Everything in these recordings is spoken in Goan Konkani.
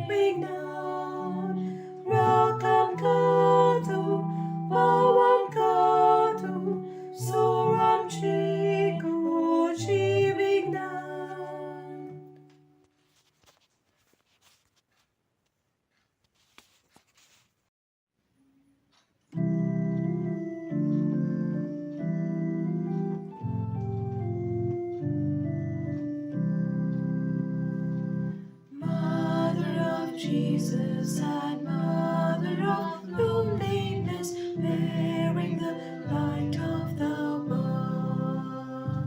Vignan, Rakam Katu, Pawam Katu, Soram Chi Vignan. Mother of Jesus and Mother of loneliness, bearing the light of the world.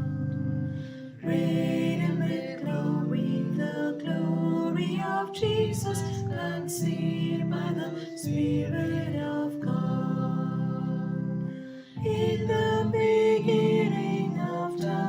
Radiant with glory, the glory of Jesus, conceived by the Spirit of God. In the beginning of time,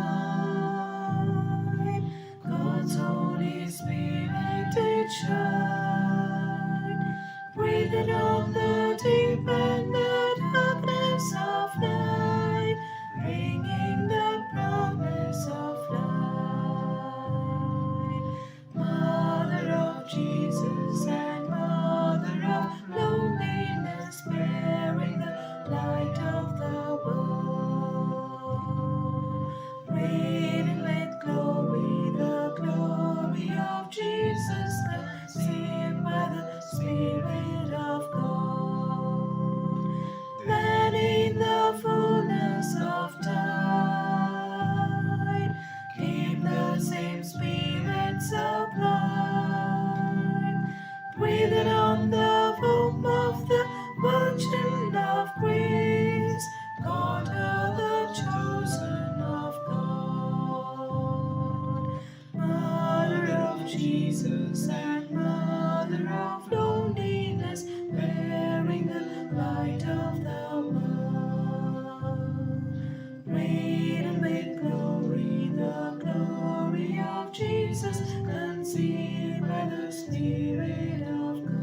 God's Holy Spirit did shine, breathed on the deep and the darkness of night, bringing the promise of light. Mother of Jesus and Mother of loneliness, bearing the light of the world. Radiant with glory, the glory of Jesus, conceived by the Spirit of God. Then in the fullness of time came the same Spirit sublime, breathed on the womb of the Virgin of Grace, called her the chosen of God. Mother of Jesus and Mother of loneliness, bearing the light of the world. Radiant with glory, the glory of Jesus, conceived by the Spirit of God.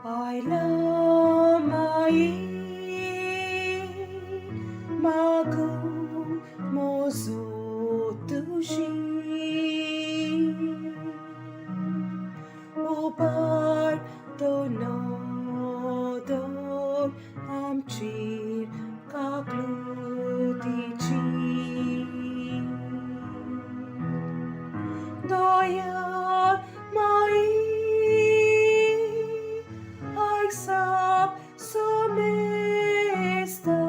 I Magu Mozotushi Upar Donodor Amchir Kaklutichi Doyal Mai Aixap Somesta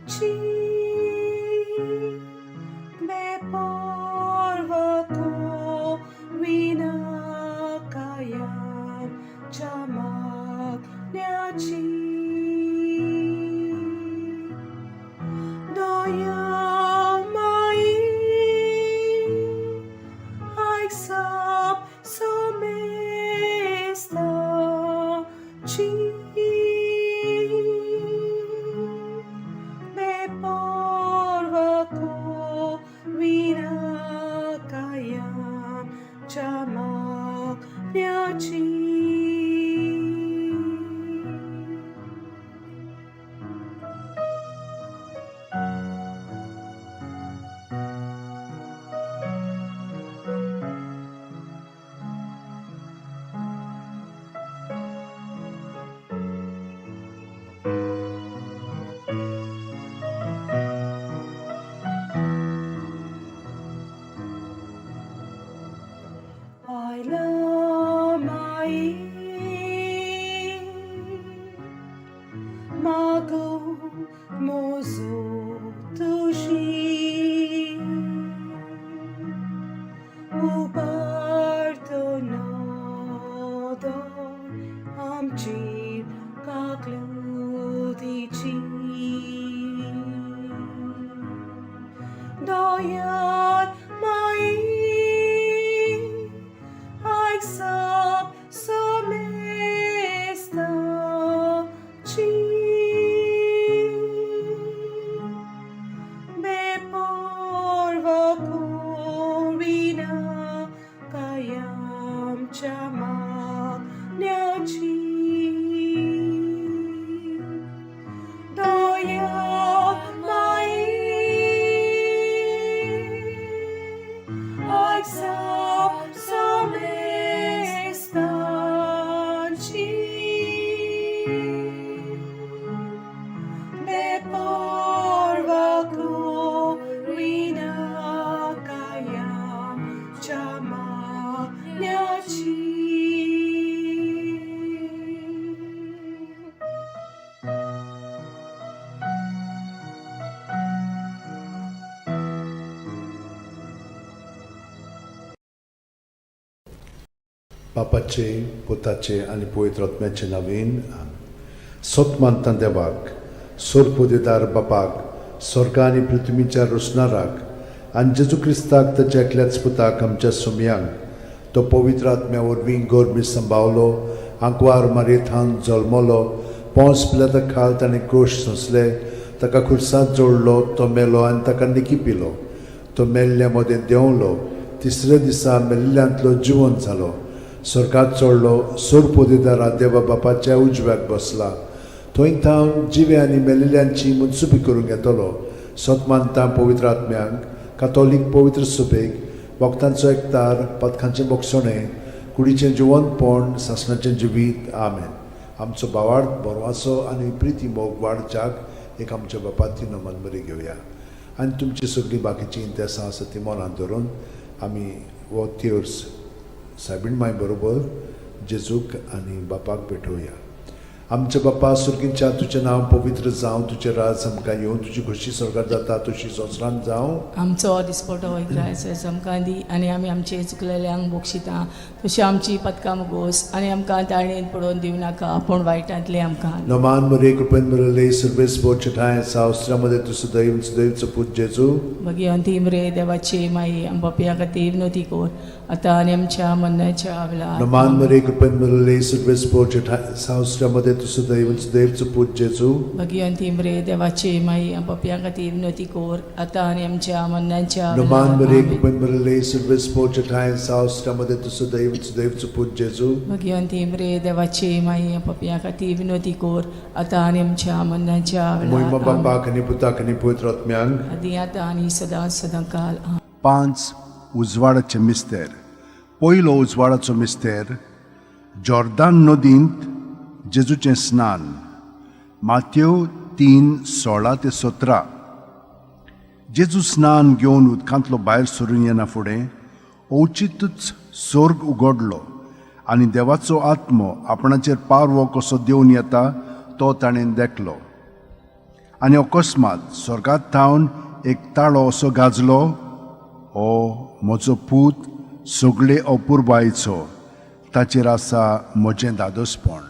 Chi Me porvako Vinakayam Chamak Nyachi Doyal Mai Aixap Somesta Chi Me porvako Vinakayam Chamak Nyachi. I love my Mago Mozotushi Upartonodor Amchir Kaklutichi. दयाळ माई, आयक जाप समेस्तांची. बेपर्वा करिनाकाय आमच्या मागण्याची. दयाळ माई, आयक जाप समेस्तांची. बेपर्वा करिनाकाय आमच्या मागण्याची. बापाचे, पुताचे आनी पवित्र आत्म्याचे नांवान. सत मानता देवाक, सोरपोदेदार बापाक, स्वर्ग आनी पृथ्वीच्या रोसणाराक, आनी जेजू क्रिस्ताक, ताच्या एकल्याच पुताक, आमच्या सोमयांक, तो पवित्र आत्म्या वरवीं गर्भी संभावलो, आंकवार मारयेथावन जल्मलो, पोंस पिलाता खाल ताणें क्रोश सोंसले, ताका खुर्सांत जोडलो, तो मेलो आनी ताका निकी पिलो, तो मेल्ल्या मदें देंवलो, तिसऱ्या दिसा मेल्ल्यांतलो जिवन जालो, स्वर्गात चडलो, सोरपोदेदारा देवा बापाच्या उजव्याक बसला, थंय थावन जिवे आनी मेलिल्ल्यांची मनसुबी करूंक येतलो. सत मानता पवित्र आत्म्यांक, कातोलीक पवित्र सुबेक, भक्तांचो एकतार, पथकांचें बोगसणें, कुडीचें जिवनपण, सासणाचें जिवीत. आमेन. आमचो भावार्थ, बरवासो आनी प्रिती मोग वाडच्याक एक आमच्या बापाती नमन बरी घेवया आनी तुमची सगळीं बाकीचीं इंतेसां आसा ती मनांत धरून आमी हो तेर्स सायबीण माय बरोबर जेजूक आनी बापाक भेटोवया. आमच्या बापा सुर्गीच्या, तुजें नांव पवित्र जावं, तुजें राज आमकां येवं, तुजी खोशी स्वर्गार जाता तशी संवसारांत जावं. आमचो दिसपटो इग्रायस आमकां दी आनी आमी आमचे चुकलेल्यांक बक्षिता तशी आमची पदकां मुगोस आनी आमकां ताळणेन पडोवन दिवं नाका, पूण वायटांतलें आमकां. नमान मरे, कृपेन भरले, सर्वेस्पर ठांय सावस्त्रामध्ये तूं सदैव सदैवचो पूत जेजू. भगिवंती मरे देवाची माई, आम पापयां खातीर विनवती कर, आतां आनी आमच्या मरणाच्या वेळार. नमान मरे, कृपेन भरले, सर्वेस्पर ठांय सावस्त्रामध्ये तूं सदैव सदैवचो पूत जेजू. भगिवंती मरे देवाची माई, आम पापयां खातीर विनवती कर, आतां आनी आमच्या मरणाच्या नमान वेळार. मरे, आमेन. कृपेन भरले, सर्वेस्पर ठांय सावस्त्रामध्ये तूं सदैव सदैवचो पूत जेजू. भगिवंती मरे देवाची माई, आम पापयां खातीर विनवती कर, आतां आनी आमच्या मरणाच्या मोहिमा वेळार. आमेन. बापाक आनी पुताक आनी पवित्र आत्म्यांक. आदी आतां आनी सदां सदां काल. आमेन. पांच उजवाडाचे मिस्तेर. पयलो उजवाडाचो मिस्तेर, जॉर्दान नदींत जेजूचें स्नान, माथ्यो 3:16 ते 17. जेजू स्नान घेवन उदकांतलो भायर सरून येना फुडें अवचितूच स्वर्ग उगडलो आनी देवाचो आत्मो आपणाचेर पारवो कसो देवन येता तो ताणें देखलो. आनी अकस्मात स्वर्गात थावन एक ताळो असो गाजलो, हो म्हजो पूत सगळे अपुरबायेचो, ताचेर आसा म्हजें दादोसपण.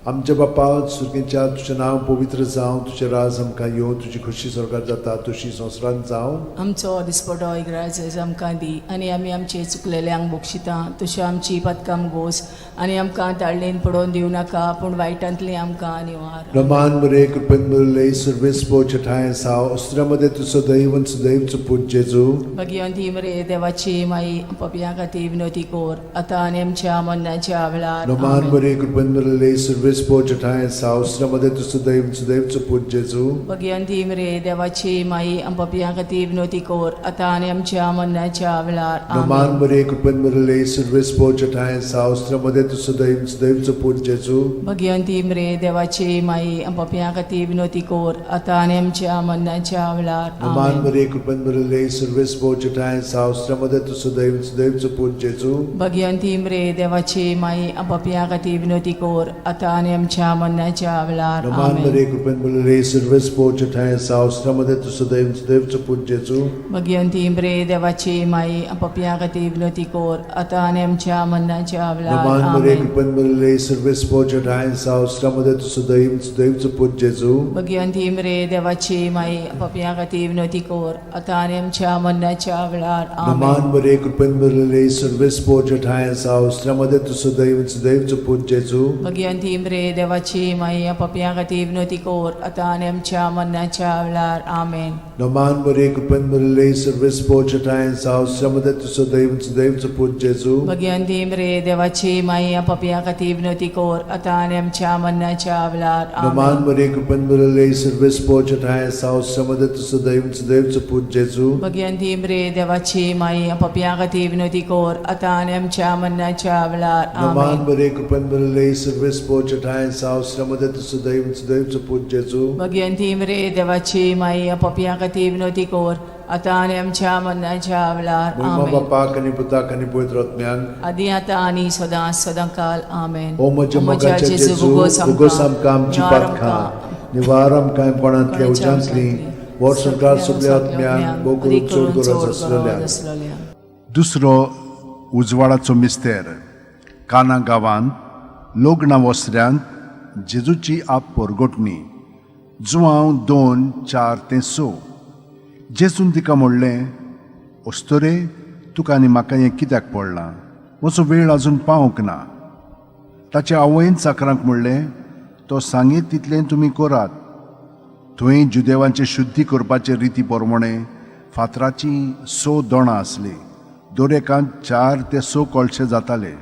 आमच्या बापा सुर्गीच्या, तुजें नांव पवित्र जावं, तुजें राज आमकां येवं, तुजी खोशी स्वर्गार जाता तशी संवसारांत जावं. आमचो दिसपटो इग्राज आमकां दी आनी आमी आमचे चुकलेल्यांक बक्षिता तशी आमची पदकां गोस आनी आमकां ताळणेन पडोवन दिवं नाका, पूण वायटांतली आमकां निवार. रमान मरे, कृपेन भरले, सर्वेस्पर ठांय साव अस्त्र्यामध्ये तूं सदैव सदैवचो पूत जेजू. भगिवंती मरे देवाची माई, पापयां खातीर विनवती कर, आतां आनी आमच्या मरणाच्या वेळार. रमान आमेन. मरे, कृपेन भरले, सर्वेस्पर ठांय साव अस्त्र्यामध्ये तूं सदैव सदैवचो पूत जेजू. भगिवंती मरे देवाची माई, पापयां खातीर विनवती कर, आतां आनी आमच्या मरणाच्या वेळार. रमान आमेन. मरे, कृपेन भरले, सर्वेस्पर ठांय साव अस्त्र्यामध्ये तूं सदैव सदैवचो पूत जेजू. भगिवंती मरे देवाची माई, पापयां खातीर विनवती कर, आतां आनी आमच्या मरणाच्या वेळार. रमान आमेन. मरे, कृपेन भरले, सर्वेस्पर ठांय साव अस्त्र्यामध्ये तूं सदैव सदैवचो पूत जेजू. भगिवंती मरे देवाची माई, पापयां खातीर विनवती कर, आतां आनी आनी आमच्या मरणाच्या वेळार. नमान आमेन. मरे कृपेन भरलेले सर्वेस्पोर ठांय आसा, उस्त्यामध्ये तूं सदैव सदैवचो पूत जेजू. भगिवंती मरे देवाची माई, पपया खातीर विनवती कर आतां आनी आमच्या मरणाच्या वेळार. नमान मरे आमेन. कृपेन भरलेले सर्वेस्पोर ठांय आसा, उस्त्यामध्ये तूं सदैव सदैवचो पूत जेजू. भगिवंती मरे देवाची माई, पपया खातीर विनवती कर आतां आनी आमच्या मरणाच्या वेळार. नमान आमेन. मरे कृपेन भरलेले सर्वेस्पोर ठांय आसा, उस्त्यामध्ये तूं सदैव सदैवचो पूत जेजू. भगिवंती मरे देवाची माई, पपया खातीर विनवती कर आतां आनी आमच्या मरणाच्या वेळार. आमेन. नमान मरे कृपेन भरलेले सर्वेस्पोर ठांय आसा, उस्त्यामध्ये तूं सदैव सदैवचो पूत जेजू. भगिवंती मरे देवाची माई, पपया खातीर विनवती कर आतां आनी आमच्या मरणाच्या वेळार. नमान आमेन. मरे कृपेन भरलेले सर्वेस्पोर ठांय आसा, उस्त्यामध्ये तूं सदैव सदैवचो पूत जेजू. भगिवंती मरे देवाची माई, पपया खातीर विनवती कर आतां आनी आमच्या मरणाच्या वेळार. नमान आमेन. मरे कृपेन भरलेले सर्वेस्पोर ठांय आसा, उस्त्यामध्ये तूं सदैव सदैवचो पूत जेजू. भगिवंती मरे देवाची माई, पपया खातीर विनवती कर आतां आनी आमच्या मरणाच्या वेळार. महिमा आमेन. बापाक आनी पुताक आनी पवित्र आत्म्याक. आदी आतां आनी सदां सदां काल. आमेन. ओ म्हज्या मोगाच्या जेजू, भोगोस आमकां आमची पातकां, निवार आमकां कोणांतल्या उज्यांतली, वर्स सगळ्या आत्म्यांक भोव करून चड गरज आसलेल्या. आसलेल्या. दुसरो उजवाडाचो मिस्तेर. काना गांवांत लग्ना वसऱ्यांत जेजूची आप परगटणी. जुआंव 2:4-6. जेजून तिका म्हणलें, अस्तोरे, तुका आनी म्हाका हें कित्याक पडलां? म्हजो वेळ आजून पावंक ना. ताचे आवयन चाकरांक म्हणलें, तो सांगीत तितलें तुमी करात. थंय जुदेवांचे शुद्धी करपाचे रिती प्रमाणे फातराचीं 6 दोणां आसलीं. दर एकांत 4 ते 6 कळशे जाताले.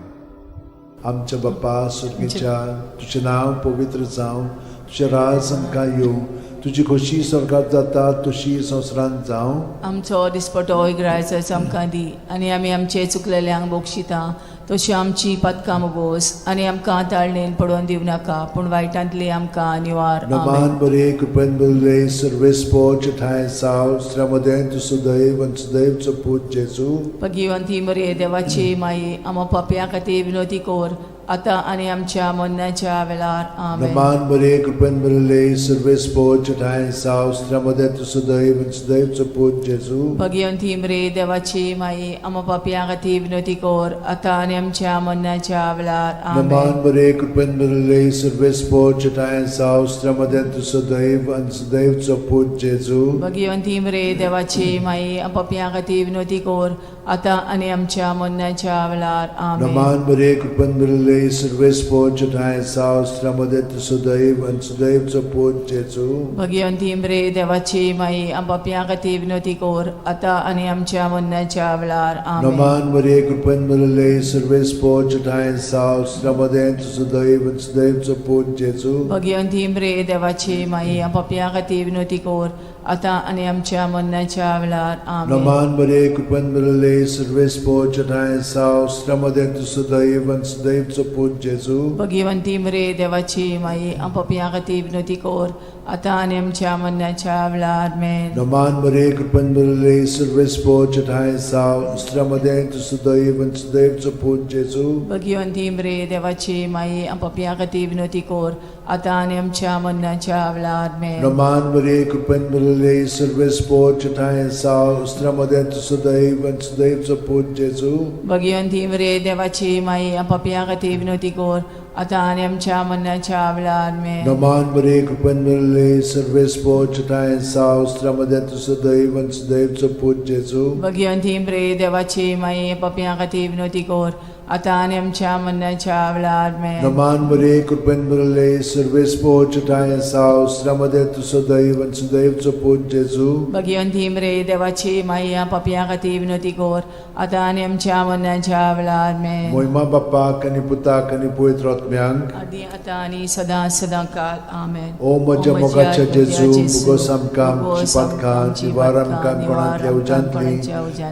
आमच्या बाप्पा सुर्गीच्या, तुजें नांव पवित्र जावं, तुजें राज आमकां येवं, तुजी खोशी स्वर्गात जाता तशी संवसारांत जावं. आमचो दिसपटो इग्रायचो आमकां दी आनी आमी आमचे चुकलेल्यांक बक्षिता तशी आमची पातकां मोगोस आनी आमकां ताळणेन पडोवन दिवं नाका, पूण वायटांतली आमकां निवार. आमेन. नमान बरे कृपेन बरले सर्वेस्पोर ठांय साव स्त्र्यामदें तूं सुदैव आनी सुदैवचो पूत जेजू. भगिवंती मरे देवाची माई, आमा पापया खातीर विनवती कर आतां आनी आमच्या मरणाच्या वेळार. आमेन. नमान बरे कृपेन बरले सर्वेस्पोर ठांय साव स्त्र्यामदें तूं सुदैव आनी सुदैवचो पूत जेजू. भगिवंती मरे देवाची माई, आमा पापया खातीर विनवती कर आतां आनी आमच्या मरणाच्या वेळार. आमेन. नमान बरे कृपेन बरले सर्वेस्पोर ठांय साव स्त्र्यामदें तूं सुदैव आनी सुदैवचो पूत जेजू. भगिवंती मरे देवाची माई, पापया खातीर विनवती कर आतां आनी आमच्या मरणाच्या वेळार. आमेन. नमान बरे कृपेन बरले सर्वेस्पोर ठांय साव स्त्र्यामदें तूं सुदैव आनी सुदैवचो पूत जेजू. भगिवंती मरे देवाची माई, पापया खातीर विनवती कर आतां आनी आमच्या मरणाच्या वेळार. आमेन. नमान मरे कृपेन भरले सर्वेस्पोर ठांय साव स्त्र्यामदें तूं सुदैव आनी सुदैवचो पूत जेजू. भगिवंती मरे देवाची माई, पापया खातीर विनवती कर आतां आनी आमच्या मरणाच्या वेळार. आमेन. नमान मरे कृपेन भरले सर्वेस्पोर ठांय साव स्त्र्यामदें तूं सुदैव आनी सुदैवचो पूत जेजू. भगिवंती मरे देवाची माई, पापया खातीर विनवती कर आतां आनी आमच्या मरणाच्या वेळार. आमेन. नमान मरे कृपेन भरले सर्वेस्पोर ठांय साव स्त्र्यामदें तूं सुदैव आनी सुदैवचो पूत जेजू. भगिवंती मरे देवाची माई, पापया खातीर विनवती कर आतां आनी आमच्या मरणाच्या वेळार. आमेन. नमान मरे कृपेन भरले सर्वेस्पोर ठांय साव स्त्र्यामदें तूं सुदैव आनी सुदैवचो पूत जेजू. भगिवंती मरे देवाची माई, पापया खातीर विनवती कर आतां आनी आमच्या मरणाच्या वेळार. आमेन. नमान मरे कृपेन भरले सर्वेस्पोर ठांय साव स्त्र्यामदें तूं सुदैव आनी सुदैवचो पूत जेजू. भगिवंती मरे देवाची माई, पापया खातीर विनवती कर आतां आनी आमच्या मरणाच्या वेळार. आमेन. नमान मरे कृपेन भरले सर्वेस्पोर ठांय साव स्त्र्यामदें तूं सुदैव आनी सुदैवचो पूत जेजू. भगिवंती मरे देवाची माई, पापया खातीर विनवती कर आतां आनी आमच्या मरणाच्या वेळार. आमेन. मोहिमा बाप्पाक आनी पुताक आनी पवित्र आत्म्यांक. आदी आतां आनी सदां सदां काल. आमेन. ओ म्हज्या मोगाच्या जेजू, भोगोस आमकां आमची पातकां, निवार आमकां कोणांतल्या उज्यांतली,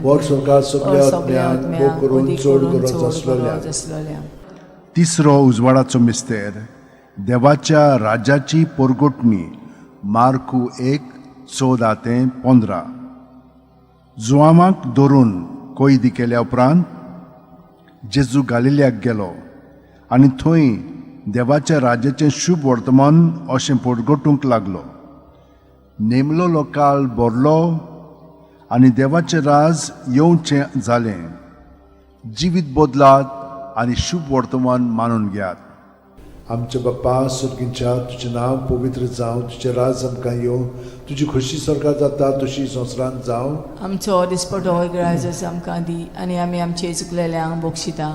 वर स्वर्गात सगळ्या आत्म्यांक भोव करून चड गरज आसलेल्या. तिसरो उजवाडाचो मिस्तेर. देवाच्या राज्याची पोरगोटणी. मार्कू 1:14-15. जुआमाक धरून कैदी केल्या उपरांत जेजू गालिल्याक गेलो आनी थंय देवाच्या राज्याचें शुभ वर्तमान अशें परगटूंक लागलो. नेमलोलो काळ भरलो आनी देवाचें राज येवचें जालें. जिवीत बदलात आनी शुभ वर्तमान मानून घेयात. आमच्या बाप्पा सुर्गींच्या, तुजें नांव पवित्र जावं, तुजें राज आमकां येवं, तुजी खोशी स्वर्गार जाता तशी संवसारांत जावं. आमचो दिसपटो ग्राजस आमकां दी आनी आमी आमचे चुकलेल्यांक बक्षिता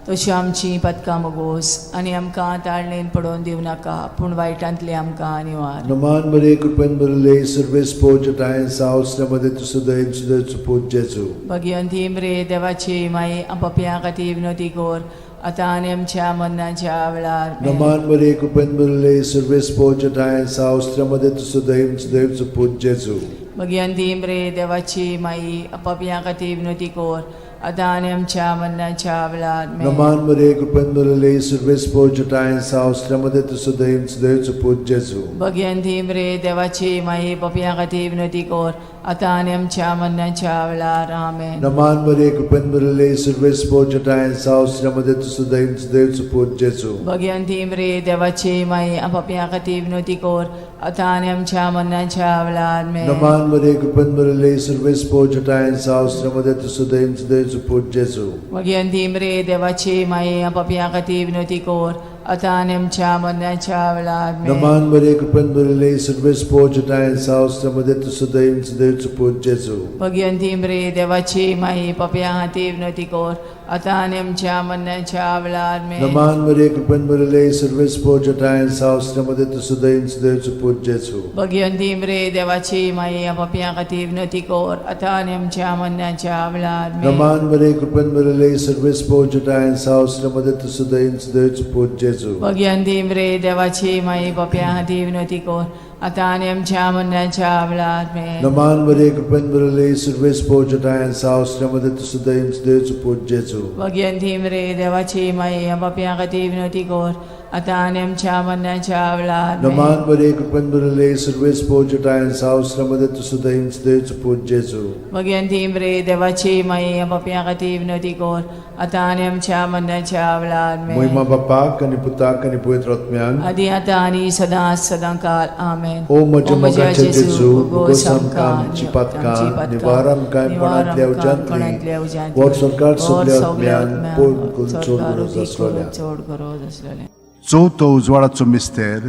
तश्यो आमची पदकां मोगोस आनी आमकां ताळणेन पडोवन दिवं नाका पूण वायटांतली आमकां निवार. नमान मरे, कृपेन भरिल्ले, सर्वेस्पोर जटायेन सावसल्या मध्ये तुजो दयेन सुदैचो पूत जेजू. भगिवंती मरे देवाची माई, पपया खातीर विनोती कोर आतां आनी आमच्या मरणाच्या वेळार. नमान मरे, कृपेन भरिल्ले, सर्वेस्पोर जटायेन सावसल्या मध्ये तुजो दयेन सुदैचो पूत जेजू. भगिवंती मरे देवाची माई, पपया खातीर विनोती कोर आतां आनी आमच्या मरणाच्या वेळार. नमान मरे, कृपेन भरिल्ले, सर्वेस्पोर जटायेन सावसल्या मध्ये तुजो दयेन सुदैचो पूत जेजू. भगिवंती मरे देवाची माई, पपया खातीर विनोती कोर आतां आनी आमच्या मरणाच्या वेळार. आमेन. नमान मरे, कृपेन भरिल्ले, सर्वेस्पोर जटायेन सावसल्या मध्ये तुजो दयेन सुदैचो पूत जेजू. भगिवंती मरे देवाची माई, पपया खातीर विनोती कोर आतां आनी आमच्या मरणाच्या वेळार. नमान मरे, कृपेन भरिल्ले, सर्वेस्पोर जटायेन सावसल्या मध्ये तुजो दयेन सुदैचो पूत जेजू. भगिवंती मरे देवाची माई, पपया खातीर विनोती कोर आतां आनी आमच्या मरणाच्या वेळार. नमान मरे, कृपेन भरिल्ले, सर्वेस्पोर जटायेन सावसल्या मध्ये तुजो दयेन सुदैचो पूत जेजू. भगिवंती मरे देवाची माई, पपया खातीर विनोती कोर आतां आनी आमच्या मरणाच्या वेळार. नमान मरे, कृपेन भरिल्ले, सर्वेस्पोर जटायेन सावसल्या मध्ये तुजो दयेन सुदैचो पूत जेजू. भगिवंती मरे देवाची माई, पपया खातीर विनोती कोर आतां आनी आमच्या मरणाच्या वेळार. नमान मरे, कृपेन भरिल्ले, सर्वेस्पोर जटायेन सावसल्या मध्ये तुजो दयेन सुदैचो पूत जेजू. भगिवंती मरे देवाची माई, पपया खातीर विनोती कोर आतां आनी आमच्या मरणाच्या वेळार. नमान मरे, कृपेन भरिल्ले, सर्वेस्पोर जटायेन सावसल्या मध्ये तुजो दयेन सुदैचो पूत जेजू. भगिवंती मरे देवाची माई, पपया खातीर विनोती कोर आतां आनी आमच्या मरणाच्या वेळार. नमान मरे, कृपेन भरिल्ले, सर्वेस्पोर जटायेन सावसल्या मध्ये तुजो दयेन सुदैचो पूत जेजू. भगिवंती मरे देवाची माई, पपया खातीर विनोती कोर आतां आनी आमच्या मरणाच्या वेळार. मोहिमा बापाक आनी पुताक आनी पवित्र आत्म्याक. आदी आतां आनी सदां सदां काल. आमेन. ओ म्हज्या मोगाचे जेजू, भोगोस आमकां आमची पातकां, निवार आमकां कोणांतल्या उज्यांतली, वर सरकार सगल्या आत्म्यान पोड करून चड गरज आसलेल्या. चड गरज आसलेल्या. चवथो उजवाडाचो मिस्तेर,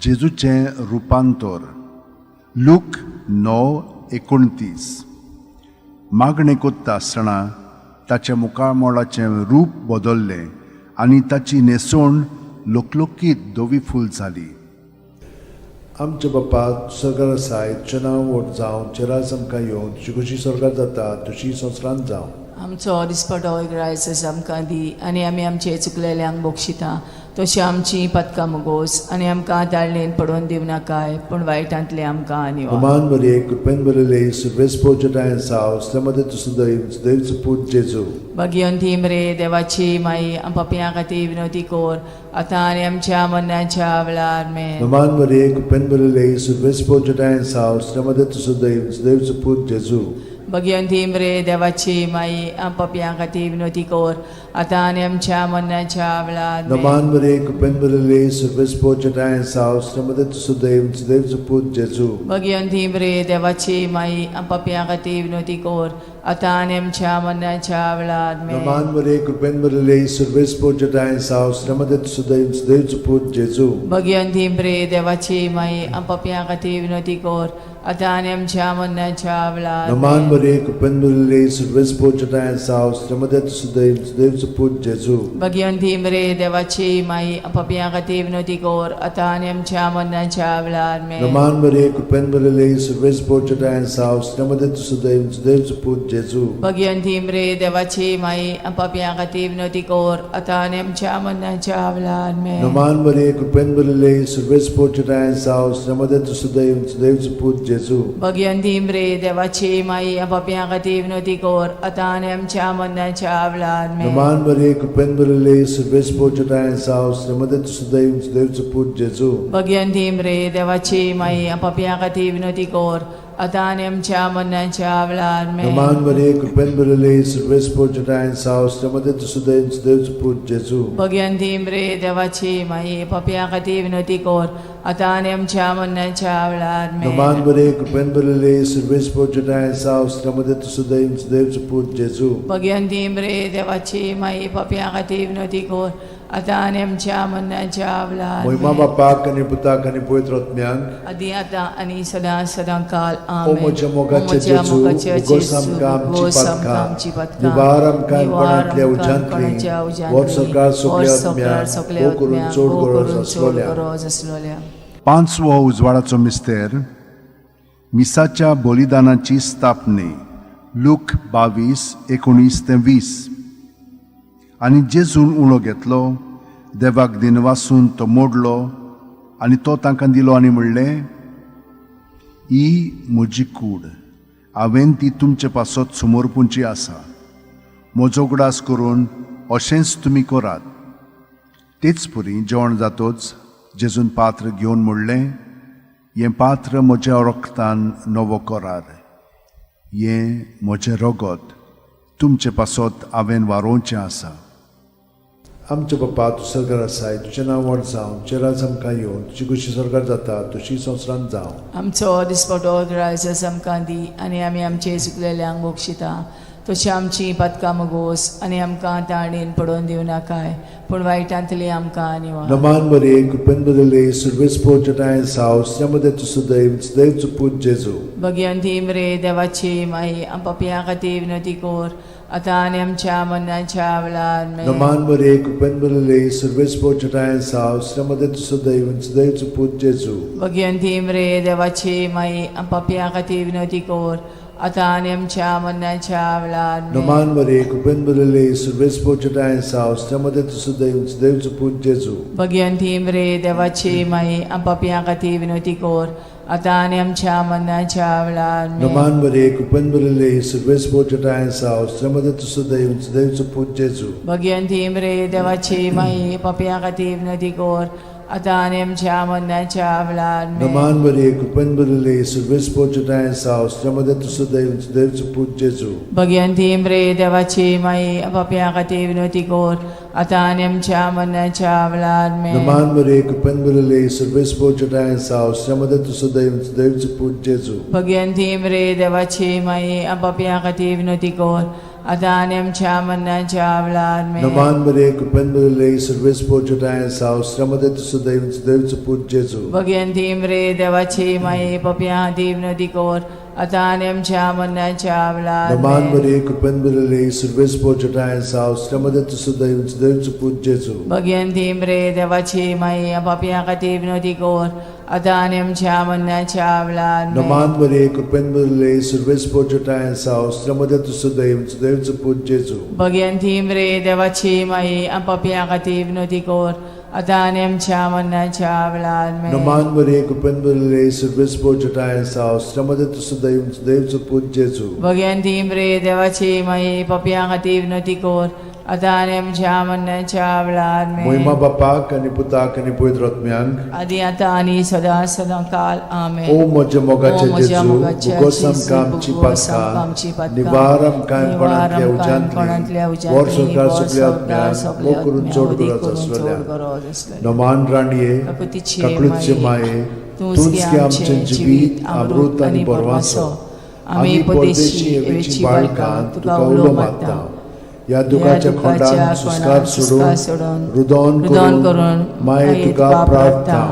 जेजूचें रुपांतर. लूक 9:29. मागणें कोत्ता आसतना ताच्या मुखामळाचें रूप बदल्लें आनी ताची न्हेसवण लोकलोकीत धवी फूल जाली. आमच्या बाप्पा सरकार आसाय, तुजें नांव व्हड जावं, तुजें राज आमकां येवं, तुजी खोशी स्वर्गार जाता तशी संवसारांत जावं. आमचो दिसपटो ग्रायसस आमकां दी आनी आमी आमचे चुकलेल्यांक बक्षिता तशी आमची पदकां मुगोस आनी आमकां ताळणेन पडोवन दिवं नाकाय पूण वायटांतले आमकां निवार. नमान मरे, कृपेन भरिल्ले, सर्वेस्पोर जटायेन सावसल्या मध्ये तुजो दयेन सुदैचो पूत जेजू. भगिवंती मरे देवाची माई, पपया खातीर विनोती कोर आतां आनी आमच्या मरणाच्या वेळार. मेन. नमान मरे, कृपेन भरिल्ले, सर्वेस्पोर जटायेन सावसल्या मध्ये तुजो दयेन सुदैचो पूत जेजू. भगिवंती मरे देवाची माई, पपया खातीर विनोती कोर आतां आनी आमच्या मरणाच्या वेळार. नमान मरे, कृपेन भरिल्ले, सर्वेस्पोर जटायेन सावसल्या मध्ये तुजो दयेन सुदैचो पूत जेजू. भगिवंती मरे देवाची माई, पपया खातीर विनोती कोर आतां आनी आमच्या मरणाच्या वेळार. नमान मरे, कृपेन भरिल्ले, सर्वेस्पोर जटायेन सावसल्या मध्ये तुजो दयेन सुदैचो पूत जेजू. भगिवंती मरे देवाची माई, पपया खातीर विनोती कोर आतां आनी आमच्या मरणाच्या वेळार. नमान मरे, कृपेन भरिल्ले, सर्वेस्पोर जटायेन सावसल्या मध्ये तुजो दयेन सुदैचो पूत जेजू. भगिवंती मरे देवाची माई, पपया खातीर विनोती कोर आतां आनी आमच्या मरणाच्या वेळार. नमान मरे, कृपेन भरिल्ले, सर्वेस्पोर जटायेन सावसल्या मध्ये तुजो दयेन सुदैचो पूत जेजू. भगिवंती मरे देवाची माई, पपया खातीर विनोती कोर आतां आनी आमच्या मरणाच्या वेळार. नमान मरे, कृपेन भरिल्ले, सर्वेस्पोर जटायेन सावसल्या मध्ये तुजो दयेन सुदैचो पूत जेजू. भगिवंती मरे देवाची माई, पपया खातीर विनोती कोर आतां आनी आमच्या मरणाच्या वेळार. नमान मरे, कृपेन भरिल्ले, सर्वेस्पोर जटायेन सावसल्या मध्ये तुजो दयेन सुदैचो पूत जेजू. भगिवंती मरे देवाची माई, पपया खातीर विनोती कोर आतां आनी आमच्या मरणाच्या वेळार आमेन. नमान मरिये, कृपेन भरिल्ली, सर्वेस्पर जेठायन साव, श्रीमती तुसुदेव देवचो पूत जेजू. भग्यंती मरे देवाची माई पापया खातीर विनवती कर आतां आनी आमच्या मरणाच्या वेळार आमेन. नमान मरिये, कृपेन भरिल्ली, सर्वेस्पर जेठायन साव, श्रीमती तुसुदेव देवचो पूत जेजू. भग्यंती मरे देवाची माई पापया खातीर विनवती कर आतां आनी आमच्या मरणाच्या वेळार मोहिमा आमेन. बापाक आनी पुताक आनी पवित्र आत्म्याक. आदी आतां आनी सदां सदां काल ओ आमेन. म्हज्या ओ मोगाचे म्हज्या जेजू, मोगाच्या उगोस जेजू, आमकां आमची उगोस आमकां पातकां, आमची पातकां, निवार आमकां निवार कोणांतल्या आमकां उज्यांतली, कोणाच्या उज्यांतली, वर सरकार वर सगल्या सरकार आत्म्या, सगल्या भोव करून आत्म्या, चड भोव गरज करून चड आसलोल्या. गरज आसलोल्या. पांचवो उजवाडाचो मिस्तेर, मिसाच्या बलिदानाची स्थापने. लूक 22:19 ते 20. आनी जेजून उणो घेतलो, देवाक दिनवासून तो मोडलो आनी तो तांकां दिलो आनी म्हणलें, ही म्हजी कूड, हांवें ती तुमचे पासत समर्पूंची आसा. म्हजो उगडास करून अशेंच तुमी करात. तेच परी जेवण जातोच जेजून पात्र घेवन म्हणलें, हें पात्र म्हज्या रक्तान नवो करार, हें म्हजें रगत तुमचे पासत हांवें वारोवचें आसा. आमच्या बापा, तूं सरकार आसाय, तुजें नांव व्हड जावं, तुजें राज आमकां येवन, तुजी खुशी सरकार जाता तुशी संवसारांत जावं. आमचो दिसपटो ग्रायस आमकां दी आनी आमी आमचे चुकलेल्यांक बक्षिता तशी आमची पातकां मगोस आनी आमकां ताणेन पडोवन दिवं नाकाय पूण वायटांतली आमकां निवार. नमान मरिये, कृपेन भरिल्ली, सर्वेस्पर जेठायन साव, श्रीमती तुसुदेव देवचो पूत जेजू. भग्यंती मरे देवाची माई पापया खातीर विनवती कर आतां आनी आमच्या मरणाच्या वेळार आमेन. नमान मरिये, कृपेन भरिल्ली, सर्वेस्पर जेठायन साव, श्रीमती तुसुदेव देवचो पूत जेजू. भग्यंती मरे देवाची माई पापया खातीर विनवती कर आतां आनी आमच्या मरणाच्या वेळार आमेन. नमान मरिये, कृपेन भरिल्ली, सर्वेस्पर जेठायन साव, श्रीमती तुसुदेव देवचो पूत जेजू. भग्यंती मरे देवाची माई पापया खातीर विनवती कर आतां आनी आमच्या मरणाच्या वेळार आमेन. नमान मरिये, कृपेन भरिल्ली, सर्वेस्पर जेठायन साव, श्रीमती तुसुदेव देवचो पूत जेजू. भग्यंती मरे देवाची माई पापया खातीर विनवती कर आतां आनी आमच्या मरणाच्या वेळार आमेन. नमान मरिये, कृपेन भरिल्ली, सर्वेस्पर जेठायन साव, श्रीमती तुसुदेव देवचो पूत जेजू. भग्यंती मरे देवाची माई पापया खातीर विनवती कर आतां आनी आमच्या मरणाच्या वेळार आमेन. नमान मरिये, कृपेन भरिल्ली, सर्वेस्पर जेठायन साव, श्रीमती तुसुदेव देवचो पूत जेजू. भग्यंती मरे देवाची माई पापया खातीर विनवती कर आतां आनी आमच्या मरणाच्या वेळार आमेन. नमान मरिये, कृपेन भरिल्ली, सर्वेस्पर जेठायन साव, श्रीमती तुसुदेव देवचो पूत जेजू. भग्यंती मरे देवाची माई पापया खातीर विनवती कर आतां आनी आमच्या मरणाच्या वेळार नमान आमेन. मरिये, कृपेन भरिल्ली, सर्वेस्पर जेठायन साव, श्रीमती तुसुदेव देवचो पूत जेजू. भग्यंती मरे देवाची माई पापया खातीर विनवती कर आतां आनी आमच्या मरणाच्या वेळार आमेन. नमान मरिये, कृपेन भरिल्ली, सर्वेस्पर जेठायन साव, श्रीमती तुसुदेव देवचो पूत जेजू. भग्यंती मरे देवाची माई पापया खातीर विनवती कर आतां आनी आमच्या मरणाच्या वेळार आमेन. नमान मरिये, कृपेन भरिल्ली, सर्वेस्पर जेठायन साव, श्रीमती तुसुदेव देवचो पूत जेजू. भग्यंती मरे देवाची माई पापया खातीर विनवती कर आतां आनी आमच्या मरणाच्या वेळार आमेन. मोहिमा बापाक आनी पुताक आनी पवित्र आत्म्याक. आदी आतां आनी सदां सदां काल आमेन. ओ म्हज्या मोगाचे ओ म्हज्या जेजू, मोगाच्या उगोस जेजू, आमकां आमची उगोस आमकां आमची पातकां, पातकां, निवार आमकां निवार कोणांतल्या आमकां कोणांतल्या उज्यांतली, उज्यांतली, वर सरकार वर सगल्या सरकार आत्म्याक, सगल्या भोव करून आत्म्याक, चड वदी गरज करून चड आसलेल्या. गरज आसलेल्या. नमान राणये, काकुतीचे काकळूतचे माये, माये, तूंच तूंच गे गे आमचें आमचें जिवीत, अमृत आनी बरवासो. आमी परदेशी एवेची बाळकां तुका उलो मारता. ह्या दुखाच्या खोंडान सुस्कार सोडून, रुदोन रुदोन करून करून माये तुका प्रार्थना.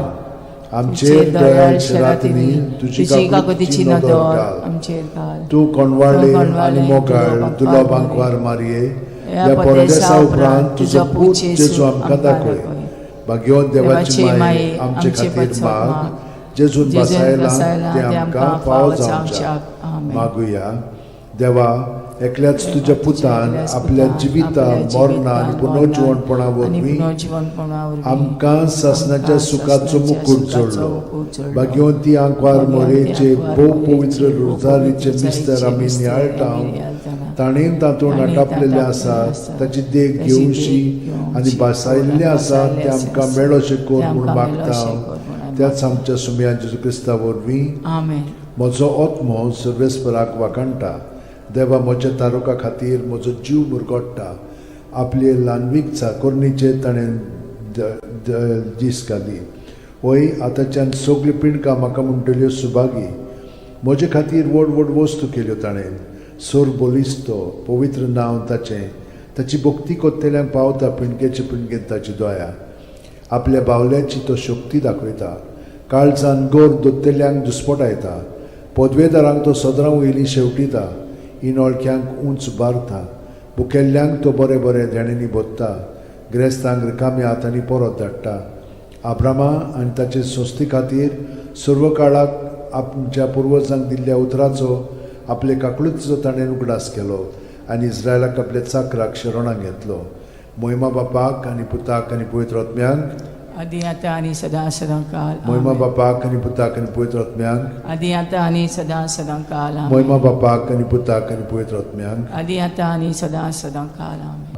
आमचेर दयाळ शेरातिनी तुजी तुजी काकुतीची काकुतीची नदर नदर घाल. आमचेर घाल. तूं कोणवाळे तूं कोणवाळे आनी मोगाळ तुलो तुलो बांकवार बांकवार मारये, ह्या ह्या परदेसा परदेसा उपरांत तुजो पूत जेजू आमकां दाखय. भाग्यवंत देवाची माये, आमचे खातीर माग, जेजून जेजून बसायला बसायला ते आमकां फावो जावच्याक. आमेन. मागुया. देवा, एकल्याच तुज्या पुतान आपल्या जिविता, मरणा आनी पुनर्जिवणपणा वरवीं आमकां सासणाच्या सुखाचो मुकूट जोडलो. भाग्यवंती आंकवार मोरेचे भोव पवित्र रोजारीचे मिस्तर आमी नियाळटा, ताणें तातूंत आटापलेलें आसा ताची देख घेवशी आनी भासायल्लें आसा तें आमकां मेळोशें कर म्हूण मागता. त्याच आमच्या सुमया जेजू क्रिस्ता वरवीं. आमेन. म्हजो आत्मो सर्वेस्पराक वाखाणटा. देवा म्हज्या तारुका खातीर म्हजो जीव मुरगोडटा. आपले ल्हानवीक चाकोरणीचेर ताणें दीस घाली. वय, आतांच्यान सगल्यो पिंडकां म्हाका म्हणटल्यो सुभागी. म्हजे खातीर व्हड व्हड वस्तू केल्यो ताणें. सोर बलिस्तो पवित्र नांव ताचें. ताची भक्ती कोत्तेल्यांक पावता पिंडकेचे पिंडकेन ताची दया. आपल्या बावल्याची तो शक्ती दाखयता. काळजान गोर दोत्तेल्यांक दुस्पटायता. पदवेदारांक तो सदरां वयली शेवटिता. इनोळख्यांक उंच बारता. भुकेल्ल्यांक तो बरें बरें देण्यांनी भोत्ता. ग्रेस्तांक रिकाम्या हातांनी परत धाडटा. आब्रामा आनी ताचे संस्थे खातीर सर्व काळाक आमच्या पुर्वजांक दिल्ल्या उतराचो आपले काकळुतीचो ताणें उगडास केलो आनी इस्रायलाक आपल्या चाकराक शरणाक घेतलो. मोहिमा बापाक आनी पुताक आनी पवित्र आत्म्यांक. आदी आतां आनी सदां सदां काल. मोहिमा आमेन. बापाक आनी पुताक आनी पवित्र आत्म्यांक. आदी आतां आनी सदां सदां काल. आमेन. मोहिमा बापाक आनी पुताक आनी पवित्र आत्म्यांक. आदी आतां आनी सदां सदां काल. आमेन.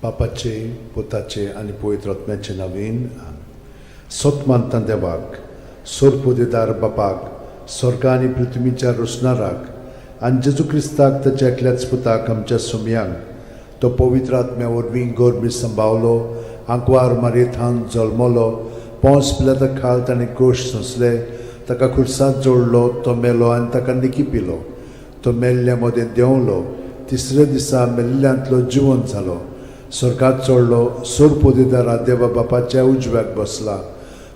बापाचे, पुताचे आनी पवित्र आत्म्याचे नवीन. सत मानता देवाक, सोरपोदेदार बापाक, स्वर्ग आनी पृथ्वीच्या रोसणाराक आनी जेजू क्रिस्ताक ताच्या एकल्याच पुताक आमच्या सुमयांक, तो पवित्र आत्म्या वरवीं गोरबी संभावलो, आंकवार मारयेथान जल्मलो, पोंस पिलाता खाल ताणें कोश सोंसले, ताका खुर्सांत जोडलो, तो मेलो आनी ताका निकी पिलो. तो मेल्ल्या मदें देंवलो, तिसऱ्या दिसा मेल्ल्यांतलो जिवंत जालो, स्वर्गात चडलो, सोरपोदेदारा देवा बापाच्या उजव्याक बसला.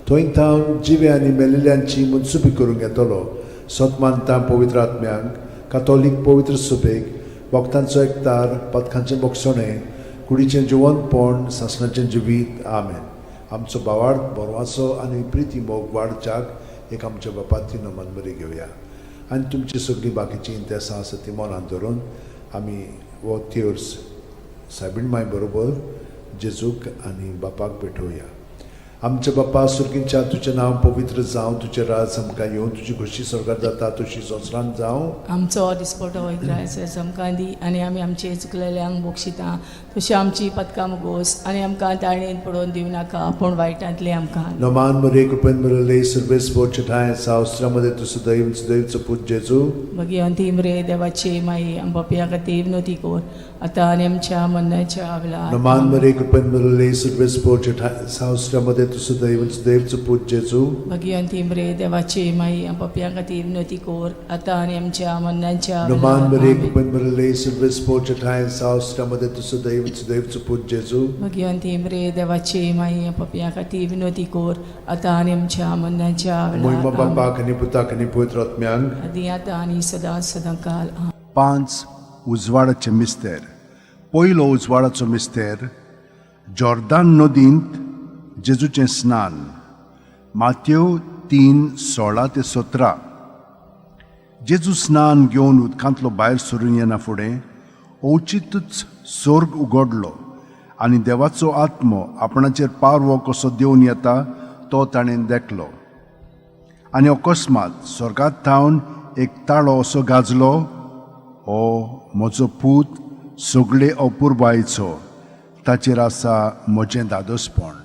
थंय थावन जिवे आनी मेल्ल्यांची मनसुबी करूंक येतलो. सत मानता पवित्र आत्म्यांक, कातोलीक पवित्र सुबेक, भक्तांचो एकतार, पथकांचें बोगसणें, कुडीचें जिवंतपण, सासणाचें जिवीत. आमेन. आमचो भावार्थ बरवाचो आनी प्रिती मोग वाडच्याक एक आमच्या बापाची नमन बरी घेवया आनी तुमची सगळीं बाकीचीं इंतेसां आसा ती मनांत धरून आमी हो तेर्स सायबीण माय बरोबर जेजूक आनी बापाक भेटोवया. आमच्या बापा सुर्गींच्या, तुजें नांव पवित्र जावं, तुजें राज आमकां येवं, तुजी खोशी स्वर्गार जाता तशी संवसारांत जावं. आमचो दिसपटो इग्रायस आमकां दी आनी आमी आमचे चुकलेल्यांक बक्षिता तशी आमची पदकां मुगोस आनी आमकां ताळेन पडोवन दिवं नाका पूण वायटांतलें आमकां. नमान मरे कृपेन भरले सर्वेस ठांय सावस्त्रामध्ये तूं सदैव सदैवचो पूत जेजू. भगिवंती मरे देवाची माई, आमच्या खातीर विनवती कर आतां आनी आमच्या मरणाच्या वेळार. नमान मरे कृपेन भरले सर्वेस ठांय सावस्त्रामध्ये तूं सदैव सदैवचो पूत जेजू. भगिवंती मरे देवाची माई, आमच्या खातीर विनवती कर आतां आनी आमच्या मरणाच्या नमान वेळार. मरे आमेन. कृपेन भरले सर्वेस ठांय सावस्त्रामध्ये तूं सदैव सदैवचो पूत जेजू. भगिवंती मरे देवाची माई, आमच्या खातीर विनवती कर आतां आनी आमच्या मरणाच्या मोहिमा वेळार. आमेन. बापाक आनी पुताक आनी पवित्र आत्म्यांक. आदी आतां आनी सदां सदां काल. आमेन. 5 उजवाडाचे मिस्तेर. पयलो उजवाडाचो मिस्तेर, जॉर्दान नदींत जेजूचें स्नान. मात्यो 3:16 ते 17. जेजू स्नान घेवन उदकांतलो भायर सरून येना फुडें अवचितूच सोर्ग उगडलो आनी देवाचो आत्मो आपणाचेर पारवो कसो देंवन येता तो ताणें देखलो. आनी अकस्मात स्वर्गात थावन एक ताळो असो गाजलो, हो म्हजो पूत सगळे अपुरबायेचो, ताचेर आसा म्हजें दादोसपण.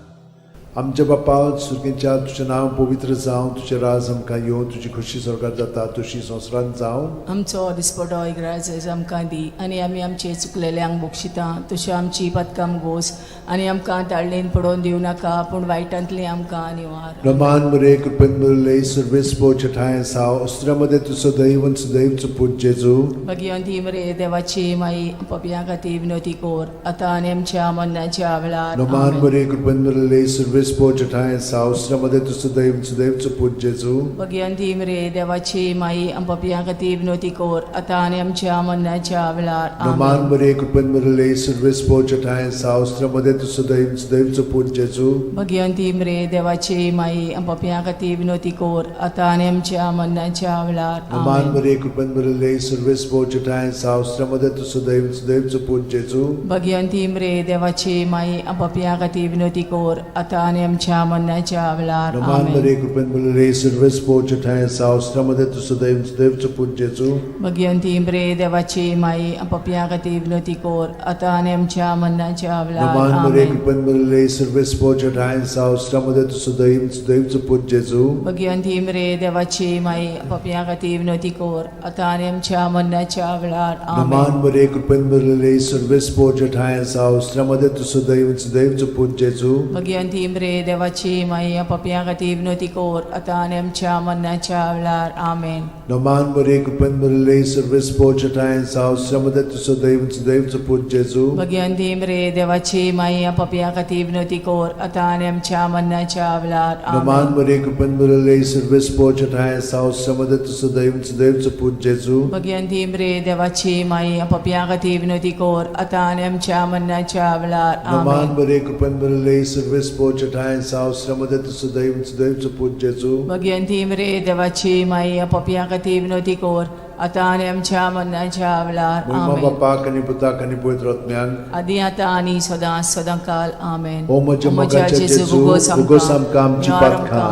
आमच्या बापा सुर्गींच्या, तुजें नांव पवित्र जावं, तुजें राज आमकां येवं, तुजी खोशी स्वर्गार जाता तशी संवसारांत जावं. आमचो दिसपटो इग्राज आमकां दी आनी आमी आमचे चुकलेल्यांक बक्षिता तश्यो आमची पदकां गोस आनी आमकां ताळणेन पडोवन दिवं नाका पूण वायटांतली आमकां निवार. रमान मरे कृपेन भरिल्ले सर्वेस ठांय साव अस्त्र्यामध्ये तूं सदैव सदैवचो पूत जेजू. भगिवंती मरे देवाची माई, पपयां खातीर विनवती कर आतां आनी आमच्या मरणाच्या वेळार. रमान आमेन. मरे कृपेन भरिल्ले सर्वेस ठांय साव अस्त्र्यामध्ये तूं सदैव सदैवचो पूत जेजू. भगिवंती मरे देवाची माई, पपयां खातीर विनवती कर आतां आनी आमच्या मरणाच्या वेळार. रमान आमेन. मरे कृपेन भरिल्ले सर्वेस ठांय साव अस्त्र्यामध्ये तूं सदैव सदैवचो पूत जेजू. भगिवंती मरे देवाची माई, पपयां खातीर विनवती कर आतां आनी आमच्या मरणाच्या वेळार. रमान आमेन. मरे कृपेन भरिल्ले सर्वेस ठांय साव अस्त्र्यामध्ये तूं सदैव सदैवचो पूत जेजू. भगिवंती मरे देवाची माई, पपयां खातीर विनवती कर आतां आनी आमच्या मरणाच्या वेळार. रमान आमेन. मरे कृपेन भरिल्ले सर्वेस ठांय साव अस्त्र्यामध्ये तूं सदैव सदैवचो पूत जेजू. भगिवंती मरे देवाची माई, पपयां खातीर विनवती कर आतां आनी आमच्या मरणाच्या वेळार. रमान मरे आमेन. कृपेन भरिल्ले सर्वेस ठांय साव अस्त्र्यामध्ये तूं सदैव सदैवचो पूत जेजू. भगिवंती मरे देवाची माई, पपयां खातीर विनवती कर आतां आनी आमच्या मरणाच्या वेळार. रमान आमेन. मरे कृपेन भरिल्ले सर्वेस ठांय साव अस्त्र्यामध्ये तूं सदैव सदैवचो पूत जेजू. भगिवंती मरे देवाची माई, पपयां खातीर विनवती कर आतां आनी आमच्या मरणाच्या वेळार. आमेन. रमान मरे कृपेन भरिल्ले सर्वेस ठांय साव अस्त्र्यामध्ये तूं सदैव सदैवचो पूत जेजू. भगिवंती मरे देवाची माई, पपयां खातीर विनवती कर आतां आनी आमच्या मरणाच्या वेळार. रमान आमेन. मरे कृपेन भरिल्ले सर्वेस ठांय साव अस्त्र्यामध्ये तूं सदैव सदैवचो पूत जेजू. भगिवंती मरे देवाची माई, पपयां खातीर विनवती कर आतां आनी आमच्या मरणाच्या वेळार. रमान आमेन. मरे कृपेन भरिल्ले सर्वेस ठांय साव अस्त्र्यामध्ये तूं सदैव सदैवचो पूत जेजू. भगिवंती मरे देवाची माई, पपयां खातीर विनवती कर आतां आनी आमच्या मरणाच्या वेळार. मोहिमा आमेन. बापाक आनी पुताक आनी पवित्र आत्म्याक. आदी आतां आनी सदां सदां काल. आमेन. ओ म्हज्या मोगाच्या जेजू, उगोस आमकां आमची पातकां,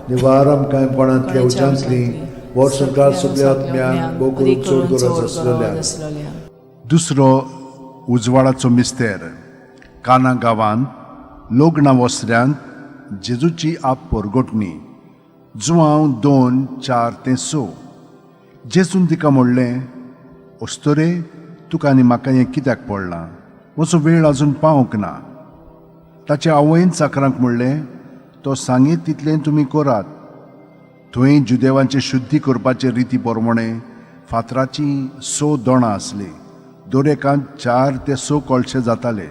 निवार आमकां कोणांतल्या उज्यांतली, वर्स सरकार सगल्या आत्म्यांक, भोव करून चड गरज आसलेल्या. दुसरो उजवाडाचो मिस्तेर, काना गांवांत लग्ना वसऱ्यांत जेजूची आप परगटणी. जुआंव 2:4 ते 6. जेजून तिका म्हणलें, अस्तोरे, तुका आनी म्हाका हें कित्याक पडलां? म्हजो वेळ आजून पावंक ना. ताचे आवयन चाकरांक म्हणलें, तो सांगीत तितलें तुमी करात. थंय जुदेवांचे शुद्धी करपाचे रिती प्रमाणे फातराचीं 6 दोणां आसलीं. दर एकांत 4 ते 6 कळशे जाताले.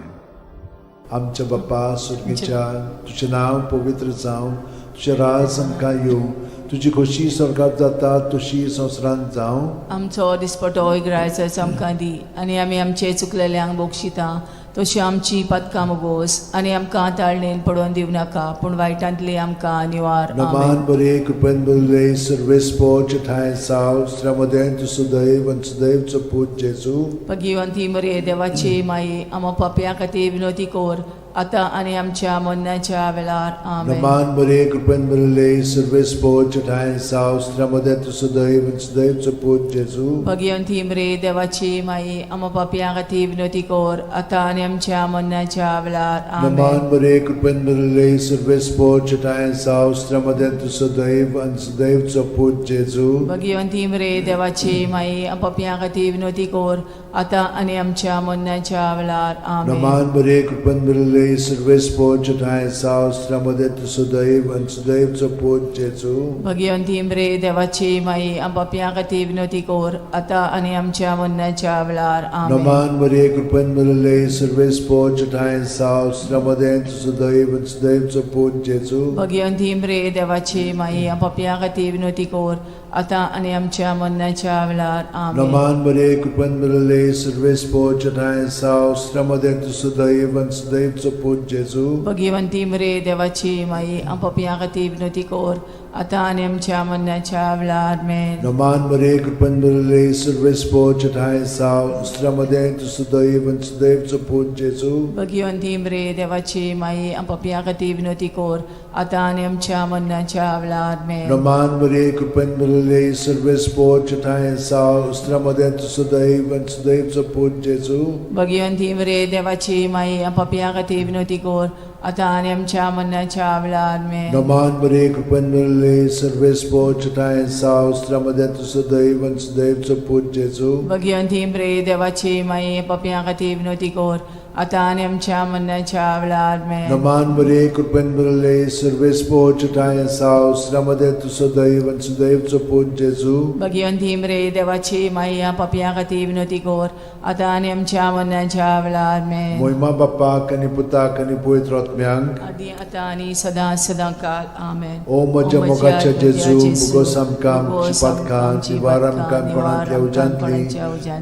आमच्या बाप्पा सुर्गीच्या, तुजें नांव पवित्र जावं, तुजें राज आमकां येवं, तुजी खोशी स्वर्गात जाता तशी संवसारांत जावं. आमचो दिसपटो इग्रायच आमकां दी आनी आमी आमचे चुकलेल्यांक बक्षिता तशी आमची पदकां मुगोस आनी आमकां ताळणेन पडोवन दिवं नाका पूण वायटांतली आमकां निवार. नमान आमेन. बरे कृपेन भरिल्ले सर्वेस्पोर जेठांय जावं, स्त्र्यां तूं सदैव आनी सदैवचो पूत जेजू. भगिवंती मरिये देवाची माई, आमा पापयां खातीर विनवती कर आतां आनी आमच्या मरणाच्या वेळार. आमेन. नमान बरे कृपेन भरिल्ले सर्वेस्पोर जेठांय जावं, स्त्र्यां तूं सदैव आनी सदैवचो पूत जेजू. भगिवंती मरिये देवाची माई, आमा पापयां खातीर विनवती कर आतां आनी आमच्या मरणाच्या वेळार. नमान आमेन. बरे कृपेन भरिल्ले सर्वेस्पोर जेठांय जावं, स्त्र्यां तूं सदैव आनी सदैवचो पूत जेजू. भगिवंती मरिये देवाची माई, पापयां खातीर विनवती कर आतां आनी आमच्या मरणाच्या वेळार. आमेन. नमान बरे कृपेन भरिल्ले सर्वेस्पोर जेठांय जावं, स्त्र्यां तूं सदैव आनी सदैवचो पूत जेजू. भगिवंती मरिये देवाची माई, पापयां खातीर विनवती कर आतां आनी आमच्या मरणाच्या वेळार. आमेन. नमान मरिये कृपेन भरिल्ले सर्वेस्पोर जेठांय जावं, स्त्र्यां तूं सदैव आनी सदैवचो पूत जेजू. भगिवंती मरिये देवाची माई, पापयां खातीर विनवती कर आतां आनी आमच्या मरणाच्या वेळार. आमेन. नमान मरिये कृपेन भरिल्ले सर्वेस्पोर जेठांय जावं, स्त्र्यां तूं सदैव आनी सदैवचो पूत जेजू. भगिवंती मरिये देवाची माई, पापयां खातीर विनवती कर आतां आनी आमच्या मरणाच्या वेळार. आमेन. नमान मरिये कृपेन भरिल्ले सर्वेस्पोर जेठांय जावं, स्त्र्यां तूं सदैव आनी सदैवचो पूत जेजू. भगिवंती मरिये देवाची माई, पापयां खातीर विनवती कर आतां आनी आमच्या मरणाच्या वेळार. आमेन. नमान मरिये कृपेन भरिल्ले सर्वेस्पोर जेठांय जावं, स्त्र्यां तूं सदैव आनी सदैवचो पूत जेजू. भगिवंती मरिये देवाची माई, पापयां खातीर विनवती कर आतां आनी आमच्या मरणाच्या वेळार. आमेन. नमान मरिये कृपेन भरिल्ले सर्वेस्पोर जेठांय जावं, स्त्र्यां तूं सदैव आनी सदैवचो पूत जेजू. भगिवंती मरिये देवाची माई, पापयां खातीर विनवती कर आतां आनी आमच्या मरणाच्या वेळार. आमेन. नमान मरिये कृपेन भरिल्ले सर्वेस्पोर जेठांय जावं, स्त्र्यां तूं सदैव आनी सदैवचो पूत जेजू. भगिवंती मरिये देवाची माई, पापयां खातीर विनवती कर आतां आनी आमच्या मरणाच्या वेळार. आमेन. मोहिमा बाप्पाक आनी पुताक आनी पवित्र आत्म्यांक. आदी आतां आनी सदां सदां काल. आमेन. ओ म्हज्या मोगाच्या जेजू, मुगोस आमकां आमची पातकां निवार आमकां कोणांतल्या उज्यांतली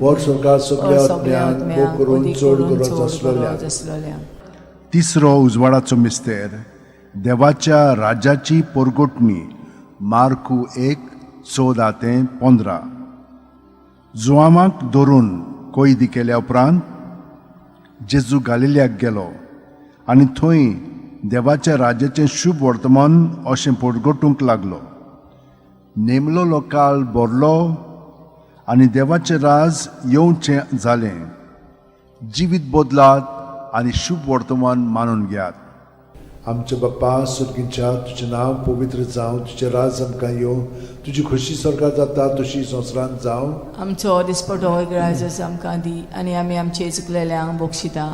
वर सरकार सगल्या आत्म्यांक भोग करून चड गरज आसलेल्या. आसलेल्या. तिसरो उजवाडाचो मिस्तेर, देवाच्या राज्याची पोरगोटणी, मार्कू 1:14 ते 15. जुआमाक धरून कैदी केल्या उपरांत जेजू गालिल्याक गेलो आनी थंय देवाच्या राज्याचें शुभ वर्तमान अशें पोरगोटूंक लागलो. नेमलोलो काळ भरलो आनी देवाचें राज येवचें जालें. जिवीत बदलात आनी शुभ वर्तमान मानून घेयात. आमच्या बाप्पा सुर्गींच्या, तुजें नांव पवित्र जावं, तुजें राज आमकां येवं, तुजी खोशी सरकार जाता तशी संवसारांत जावं. आमचो दिसपटो ग्राजस आमकां दी आनी आमी आमचे चुकलेल्यांक बक्षिता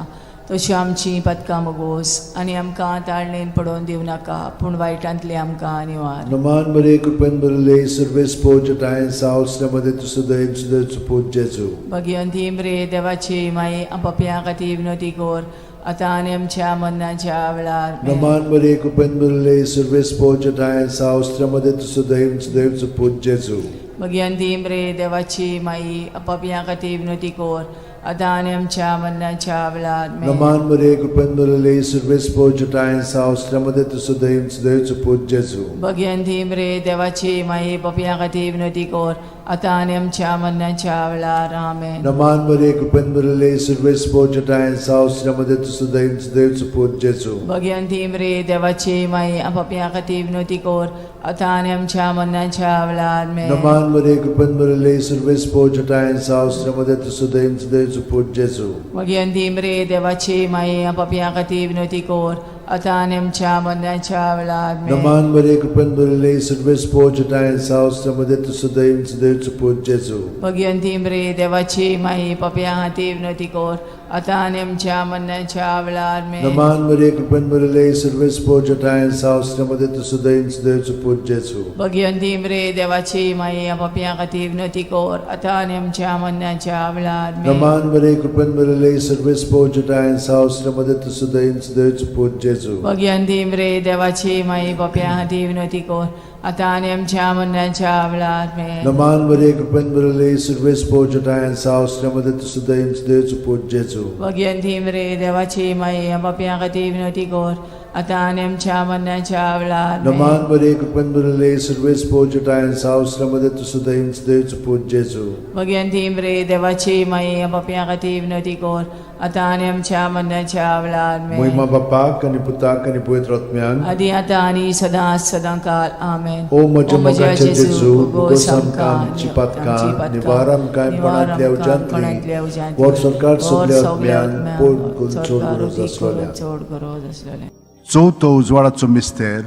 तशी आमची पदकां मगोस आनी आमकां ताळणेन पडोवन दिवं नाका पूण वायटांतली आमकां निवार. नमान मरिये कृपेन भरिल्ले सर्वेस्पोर जेठांय जावं, स्त्र्यां तूं सदैव सदैवचो पूत जेजू. भगिवंती मरिये देवाची माई, पापयां खातीर विनवती कर आतां आनी आमच्या मरणाच्या वेळार. आमेन. नमान मरिये कृपेन भरिल्ले सर्वेस्पोर जेठांय जावं, स्त्र्यां तूं सदैव सदैवचो पूत जेजू. भगिवंती मरिये देवाची माई, पापयां खातीर विनवती कर आतां आनी आमच्या मरणाच्या वेळार. आमेन. नमान मरिये कृपेन भरिल्ले सर्वेस्पोर जेठांय जावं, स्त्र्यां तूं सदैव सदैवचो पूत जेजू. भगिवंती मरिये देवाची माई, पापयां खातीर विनवती कर आतां आनी आमच्या मरणाच्या वेळार. आमेन. नमान मरिये कृपेन भरिल्ले सर्वेस्पोर जेठांय जावं, स्त्र्यां तूं सदैव सदैवचो पूत जेजू. भगिवंती मरिये देवाची माई, पापयां खातीर विनवती कर आतां आनी आमच्या मरणाच्या वेळार. आमेन. नमान मरिये कृपेन भरिल्ले सर्वेस्पोर जेठांय जावं, स्त्र्यां तूं सदैव सदैवचो पूत जेजू. भगिवंती मरिये देवाची माई, पापयां खातीर विनवती कर आतां आनी आमच्या मरणाच्या वेळार. आमेन. नमान मरिये कृपेन भरिल्ले सर्वेस्पोर जेठांय जावं, स्त्र्यां तूं सदैव सदैवचो पूत जेजू. भगिवंती मरिये देवाची माई, पापयां खातीर विनवती कर आतां आनी आमच्या मरणाच्या वेळार. आमेन. नमान मरिये कृपेन भरिल्ले सर्वेस्पोर जेठांय जावं, स्त्र्यां तूं सदैव सदैवचो पूत जेजू. भगिवंती मरिये देवाची माई, पापयां खातीर विनवती कर आतां आनी आमच्या मरणाच्या वेळार. आमेन. नमान मरिये कृपेन भरिल्ले सर्वेस्पोर जेठांय जावं, स्त्र्यां तूं सदैव सदैवचो पूत जेजू. जेजू. भग्यान रे देवाची माई बाप्या खातीर विनवती कर आतां आनी आमच्या मरणाच्या वेळार आमेन. नमान मरिये, कृपेन भरिल्ले, सुर्वेस पोजटायन साव श्रीमती तुसुदयन देवचो पूत जेजू. भग्यान रे देवाची माई बाप्या खातीर विनवती कर आतां आनी आमच्या मरणाच्या वेळार आमेन. नमान मरिये, कृपेन भरिल्ले, सुर्वेस पोजटायन साव श्रीमती तुसुदयन देवचो पूत जेजू. भग्यान रे देवाची माई बाप्या खातीर विनवती कर आतां आनी आमच्या मरणाच्या वेळार आमेन. मोहिमा बापाक आनी पुताक आनी पवित्र आत्म्याक. आदी आतां आनी सदां सदां काल आमेन. ओ म्हज्या मोगाचे जेजू, भोगोस आमकां आमची पातकां, निवार आमकां कोणांतल्या उज्यांतली, वर सरकार सगल्या आत्म्यांक पोट करून चड गरज आसलोल्या. चड गरज आसलेल्या. चवथो उजवाडाचो मिस्तेर,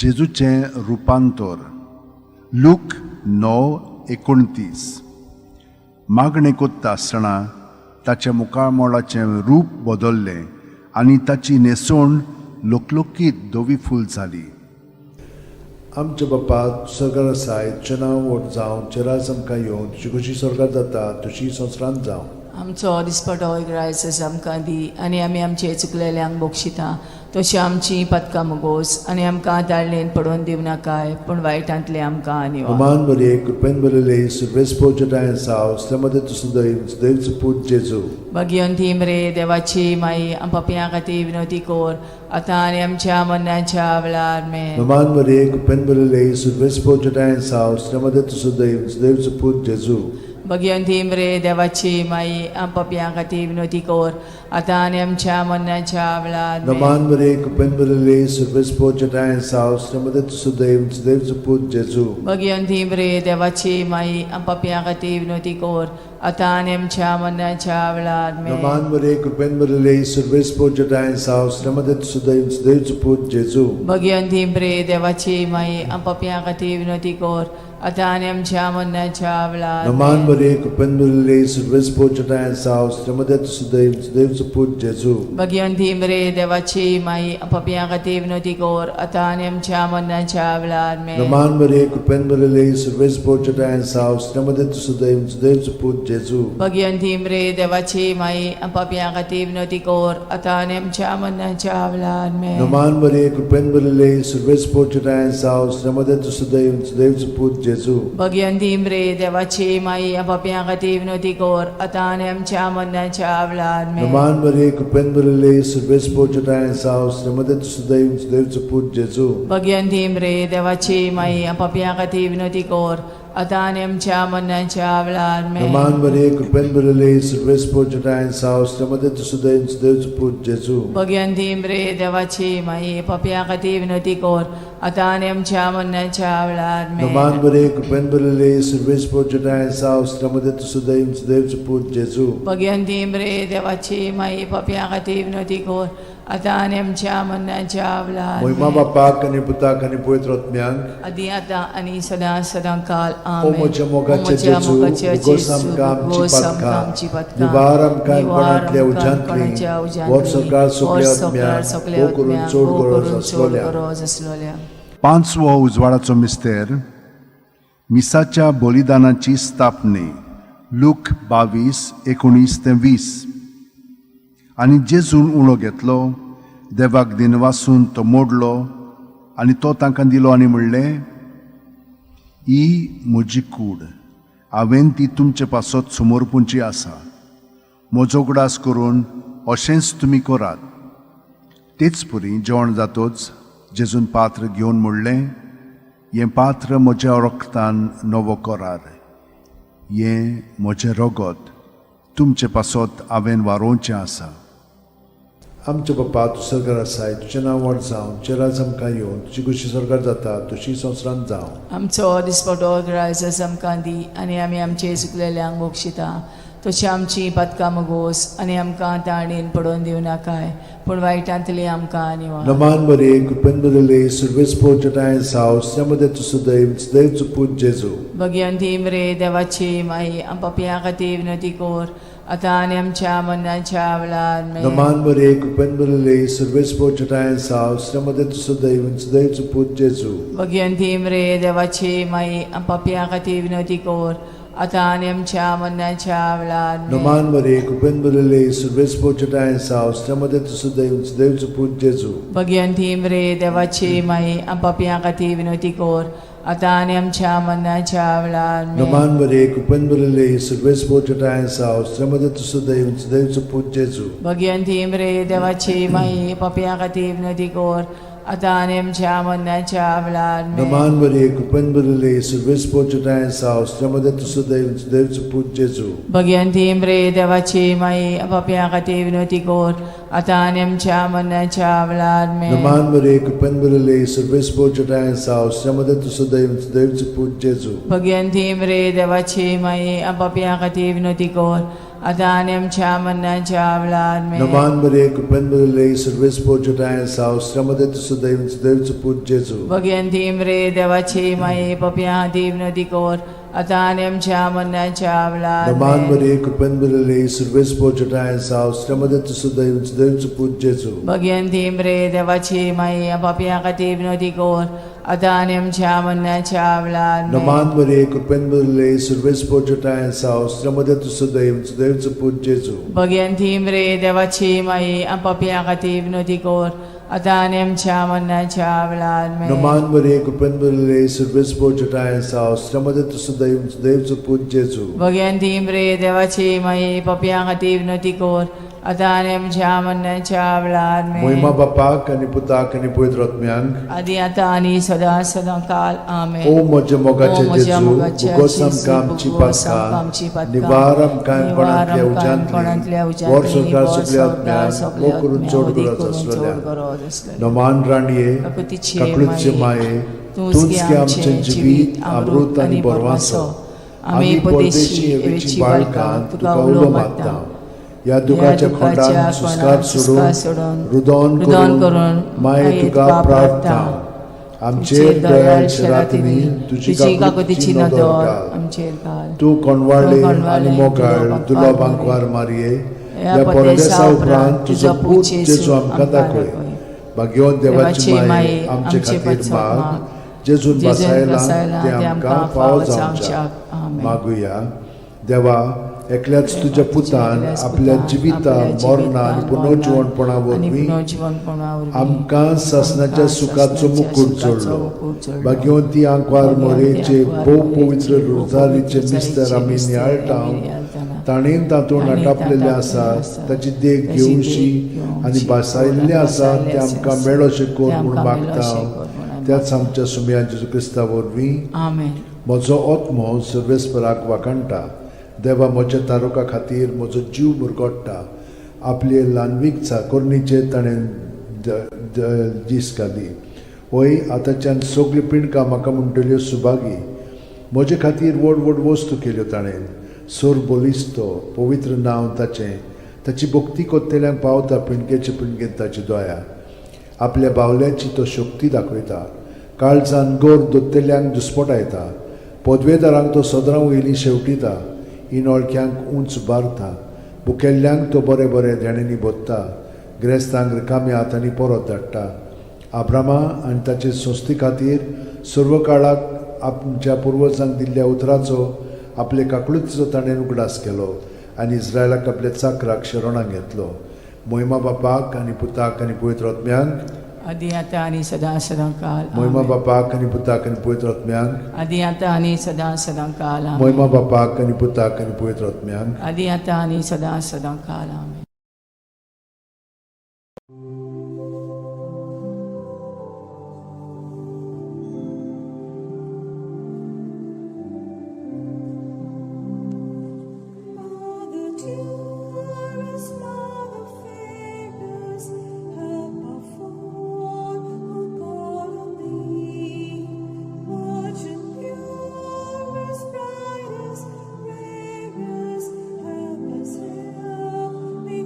जेजूचें रुपांतर, लूक 9:29. मागणें कोत्ता आसतना ताच्या मुखामळाचें रूप बदल्लें आनी ताची न्हेसवण लोकलोकीत धवी फूल जाली. आमच्या बापा सरकार आसाय, तुजें नांव व्हड जावं, तुजें राज आमकां येवं, तुजी खोशी स्वर्गात जाता तशी संवसारांत जावं. आमचो दिसपटो ग्रायस आमकां दी आनी आमी आमचे चुकलेल्यांक बक्षिता तशी आमची पदकां मुगोस आनी आमकां दाळणेन पडोवन दिवं नाकाय पूण वायटांतले आमकां निवार. अमान मरिये, कृपेन भरिल्ले, सुर्वेस पोजटायन साव श्रीमती तुसुदय देवचो पूत जेजू. भगियंतीम रे देवाची माई पापयां खातीर विनवती कर आतां आनी आमच्या मरणाच्या वेळार आमेन. नमान मरिये, कृपेन भरिल्ले, सुर्वेस पोजटायन साव श्रीमती तुसुदय देवचो पूत जेजू. भगियंतीम रे देवाची माई पापयां खातीर विनवती कर आतां आनी आमच्या मरणाच्या वेळार आमेन. नमान मरिये, कृपेन भरिल्ले, सुर्वेस पोजटायन साव श्रीमती तुसुदय देवचो पूत जेजू. भगियंतीम रे देवाची माई पापयां खातीर विनवती कर आतां आनी आमच्या मरणाच्या वेळार आमेन. नमान मरिये, कृपेन भरिल्ले, सुर्वेस पोजटायन साव श्रीमती तुसुदय देवचो पूत जेजू. भगियंतीम रे देवाची माई पापयां खातीर विनवती कर आतां आनी आमच्या मरणाच्या वेळार नमान आमेन. मरिये, कृपेन भरिल्ले, सुर्वेस पोजटायन साव श्रीमती तुसुदय देवचो पूत जेजू. भगियंतीम रे देवाची माई पापयां खातीर विनवती कर आतां आनी आमच्या मरणाच्या वेळार आमेन. नमान मरिये, कृपेन भरिल्ले, सुर्वेस पोजटायन साव श्रीमती तुसुदय देवचो पूत जेजू. भगियंतीम रे देवाची माई पापयां खातीर विनवती कर आतां आनी आमच्या मरणाच्या वेळार आमेन. नमान मरिये, कृपेन भरिल्ले, सुर्वेस पोजटायन साव श्रीमती तुसुदय देवचो पूत जेजू. भगियंतीम रे देवाची माई पापयां खातीर विनवती कर आतां आनी आमच्या मरणाच्या वेळार आमेन. नमान मरिये, कृपेन भरिल्ले, सुर्वेस पोजटायन साव श्रीमती तुसुदय देवचो पूत जेजू. भगियंतीम रे देवाची माई पापयां खातीर विनवती कर आतां आनी आमच्या मरणाच्या वेळार आमेन. नमान मरिये, कृपेन भरिल्ले, सुर्वेस पोजटायन साव श्रीमती तुसुदय देवचो पूत जेजू. भगियंतीम रे देवाची माई पापयां खातीर विनवती कर आतां आनी आमच्या मरणाच्या वेळार आमेन. नमान मरिये, कृपेन भरिल्ले, सुर्वेस पोजटायन साव श्रीमती तुसुदय देवचो पूत जेजू. भगियंतीम रे देवाची माई पापयां खातीर विनवती कर आतां आनी आमच्या मरणाच्या वेळार मोहिमा आमेन. बापाक आनी पुताक आनी पवित्र आत्म्याक. आदी आतां आनी सदां सदां काल ओ आमेन. म्हज्या ओ मोगाचे म्हज्या जेजू, मोगाचे उगोस जेजू, आमकां आमची उगोस आमकां पातकां, आमची पातकां, निवार आमकां निवार कोणांतल्या आमकां उज्यांतली, कोणाच्या उज्यांतली, वर सरकार वर सगल्या सरकार आत्म्यांक, सगल्या भोव करून आत्म्यांक, चड भोव गरज करून चड आसलोल्या. गरज आसलोल्या. पांचवो उजवाडाचो मिस्तेर, मिसाच्या बलिदानाची स्थापने, लूक 22:19 ते 20. आनी जेजून उणो घेतलो, देवाक दिनवासून तो मोडलो आनी तो तांकां दिलो आनी म्हणलें, ही म्हजी कूड, हांवें ती तुमचे पासत समर्पूंची आसा. म्हजो उगडास करून अशेंच तुमी करात. तेच परी जेवण जातोच जेजून पात्र घेवन म्हणलें, हें पात्र म्हज्या रक्तान नवो करार, हें म्हजें रगत तुमचे पासत हांवें वारोवचें आसा. आमच्या बापा, तूं सरकार आसाय, तुजें नांव व्हड जावं, तुजें राज आमकां येवं, तुजी खोशी सरकार जाता तशी संवसारांत जावं. आमचो दिसपटो ग्रायस आमकां दी आनी आमी आमचे चुकलेल्यांक बक्षिता तशी आमची पातकां मुगोस आनी आमकां ताणेन पडोवन दिवं नाकाय पूण वायटांतली आमकां निवार. नमान मरिये, कृपेन भरिल्ले, सुर्वेस पोजटायन साव श्रीमती तुसुदय देवचो पूत जेजू. भगियंतीम रे देवाची माई पापयां खातीर विनवती कर आतां आनी आमच्या मरणाच्या वेळार आमेन. नमान मरिये, कृपेन भरिल्ले, सुर्वेस पोजटायन साव श्रीमती तुसुदय देवचो पूत जेजू. भगियंतीम रे देवाची माई पापयां खातीर विनवती कर आतां आनी आमच्या मरणाच्या वेळार आमेन. नमान मरे कृपेन भरिल्ले सुर्वेस पोचटाय साव श्रमदे सुदैव सुदैवचो पूत जेजू. भगवंती मरे देवाची माई, पापयां खातीर विनवती कर, आतां आनी आमच्या मरणाच्या वेळार आमेन. नमान मरे कृपेन भरिल्ले सुर्वेस पोचटाय साव श्रमदे सुदैव सुदैवचो पूत जेजू. भगवंती मरे देवाची माई, पापयां खातीर विनवती कर, आतां आनी आमच्या मरणाच्या वेळार आमेन. नमान मरे कृपेन भरिल्ले सुर्वेस पोचटाय साव श्रमदे सुदैव सुदैवचो पूत जेजू. भगवंती मरे देवाची माई, पापयां खातीर विनवती कर, आतां आनी आमच्या मरणाच्या वेळार आमेन. नमान मरे कृपेन भरिल्ले सुर्वेस पोचटाय साव श्रमदे सुदैव सुदैवचो पूत जेजू. भगवंती मरे देवाची माई, पापयां खातीर विनवती कर, आतां आनी आमच्या मरणाच्या वेळार आमेन. नमान मरे कृपेन भरिल्ले सुर्वेस पोचटाय साव श्रमदे सुदैव सुदैवचो पूत जेजू. भगवंती मरे देवाची माई, पापयां खातीर विनवती कर, आतां आनी आमच्या मरणाच्या वेळार नमान आमेन. मरे कृपेन भरिल्ले सुर्वेस पोचटाय साव श्रमदे सुदैव सुदैवचो पूत जेजू. भगवंती मरे देवाची माई, पापयां खातीर विनवती कर, आतां आनी आमच्या मरणाच्या वेळार आमेन. नमान मरे कृपेन भरिल्ले सुर्वेस पोचटाय साव श्रमदे सुदैव सुदैवचो पूत जेजू. भगवंती मरे देवाची माई, पापयां खातीर विनवती कर, आतां आनी आमच्या मरणाच्या वेळार आमेन. नमान मरे कृपेन भरिल्ले सुर्वेस पोचटाय साव श्रमदे सुदैव सुदैवचो पूत जेजू. भगवंती मरे देवाची माई, पापयां खातीर विनवती कर, आतां आनी आमच्या मरणाच्या वेळार आमेन. मोहिमा बापाक आनी पुताक आनी पवित्र आत्म्यांक, आदी आतां आनी सदां सदां काल आमेन. ओ म्हज्या मोगाचे ओ म्हज्या जेजू, मोगाचे भुगोस जेजू, आमकां आमची भुगोस आमकां आमची पातकां, पातकां, निवार आमकां निवार कोणांतल्या आमकां कोणांतल्या उज्यांतली, उज्यांतली, वर संवसार वर सगल्या संवसार आत्म्यांक, सगल्या वो करून आत्म्यांक, चड वदी गरज करून चड आसलेल्या. गरज आसलेल्या. नमान राणये, काकुतीचे काकुळचे माये, माये, तूंच तूंच गे गे आमचें आमचें जिवीत, अमृत आनी बरवासो. आमी परदेशी हेवेची बाळकां तुका उलो मारता. ह्या दुखाच्या खोंडान सुस्कार सोडून रुदोन करून माये तुका प्रार्थना. आमचेर दयाळ शरातींनी तुजी काकुतीची नदर घाल. आमचेर घाल. तूं कोणवाळे आनी मोगाळ दुलो बांकवार मारये, ह्या परदेसा उपरांत तुजो पूत जेजू आमकां दाखय. भाग्यवंत देवाची माये, आमचे खातीर माग, जेजून बसायला ते आमकां फावो जावच्या. मागुया. देवा, एकल्याच तुज्या पुतान आपल्या जिविता मरणा आनी पुनर्जिवणपणा वरवीं आमकां सासणाच्या सुखाचो मुकूट जोडलो. भाग्यवंती आंकवार मोरेचे भोव पवित्र रोजारीचे मिस्तर आमी नियाळटा, ताणेन तातूंत आटापलेले आसा ताची देख घेवशी आनी भासायल्लें आसा तें आमकां मेळोशें कर म्हूण मागता, त्याच आमच्या सुमया जेजू क्रिस्ता वरवीं. आमेन. म्हजो आत्मो सर्वेस्पराक वाखाणटा. देवा म्हज्या तारुका खातीर म्हजो जीव मुरगोडटा. आपले ल्हानवीक चाकोरणीचेर ताणें दीस घाली. वय, आतांच्यान सगळ्यो पिंडकां म्हाका म्हणटल्यो सुभागी. म्हजे खातीर व्हड व्हड वस्तू केल्यो ताणें. सोर बलिस्तो पवित्र नांव ताचें. ताची भक्ती कोत्तेल्यांक पावता पिंडकेचे पिंडकेन ताची दया. आपल्या बावल्याची तो शक्ती दाखयता. काळजान गोर दोत्तेल्यांक दुस्पटायता. पदवेदारांक तो सदरां वयली शेवटिता. इनोळख्यांक उंच बारता. बुकेल्ल्यांक तो बरें बरें देण्यांनी भोत्ता. ग्रेस्तांक रिकाम्या हातांनी परत धाडटा. आब्रामा आनी ताचे संस्थे खातीर सर्व काळाक आमच्या पुर्वजांक दिल्ल्या उतराचो आपले काकळुतीचो ताणें उगडास केलो आनी इस्रायलाक आपल्या चाकराक शरणाक घेतलो. मोहिमा बापाक आनी पुताक आनी पवित्र आत्म्यांक, आदी आतां आनी सदां सदां काल. मोहिमा बापाक आनी पुताक आनी पवित्र आत्म्यांक, आदी आतां आनी सदां सदां काल. आमेन. मोहिमा बापाक आनी पुताक आनी पवित्र आत्म्यांक, आदी आतां आनी सदां सदां काल. आमेन. Mother dearest, Mother fairest, help our all who call on thee. Virgin purest, brightest, rarest, help us, help me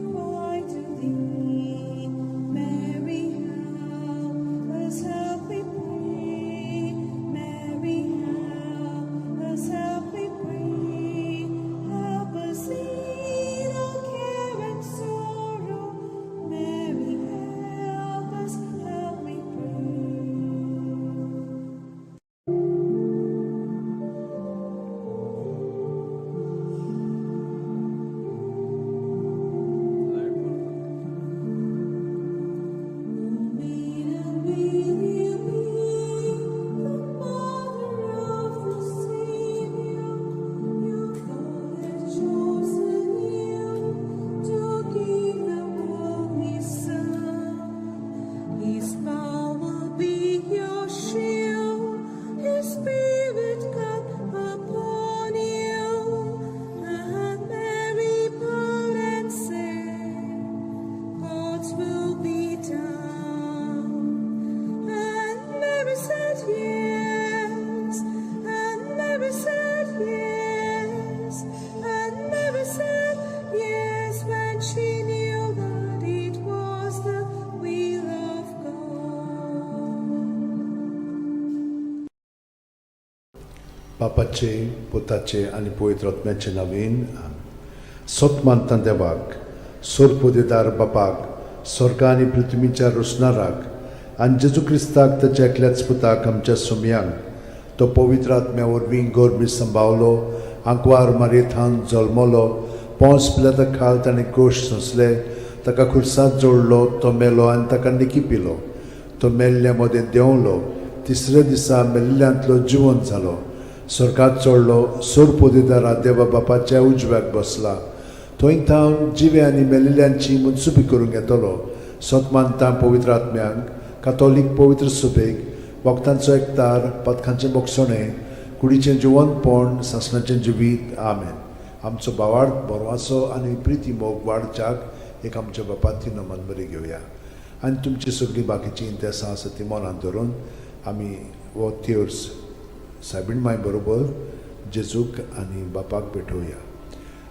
बापाचे, पुताचे आनी पवित्र आत्म्याचे नवीन. सत मानता देवाक, सोरपोदेदार बापाक, स्वर्गा आनी पृथ्वीच्या रोसणाराक, आनी जेजू क्रिस्ताक, ताच्या एकल्याच पुताक, आमच्या सोमयांक, तो पवित्र आत्म्या वरवीं गोरमी संभावलो, आंकवार मारयेथान जल्मलो, पोंस पिलाता खाल ताणें कोश सोंसले, ताका खुर्सात जोडलो, तो मेलो आनी ताका निकी पिलो, तो मेल्ल्या मदें देंवलो, तिसऱ्या दिसा मेल्ल्यांतलो जिवंत जालो, स्वर्गात चडलो, सोरपोदेदारा देवा बापाच्या उजव्याक बसला, थंय थावन जिवे आनी मेलिल्ल्यांची मनसुबी करूंक येतलो. सत मानता पवित्र आत्म्यांक, कातोलीक पवित्र सुबेक, वखदांचो एकतार, पदकांचें बोगसणें, कुडीचें जिवंतपण, सासणाचें जिवीत. आमेन. आमचो बावार्थ, बरवासो आनी प्रिती मोग वाडच्याक एक आमच्या बापाती नमन बरी घेवया आनी तुमची सगळीं बाकीचीं इंतेसां आसा ती मनांत धरून आमी हो तेर्स सायबीण माय बरोबर जेजूक आनी बापाक भेटोवया.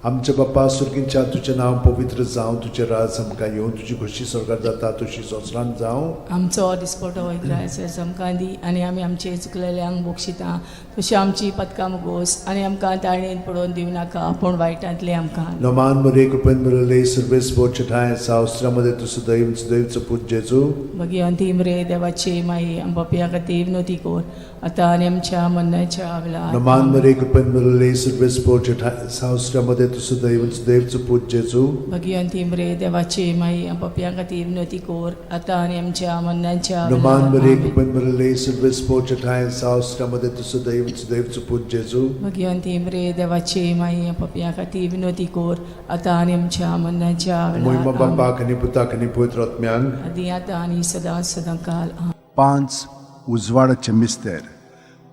आमच्या बापा सुर्गींच्या, तुजें नांव पवित्र जावं, तुजें राज आमकां येवं, तुजी खोशी स्वर्गात जाता तशी संवसारांत जावं. आमचो दिसपटो इग्रायस आमकां दी आनी आमी आमचे चुकलेल्यांक बक्षिता तशी आमची पदकां मुगोस आनी आमकां ताळणेन पडोवन दिवं नाका, पूण वायटांतलें आमकां. नमान मरे, कृपेन मिळले, सर्वेस बोचठाय सावस्त्रामध्ये तूं सदैव सदैवचो पूत जेजू. भगिवंती मरे देवाची माई, आम पापया खातीर विनवती कर, आतां आनी आमच्या मरणाच्या वेळार. नमान मरे, कृपेन मिळले, सर्वेस बोचठाय सावस्त्रामध्ये तूं सदैव सदैवचो पूत जेजू. भगिवंती मरे देवाची माई, आम पापया खातीर विनवती कर, आतां आनी आमच्या मरणाच्या नमान वेळार. मरे, आमेन. कृपेन मिळले, सर्वेस बोचठाय सावस्त्रामध्ये तूं सदैव सदैवचो पूत जेजू. भगिवंती मरे देवाची माई, आम पापया खातीर विनवती कर, आतां आनी आमच्या मरणाच्या मोहिमा वेळार. आमेन. बापाक आनी पुताक आनी पवित्र आत्म्यांक. आदी आतां आनी सदां सदां काल. आमेन. पांच उजवाडाचे मिस्तेर.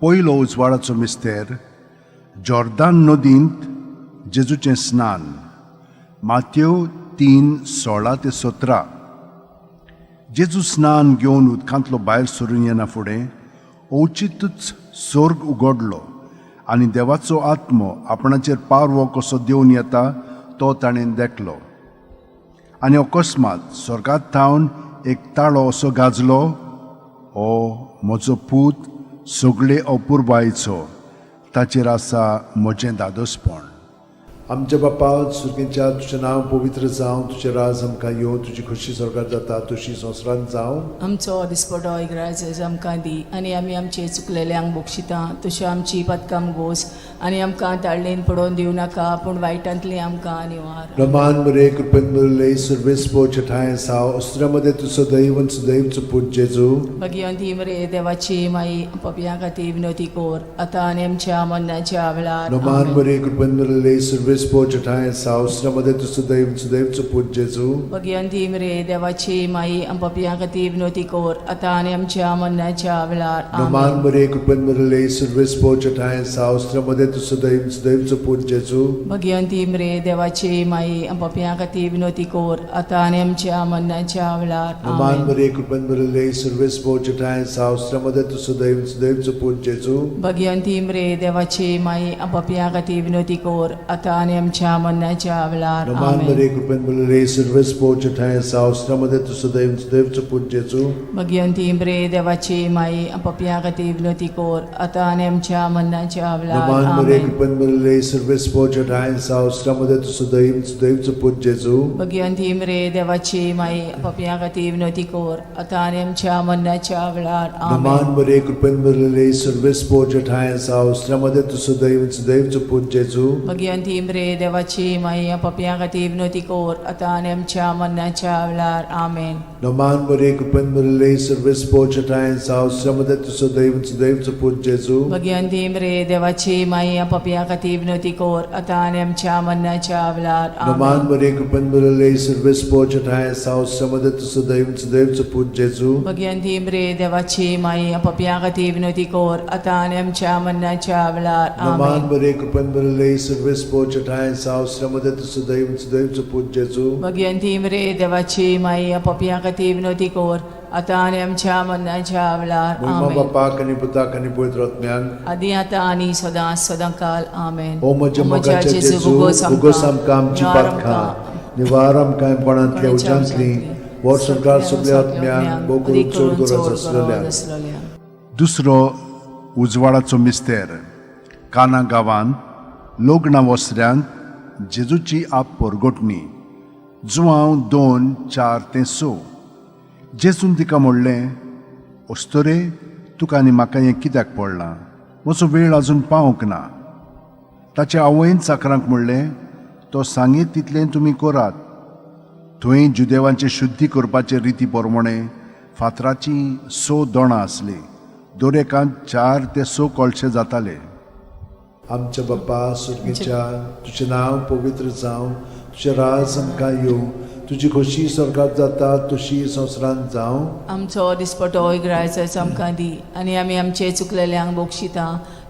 पयलो उजवाडाचो मिस्तेर, जॉर्दान नदींत जेजूचें स्नान, मातेव 3:16 ते 17. जेजू स्नान घेवन उदकांतलो भायर सरून येना फुडें अवचितूच सोर्ग उगडलो आनी देवाचो आत्मो आपणाचेर पारवो कसो देवन येता तो ताणें देखलो. आनी अकस्मात स्वर्गात थावन एक ताळो असो गाजलो, हो म्हजो पूत सगळे अपुरबायेचो, ताचेर आसा म्हजें दादोसपण. आमच्या बापा सुर्गींच्या, तुजें नांव पवित्र जावं, तुजें राज आमकां येवं, तुजी खोशी स्वर्गात जाता तशी संवसारांत जावं. आमचो दिसपटो इग्राज आमकां दी आनी आमी आमचे चुकलेल्यांक बक्षिता तश्यो आमची पदकां गोस आनी आमकां ताळणेन पडोवन दिवं नाका, पूण वायटांतली आमकां निवार. रमान मरे, कृपेन मरले, सर्वेस पोचठाय साव अस्त्रामध्ये तूं सदैव सदैवचो पूत जेजू. भगिवंती मरे देवाची माई, पपया खातीर विनवती कर, आतां आनी आमच्या मरणाच्या वेळार. रमान आमेन. मरे, कृपेन मरले, सर्वेस पोचठाय साव अस्त्रामध्ये तूं सदैव सदैवचो पूत जेजू. भगिवंती मरे देवाची माई, पपया खातीर विनवती कर, आतां आनी आमच्या मरणाच्या वेळार. रमान आमेन. मरे, कृपेन मरले, सर्वेस पोचठाय साव अस्त्रामध्ये तूं सदैव सदैवचो पूत जेजू. भगिवंती मरे देवाची माई, पपया खातीर विनवती कर, आतां आनी आमच्या मरणाच्या वेळार. रमान आमेन. मरे, कृपेन मरले, सर्वेस पोचठाय साव अस्त्रामध्ये तूं सदैव सदैवचो पूत जेजू. भगिवंती मरे देवाची माई, पपया खातीर विनवती कर, आतां आनी आमच्या मरणाच्या वेळार. रमान आमेन. मरे, कृपेन मरले, सर्वेस पोचठाय साव अस्त्रामध्ये तूं सदैव सदैवचो पूत जेजू. भगिवंती मरे देवाची माई, पपया खातीर विनवती कर, आतां आनी आमच्या मरणाच्या वेळार. रमान मरे, आमेन. कृपेन मरले, सर्वेस पोचठाय साव अस्त्रामध्ये तूं सदैव सदैवचो पूत जेजू. भगिवंती मरे देवाची माई, पपया खातीर विनवती कर, आतां आनी आमच्या मरणाच्या वेळार. रमान आमेन. मरे, कृपेन मरले, सर्वेस पोचठाय साव अस्त्रामध्ये तूं सदैव सदैवचो पूत जेजू. भगिवंती मरे देवाची माई, पपया खातीर विनवती कर, आतां आनी आमच्या मरणाच्या वेळार. आमेन. रमान मरे, कृपेन मरले, सर्वेस पोचठाय साव अस्त्रामध्ये तूं सदैव सदैवचो पूत जेजू. भगिवंती मरे देवाची माई, पपया खातीर विनवती कर, आतां आनी आमच्या मरणाच्या वेळार. रमान आमेन. मरे, कृपेन मरले, सर्वेस पोचठाय साव अस्त्रामध्ये तूं सदैव सदैवचो पूत जेजू. भगिवंती मरे देवाची माई, पपया खातीर विनवती कर, आतां आनी आमच्या मरणाच्या वेळार. रमान आमेन. मरे, कृपेन मरले, सर्वेस पोचठाय साव अस्त्रामध्ये तूं सदैव सदैवचो पूत जेजू. भगिवंती मरे देवाची माई, पपया खातीर विनवती कर, आतां आनी आमच्या मरणाच्या वेळार. मोहिमा आमेन. बापाक आनी पुताक आनी पवित्र आत्म्याक. आदी आतां आनी सदां सदां काल. आमेन. ओ म्हज्या मोगाच्या जेजू, उगोस आमकां आमची पातकां, निवार आमकां कोणांतल्या उज्यांतली, वर संवसार सगल्या आत्म्यांक, भोव करून चड गरज आसलेल्या. दुसरो उजवाडाचो मिस्तेर, काना गांवांत लग्ना वसऱ्यांत जेजूची आप परगटणी. जुवांव 2:4-6. जेजून तिका म्हणलें, अस्तुरे, तुका आनी म्हाका हें कित्याक पडलां? म्हजो वेळ अजून पावंक ना. ताच्या आवयन चाकरांक म्हणलें, तो सांगीत तितलें तुमी करात. थंय जुदेवांचे शुद्धी करपाचे रिती प्रमाणे फातराचीं 6 दोणां आसलीं. दर एकांत 4 ते 6 कळशे जाताले. आमच्या बाप्पा सुर्गीच्या, तुजें नांव पवित्र जावं, तुजें राज आमकां येवं, तुजी खोशी स्वर्गात जाता तशी संवसारांत जावं. आमचो दिसपटो इगरायचो आमकां दी आनी आमी आमचे चुकलेल्यांक बक्षिता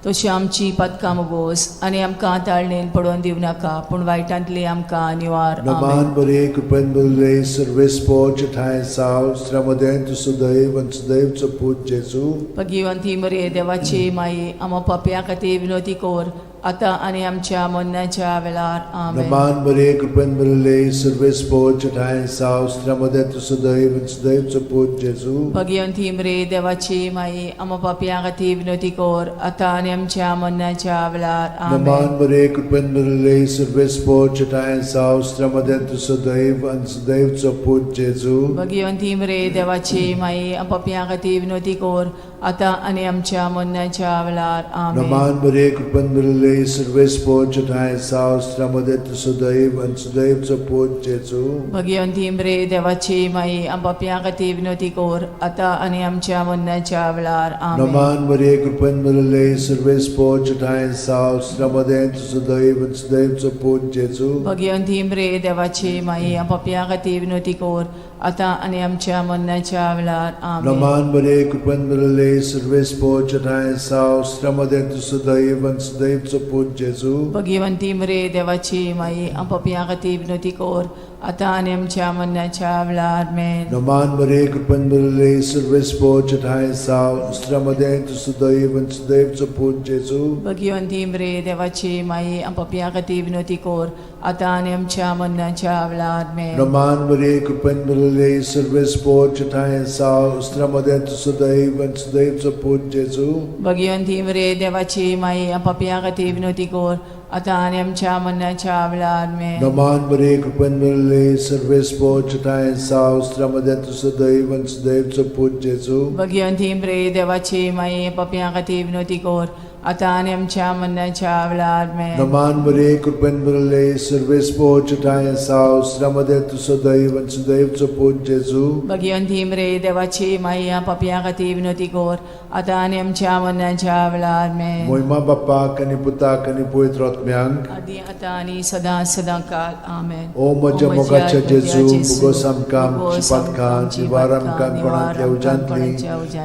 तशी आमची पदकां मोगोस आनी आमकां ताळणेन पडोवन दिवं नाका, पूण वायटांतली आमकां निवार. नमान आमेन. बरे, कृपेन भरिल्ले, सर्वेस्पोर ठांय साव, स्त्र्यामदें तूं सुदैव आनी सुदैवचो पूत जेजू. भगिवंती मरे, देवाची माई, आमा पापयां खातीर विनवती कर, आतां आनी आमच्या मरणाच्या वेळार. आमेन. नमान बरे, कृपेन भरिल्ले, सर्वेस्पोर ठांय साव, स्त्र्यामदें तूं सुदैव आनी सुदैवचो पूत जेजू. भगिवंती मरे, देवाची माई, आमा पापयां खातीर विनवती कर, आतां आनी आमच्या मरणाच्या वेळार. आमेन. नमान बरे, कृपेन भरिल्ले, सर्वेस्पोर ठांय साव, स्त्र्यामदें तूं सुदैव आनी सुदैवचो पूत जेजू. भगिवंती मरे, देवाची माई, पापयां खातीर विनवती कर, आतां आनी आमच्या मरणाच्या वेळार. आमेन. नमान बरे, कृपेन भरिल्ले, सर्वेस्पोर ठांय साव, स्त्र्यामदें तूं सुदैव आनी सुदैवचो पूत जेजू. भगिवंती मरे, देवाची माई, पापयां खातीर विनवती कर, आतां आनी आमच्या मरणाच्या वेळार. आमेन. नमान मरिये, कृपेन भरिल्ले, सर्वेस्पोर ठांय साव, स्त्र्यामदें तूं सुदैव आनी सुदैवचो पूत जेजू. भगिवंती मरे, देवाची माई, पापयां खातीर विनवती कर, आतां आनी आमच्या मरणाच्या वेळार. आमेन. नमान मरिये, कृपेन भरिल्ले, सर्वेस्पोर ठांय साव, स्त्र्यामदें तूं सुदैव आनी सुदैवचो पूत जेजू. भगिवंती मरे, देवाची माई, पापयां खातीर विनवती कर, आतां आनी आमच्या मरणाच्या वेळार. आमेन. नमान मरिये, कृपेन भरिल्ले, सर्वेस्पोर ठांय साव, स्त्र्यामदें तूं सुदैव आनी सुदैवचो पूत जेजू. भगिवंती मरे, देवाची माई, पापयां खातीर विनवती कर, आतां आनी आमच्या मरणाच्या वेळार. आमेन. नमान मरिये, कृपेन भरिल्ले, सर्वेस्पोर ठांय साव, स्त्र्यामदें तूं सुदैव आनी सुदैवचो पूत जेजू. भगिवंती मरे, देवाची माई, पापयां खातीर विनवती कर, आतां आनी आमच्या मरणाच्या वेळार. आमेन. नमान मरिये, कृपेन भरिल्ले, सर्वेस्पोर ठांय साव, स्त्र्यामदें तूं सुदैव आनी सुदैवचो पूत जेजू. भगिवंती मरे, देवाची माई, पापयां खातीर विनवती कर, आतां आनी आमच्या मरणाच्या वेळार. आमेन. नमान मरिये, कृपेन भरिल्ले, सर्वेस्पोर ठांय साव, स्त्र्यामदें तूं सुदैव आनी सुदैवचो पूत जेजू. भगिवंती मरे, देवाची माई, पापयां खातीर विनवती कर, आतां आनी आमच्या मरणाच्या वेळार. आमेन. मोहिमा बाप्पाक आनी पुताक आनी पवित्र आत्म्यांक, आदी आतां आनी सदां सदां काल. आमेन. ओ म्हज्या मोगाच्या जेजू, मुगोस आमकां आमची पातकां, निवार आमकां कोणांतल्या उज्यांतली,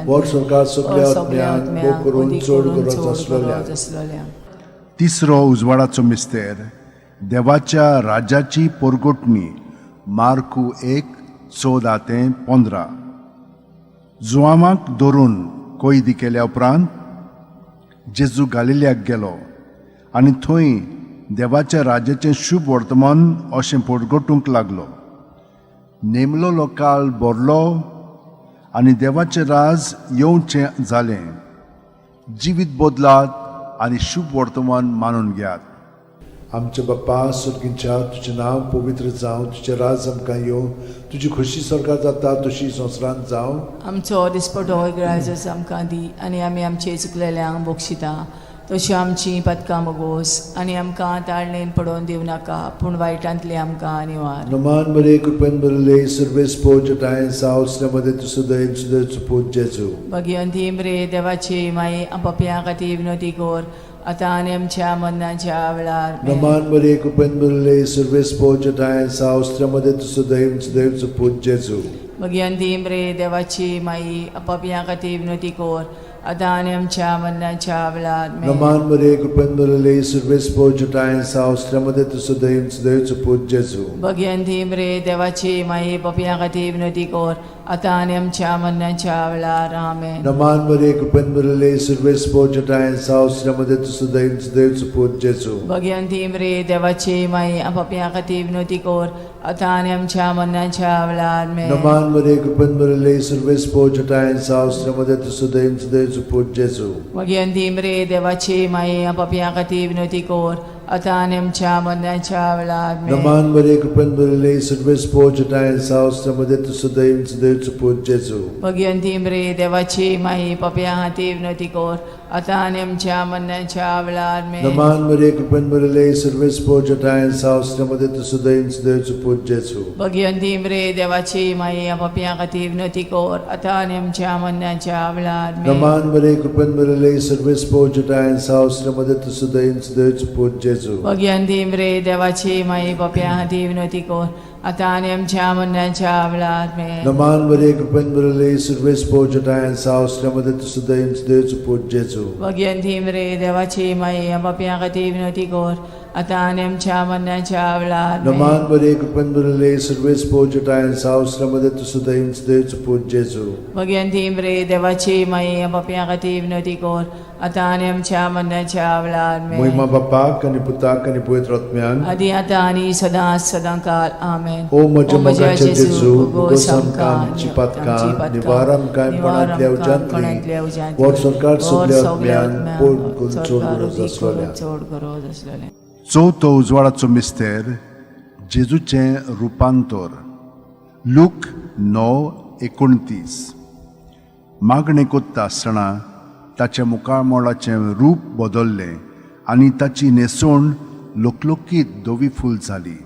वर सरकार सगल्या आत्म्यांक, भोग करून चड गरज आसलेल्या. आसलोल्या. तिसरो उजवाडाचो मिस्तेर, देवाच्या राज्याची परगटणी. मार्कू 1:14-15. जुवामाक धरून कैदी केल्या उपरांत जेजू गालिल्याक गेलो आनी थंय देवाच्या राज्याचें शुभ वर्तमान अशें परगटूंक लागलो. नेमलोलो काळ भरलो आनी देवाचें राज येवचें जालें. जिवीत बदलात आनी शुभ वर्तमान मानून घेयात. आमच्या बाप्पा सुर्गींच्या, तुजें नांव पवित्र जावं, तुजें राज आमकां येवं, तुजी खोशी स्वर्गात जाता तशी संवसारांत जावं. आमचो दिसपटो इगराजच आमकां दी आनी आमी आमचे चुकलेल्यांक बक्षिता तशी आमची पदकां मोगोस आनी आमकां ताळणेन पडोवन दिवं नाका, पूण वायटांतली आमकां निवार. नमान मरिये, कृपेन भरिल्ले, सर्वेस्पोर ठांय साव, स्त्र्यामदें तूं सुदैव सुदैवचो पूत जेजू. भगिवंती मरे, देवाची माई, पापयां खातीर विनवती कर, आतां आनी आमच्या मरणाच्या वेळार. आमेन. नमान मरिये, कृपेन भरिल्ले, सर्वेस्पोर ठांय साव, स्त्र्यामदें तूं सुदैव सुदैवचो पूत जेजू. भगिवंती मरे, देवाची माई, पापयां खातीर विनवती कर, आतां आनी आमच्या मरणाच्या वेळार. आमेन. नमान मरिये, कृपेन भरिल्ले, सर्वेस्पोर ठांय साव, स्त्र्यामदें तूं सुदैव सुदैवचो पूत जेजू. भगिवंती मरे, देवाची माई, पापयां खातीर विनवती कर, आतां आनी आमच्या मरणाच्या वेळार. आमेन. नमान मरिये, कृपेन भरिल्ले, सुर्वेस पोचटाय साव श्रमदे तुसुदैव सुदैव सुपूत जेजू. भगवंती मरे देवाची माई, पापयां खातीर विनवती कर, आतां आनी आमच्या मरणाच्या वेळार. आमेन. नमान मरिये, कृपेन भरिल्ले, सुर्वेस पोचटाय साव श्रमदे तुसुदैव सुदैव सुपूत जेजू. भगवंती मरे देवाची माई, पापयां खातीर विनवती कर, आतां आनी आमच्या मरणाच्या वेळार. आमेन. नमान मरिये, कृपेन भरिल्ले, सुर्वेस पोचटाय साव श्रमदे तुसुदैव सुदैव सुपूत जेजू. भगवंती मरे देवाची माई, पापयां खातीर विनवती कर, आतां आनी आमच्या मरणाच्या वेळार. आमेन. नमान मरिये, कृपेन भरिल्ले, सुर्वेस पोचटाय साव श्रमदे तुसुदैव सुदैव सुपूत जेजू. भगवंती मरे देवाची माई, पापयां खातीर विनवती कर, आतां आनी आमच्या मरणाच्या वेळार. आमेन. नमान मरिये, कृपेन भरिल्ले, सुर्वेस पोचटाय साव श्रमदे तुसुदैव सुदैव सुपूत जेजू. भगवंती मरे देवाची माई, पापयां खातीर विनवती कर, आतां आनी आमच्या मरणाच्या वेळार. आमेन. नमान मरिये, कृपेन भरिल्ले, सुर्वेस पोचटाय साव श्रमदे तुसुदैव सुदैव सुपूत जेजू. भगवंती मरे देवाची माई, पापयां खातीर विनवती कर, आतां आनी आमच्या मरणाच्या वेळार. आमेन. नमान मरिये, कृपेन भरिल्ले, सुर्वेस पोचटाय साव श्रमदे तुसुदैव सुदैव सुपूत जेजू. भगवंती मरे देवाची माई, पापयां खातीर विनवती कर, आतां आनी आमच्या मरणाच्या वेळार. आमेन. मोहिमा बापाक आनी पुताक आनी पवित्र आत्म्याक. आदी आतां आनी सदां सदां काल. आमेन. ओ म्हज्या मोगाच्या जेजू, उगोस आमकां आमची पातकां, निवार आमकां कोणांतल्या उज्यांतली, वर सरकार सगल्या आत्म्यान पोड करून चड गरज आसलोल्या. चड गरज आसलेलें. चवथो उजवाडाचो मिस्तेर, जेजूचें रुपांतर, लूक 9:29. मागणें कोत्ता आसतना ताच्या मुखामळाचें रूप बदल्लें आनी ताची न्हेसवण लोकलोकीत धवी फूल जाली.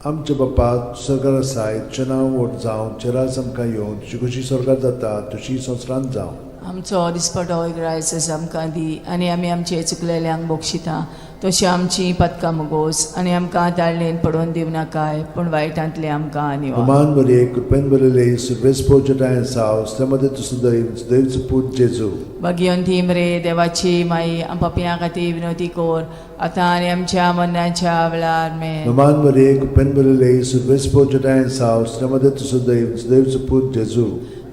आमच्या बापा सरकार आसाय, तुजें नांव व्हड जावं, तुजें राज आमकां येवं, तुजी खुशी स्वर्गात जाता तशी संवसारांत जावं. आमचो दिसपटो इग्रायस आमकां दी आनी आमी आमचे चुकलेल्यांक बक्षिता तशी आमची पदकां मुगोस आनी आमकां ताळणेन पडोवन दिवं नाकाय, पूण वायटांतलें आमकां निवार. नमान मरिये, कृपेन भरिल्ले, सुर्वेस पोचटाय साव श्रमदे तुसुदैव सुदैव सुपूत जेजू. भगवंती मरे देवाची माई, पापयां खातीर विनवती कर, आतां आनी आमच्या मरणाच्या वेळार. आमेन. नमान मरिये, कृपेन भरिल्ले, सुर्वेस पोचटाय साव श्रमदे तुसुदैव सुदैव सुपूत जेजू.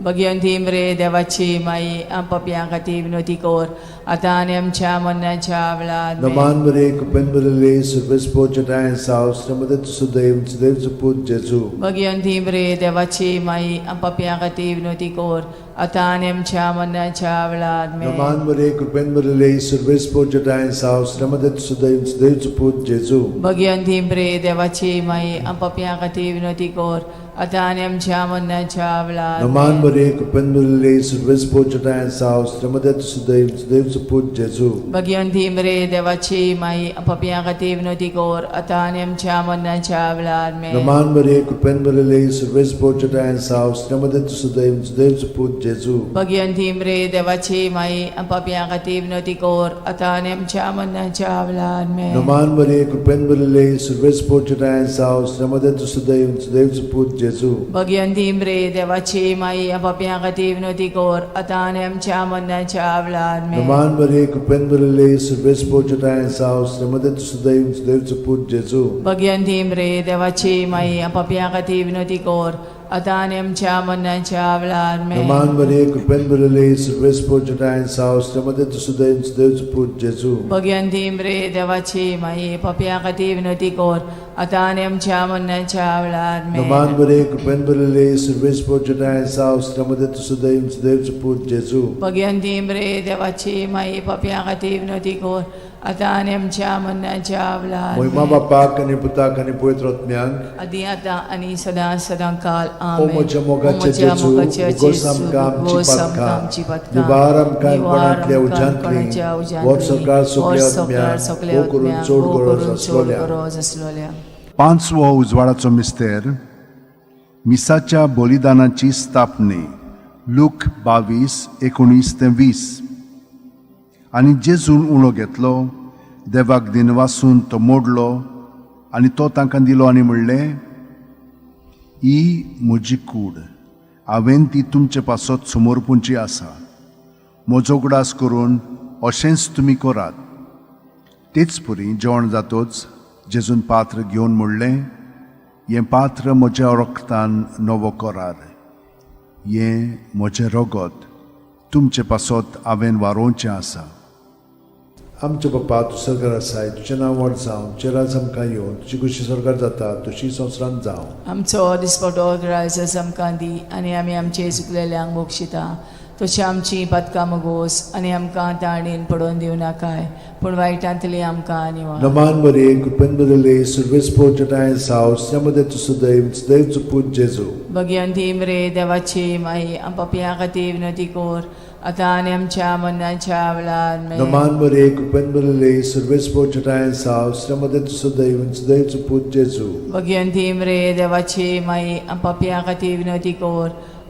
भगवंती मरे देवाची माई, पापयां खातीर विनवती कर, आतां आनी आमच्या मरणाच्या वेळार. आमेन. नमान मरिये, कृपेन भरिल्ले, सुर्वेस पोचटाय साव श्रमदे तुसुदैव सुदैव सुपूत जेजू. भगवंती मरे देवाची माई, पापयां खातीर विनवती कर, आतां आनी आमच्या मरणाच्या वेळार. आमेन. नमान मरिये, कृपेन भरिल्ले, सुर्वेस पोचटाय साव श्रमदे तुसुदैव सुदैव सुपूत जेजू. भगवंती मरे देवाची माई, पापयां खातीर विनवती कर, आतां आनी आमच्या मरणाच्या वेळार. नमान आमेन. मरिये, कृपेन भरिल्ले, सुर्वेस पोचटाय साव श्रमदे तुसुदैव सुदैव सुपूत जेजू. भगवंती मरे देवाची माई, पापयां खातीर विनवती कर, आतां आनी आमच्या मरणाच्या वेळार. आमेन. नमान मरिये, कृपेन भरिल्ले, सुर्वेस पोचटाय साव श्रमदे तुसुदैव सुदैव सुपूत जेजू. भगवंती मरे देवाची माई, पापयां खातीर विनवती कर, आतां आनी आमच्या मरणाच्या वेळार. आमेन. नमान मरिये, कृपेन भरिल्ले, सुर्वेस पोचटाय साव श्रमदे तुसुदैव सुदैव सुपूत जेजू. भगवंती मरे देवाची माई, पापयां खातीर विनवती कर, आतां आनी आमच्या मरणाच्या वेळार. आमेन. नमान मरिये, कृपेन भरिल्ले, सुर्वेस पोचटाय साव श्रमदे तुसुदैव सुदैव सुपूत जेजू. भगवंती मरे देवाची माई, पापयां खातीर विनवती कर, आतां आनी आमच्या मरणाच्या वेळार. आमेन. नमान मरिये, कृपेन भरिल्ले, सुर्वेस पोचटाय साव श्रमदे तुसुदैव सुदैव सुपूत जेजू. भगवंती मरे देवाची माई, पापयां खातीर विनवती कर, आतां आनी आमच्या मरणाच्या वेळार. आमेन. नमान मरिये, कृपेन भरिल्ले, सुर्वेस पोचटाय साव श्रमदे तुसुदैव सुदैव सुपूत जेजू. भगवंती मरे देवाची माई, पापयां खातीर विनवती कर, आतां आनी आमच्या मरणाच्या वेळार. मोहिमा आमेन. बापाक आनी पुताक आनी पवित्र आत्म्याक. आदी आतां आनी सदां सदां काल. ओ आमेन. म्हज्या ओ मोगाचे म्हज्या जेजू, मोगाच्या उगोस जेजू, आमकां आमची उगोस आमकां पातकां, आमची पातकां, निवार आमकां निवार कोणांतल्या आमकां उज्यांतली, कोणाच्या उज्यांतली, वर सरकार वर सगल्या सरकार आत्म्याक, सगल्या हो करून आत्म्याक, चड हो गरज करून चड आसलोल्या. गरज आसलोल्या. पांचवो उजवाडाचो मिस्तेर, मिसाच्या बलिदानाची स्थापने, लूक 22:19 ते 20. आनी जेजून उणो घेतलो, देवाक दिनवासून तो मोडलो आनी तो तांकां दिलो आनी म्हणलें, ही म्हजी कूड, हांवें ती तुमचे पासत समर्पूंची आसा. म्हजो उगडास करून अशेंच तुमी करात. तेच परी जेवण जातोच जेजून पात्र घेवन म्हणलें, हें पात्र म्हज्या रक्तान नवो करार. हें म्हजें रगत तुमचे पासत हांवें वारोवचें आसा. आमच्या बापा, तूं सरकार आसाय, तुजें नांव व्हड जावं, तुजें राज आमकां येवं, तुजी खुशी सरकार जाता तशी संवसारांत जावं. आमचो दिसपटो ग्रायस आमकां दी आनी आमी आमचे चुकलेल्यांक बक्षिता तशी आमची पातकां मगोस आनी आमकां ताणेन पडोवन दिवं नाकाय पूण वायटांतली आमकां निवार. नमान बरे कृपेन बदले सुरवेस पोचटाय साव मध्ये तूं सदैव सदैव पूत जेजू. भगयंती मरे देवाची माई, आम पापयां खातीर विनंती कर आतां आनी आमच्या मरणाच्या वेळार. आमेन. नमान बरे कृपेन बदले सुरवेस पोचटाय साव मध्ये तूं सदैव सदैव पूत जेजू. भगयंती मरे देवाची माई, आम पापयां खातीर विनंती कर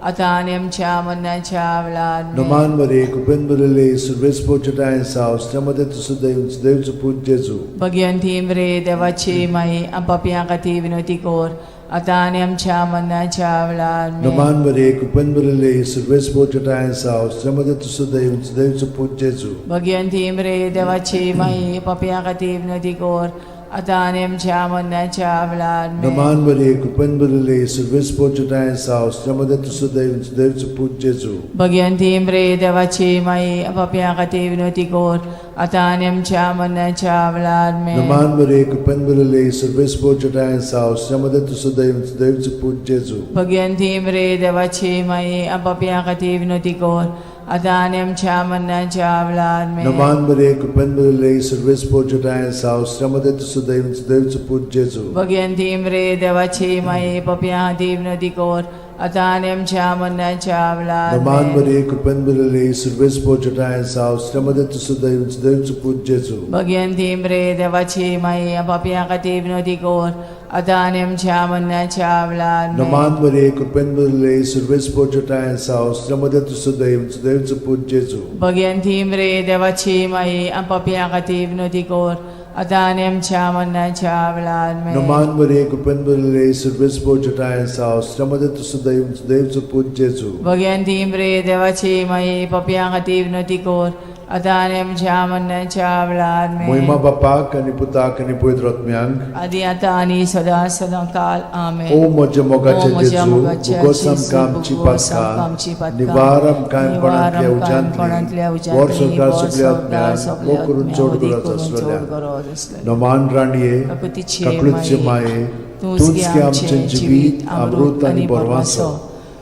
आतां आनी आमच्या मरणाच्या वेळार. आमेन. नमान बरे कृपेन बदले सुरवेस पोचटाय साव मध्ये तूं सदैव सदैव पूत जेजू. भगयंती मरे देवाची माई, आम पापयां खातीर विनंती कर आतां आनी आमच्या मरणाच्या वेळार. आमेन. नमान बरे कृपेन बदले सुरवेस पोचटाय साव मध्ये तूं सदैव सदैव पूत जेजू. भगयंती मरे देवाची माई, पापयां खातीर विनंती कर आतां आनी आमच्या मरणाच्या वेळार. आमेन. नमान बरे कृपेन बदले सुरवेस पोचटाय साव मध्ये तूं सदैव सदैव पूत जेजू. भगयंती मरे देवाची माई, पापयां खातीर विनंती कर आतां आनी आमच्या मरणाच्या वेळार. आमेन. नमान बरे कृपेन बदले सुरवेस पोचटाय साव मध्ये तूं सदैव सदैव पूत जेजू. भगयंती मरे देवाची माई, पापयां खातीर विनंती कर आतां आनी आमच्या मरणाच्या वेळार. आमेन. नमान बरे कृपेन बदले सुरवेस पोचटाय साव मध्ये तूं सदैव सदैव पूत जेजू. भगयंती मरे देवाची माई, पापयां खातीर विनंती कर आतां आनी आमच्या मरणाच्या वेळार. नमान आमेन. बरे कृपेन बदले सुरवेस पोचटाय साव मध्ये तूं सदैव सदैव पूत जेजू. भगयंती मरे देवाची माई, पापयां खातीर विनंती कर आतां आनी आमच्या मरणाच्या वेळार. आमेन. नमान बरे कृपेन बदले सुरवेस पोचटाय साव मध्ये तूं सदैव सदैव पूत जेजू. भगयंती मरे देवाची माई, पापयां खातीर विनंती कर आतां आनी आमच्या मरणाच्या वेळार. आमेन. नमान बरे कृपेन बदले सुरवेस पोचटाय साव मध्ये तूं सदैव सदैव पूत जेजू. भगयंती मरे देवाची माई, पापयां खातीर विनंती कर आतां आनी आमच्या मरणाच्या वेळार. आमेन. मोहिमा बापाक आनी पुताक आनी पवित्र आत्म्यांक, आदी आतां आनी सदां सदां काल. आमेन. ओ म्हज्या ओ मोगाचे म्हज्या जेजू, मोगाच्या भोगोस जेजू, आमकां आमची भोगोस आमकां आमची पातकां, पातकां, निवार आमकां निवार कोणांतल्या आमकां कोणांतल्या उज्यांतली, वर उज्यांतली, संवसार वर सगल्या संवसार आत्म्यांक, सगल्या मोग करून आत्म्यांक, चड वदी गरज करून चड आसलेल्या. गरज आसलेल्या. नमान राणये, काकुतीचे काकळूतचे माये, माये, तूंच तूंच गे गे आमचें आमचें जिवीत, अमृत आनी बरवासो.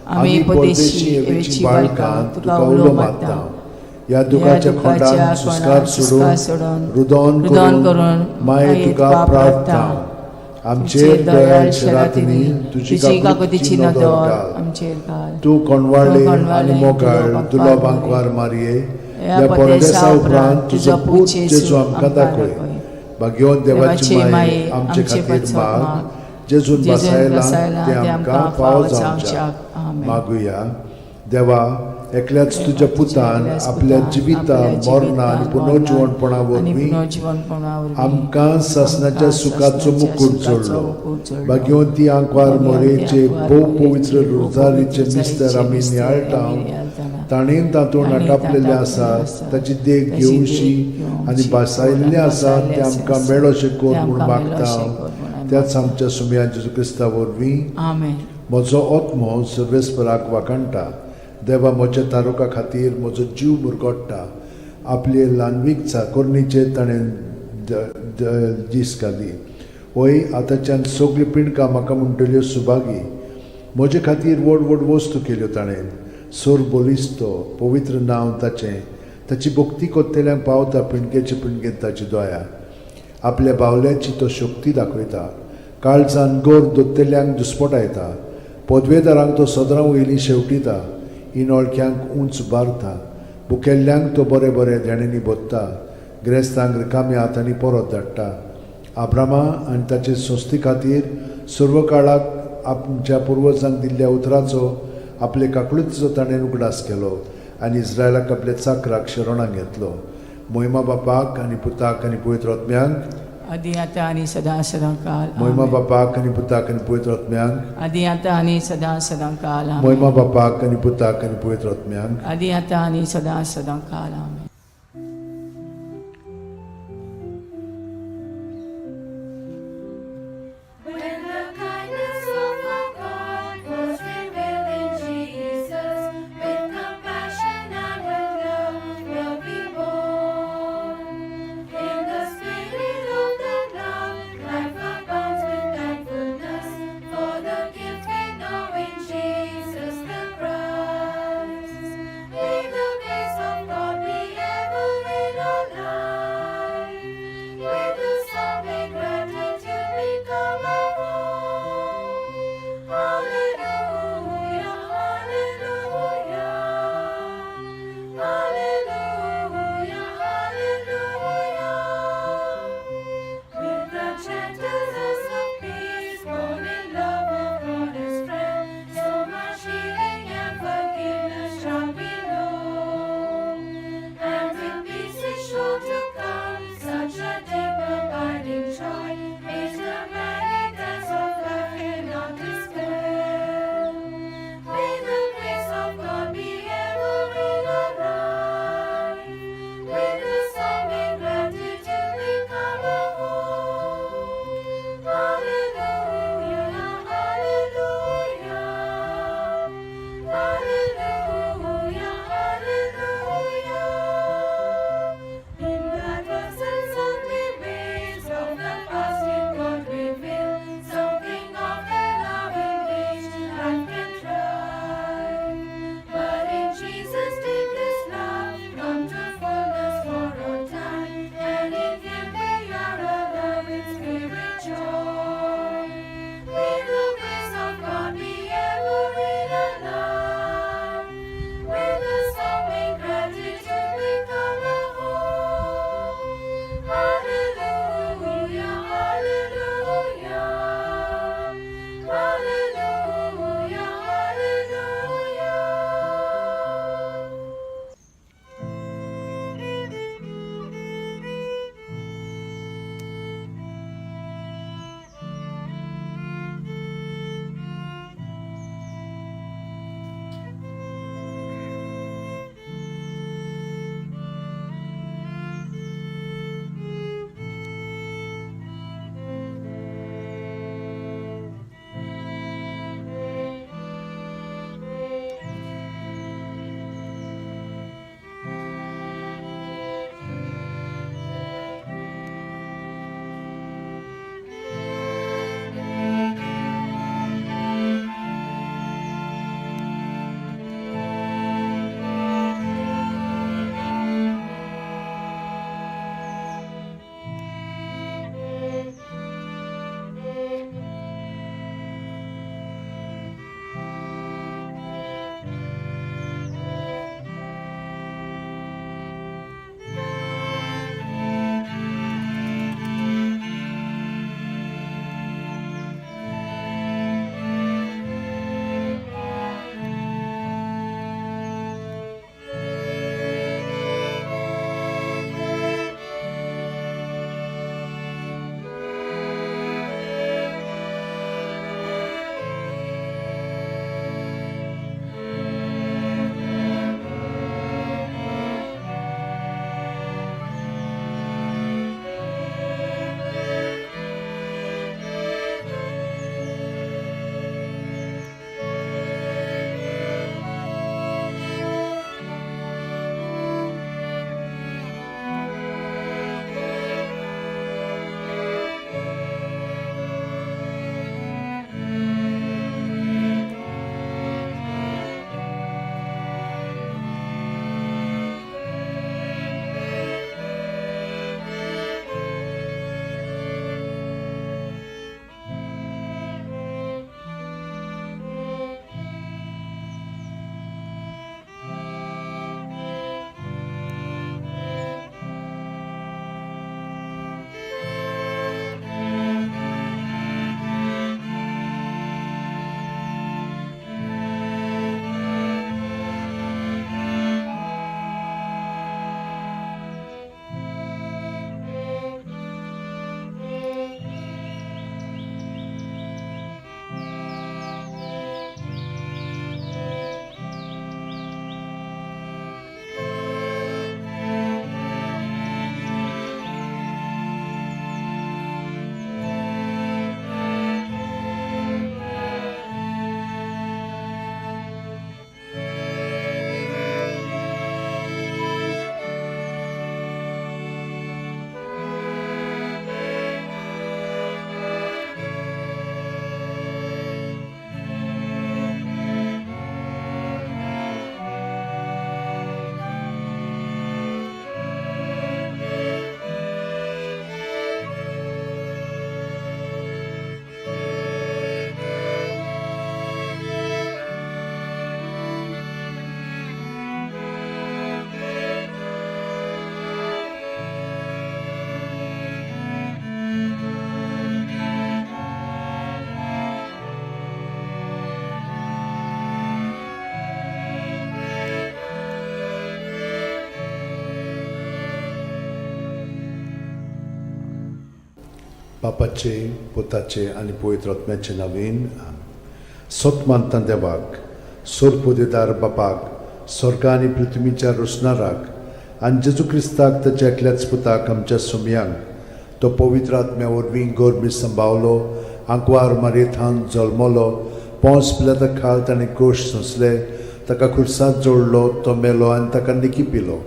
आमी परदेशी एवेची बाळकां तुका उलो मारता. ह्या दुखाच्या खोंडान सुस्कार सोडून, रुदोन रुदोन करून करून माये तुका प्रार्थना. आमचेर दयाळ शरातींनी तुजी काकुतीची नदर घाल. आमचेर घाल. तूं कोणवाळे तूं कोणवाळे आनी मोगाळ दुलो दुलो बांकवार बांकवार मारये, ह्या ह्या परदेसा परदेसा उपरांत तुजो तुजो पूत पूत जेजू आमकां दाखय. भाग्यवंत देवाची माये, आमचे आमचे खातीर पासत माग, माग, जेजून जेजून बसायला बसायला ते आमकां फावो जावच्याक. आमेन. मागुया. देवा, एकल्याच तुज्या पुतान एकल्याच आपल्या पुतान जिविता आपल्या मरणा आनी जिविता, पुनर्जिवणपणा आनी वरवीं पुनर्जिवणपणा वरवीं आमकां सासणाच्या आमकां सुखाचो सासणाच्या मुकूट सुखाचो जोडलो. मुकूट जोडलो. भाग्यवंती आंकवार भाग्यवंती मोरेचे आंकवार भोव मोरेचे पवित्र भोव रोजारीचे पवित्र मिस्तर रोजारीचे आमी मिस्तर नियाळटा, आमी नियाळटाना, ताणें तातूंत ताणें आटापलेलें तातूंत आसा आसा, ताची देख ताची देख घेवशी घेवशी आनी भासायल्लें आनी आसा भासायल्लें तें आमकां आसा, मेळोशें कर तें म्हूण आमकां मागता. मेळोशें कर म्हूण आमी त्याच आमच्या सुमया जेजू क्रिस्ता वरवीं. आमेन. म्हजो आत्मो सर्वेस्पराक वाखाणटा, देवा म्हज्या तारुका खातीर म्हजो जीव मुरगोट्टा. आपले ल्हानवीक चाकोरणीचेर ताणें दीस घाली. वय आतांच्यान सगळीं पिंडकां म्हाका म्हणटल्यो सुभागी. म्हजे खातीर व्हड व्हड वस्तू केल्यो ताणें. सोर बलिस्तो पवित्र नांव ताचें. ताची भक्ती कोत्तेल्यांक पावता पिंडकेचे पिंडकेंत ताची दया. आपल्या बावल्याची तो शक्ती दाखयता. काळजान गोर दोत्तेल्यांक दुस्पटायता. पदवेदारांक तो सदरां वयली शेवटिता. इनोळख्यांक उंच बारता. भुकेल्ल्यांक तो बरें बरें देण्यांनी भोत्ता. गिरेस्तांक रिकाम्या हातांनी परत धाडटा. आब्रामा आनी ताचे संस्थे खातीर सर्व काळाक आमच्या पुर्वजांक दिल्ल्या उतराचो आपले काकळुतीचो ताणें उगडास केलो आनी इस्रायलाक आपल्या चाकराक शरणाक घेतलो. मोहिमा बापाक आनी पुताक आनी पवित्र आत्म्यांक, आदी आतां आनी सदां सदां काल. मोहिमा आमेन. बापाक आनी पुताक आनी पवित्र आत्म्यांक, आदी आतां आनी सदां सदां काल. आमेन. मोहिमा बापाक आनी पुताक आनी पवित्र आत्म्यांक, आदी आतां आनी सदां सदां काल. आमेन. When the kindness of our God was revealed in Jesus, बापाचे, पुताचे आनी पवित्र आत्म्याचे नवीन. सत मानता देवाक, सोरपोदेदार बापाक, स्वर्ग आनी पृथ्वीच्या रोसणाराक, आनी जेजू क्रिस्ताक ताच्या एकल्याच पुताक, आमच्या सुमयांक, तो पवित्र आत्म्या वरवीं गोरमी संभावलो, आंकवार मारयेथान जल्मलो, पोंस पिलाता खाल ताणें कोश सोंसले, ताका खुर्सांत जोडलो, तो मेलो आनी ताका निकी पिलो,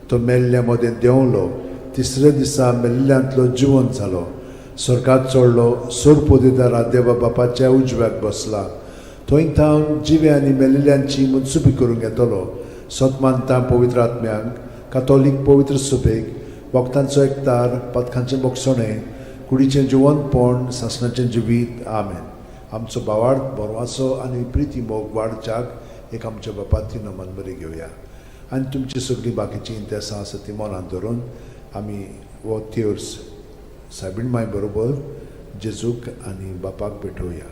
तो मेल्ल्या मदें देंवलो, तिसऱ्या दिसा मेल्ल्यांतलो जिवन जालो, स्वर्गात चडलो, सोरपोदेदारा देवा बापाच्या उजव्याक बसला, थंय थावन जिवे आनी मेल्ल्यांची मुनसुबी करूंक येतलो. सत मानता पवित्र आत्म्यांक, कातोलीक पवित्र सुबेक, भक्तांचो एकतार, पथकांचें बोगसणें, कुडीचें जिवनपण, सासणाचें जिवीत. आमेन. आमचो बावाड बरवाचो आनी प्रिती मोग वाडच्याक एक आमच्या बापाती नमन बरी घेवया आनी तुमची सगळीं बाकीचीं इंतेसां आसा ती मनांत धरून आमी हो तेर्स सायबीण माय बरोबर जेजूक आनी बापाक भेटोवया.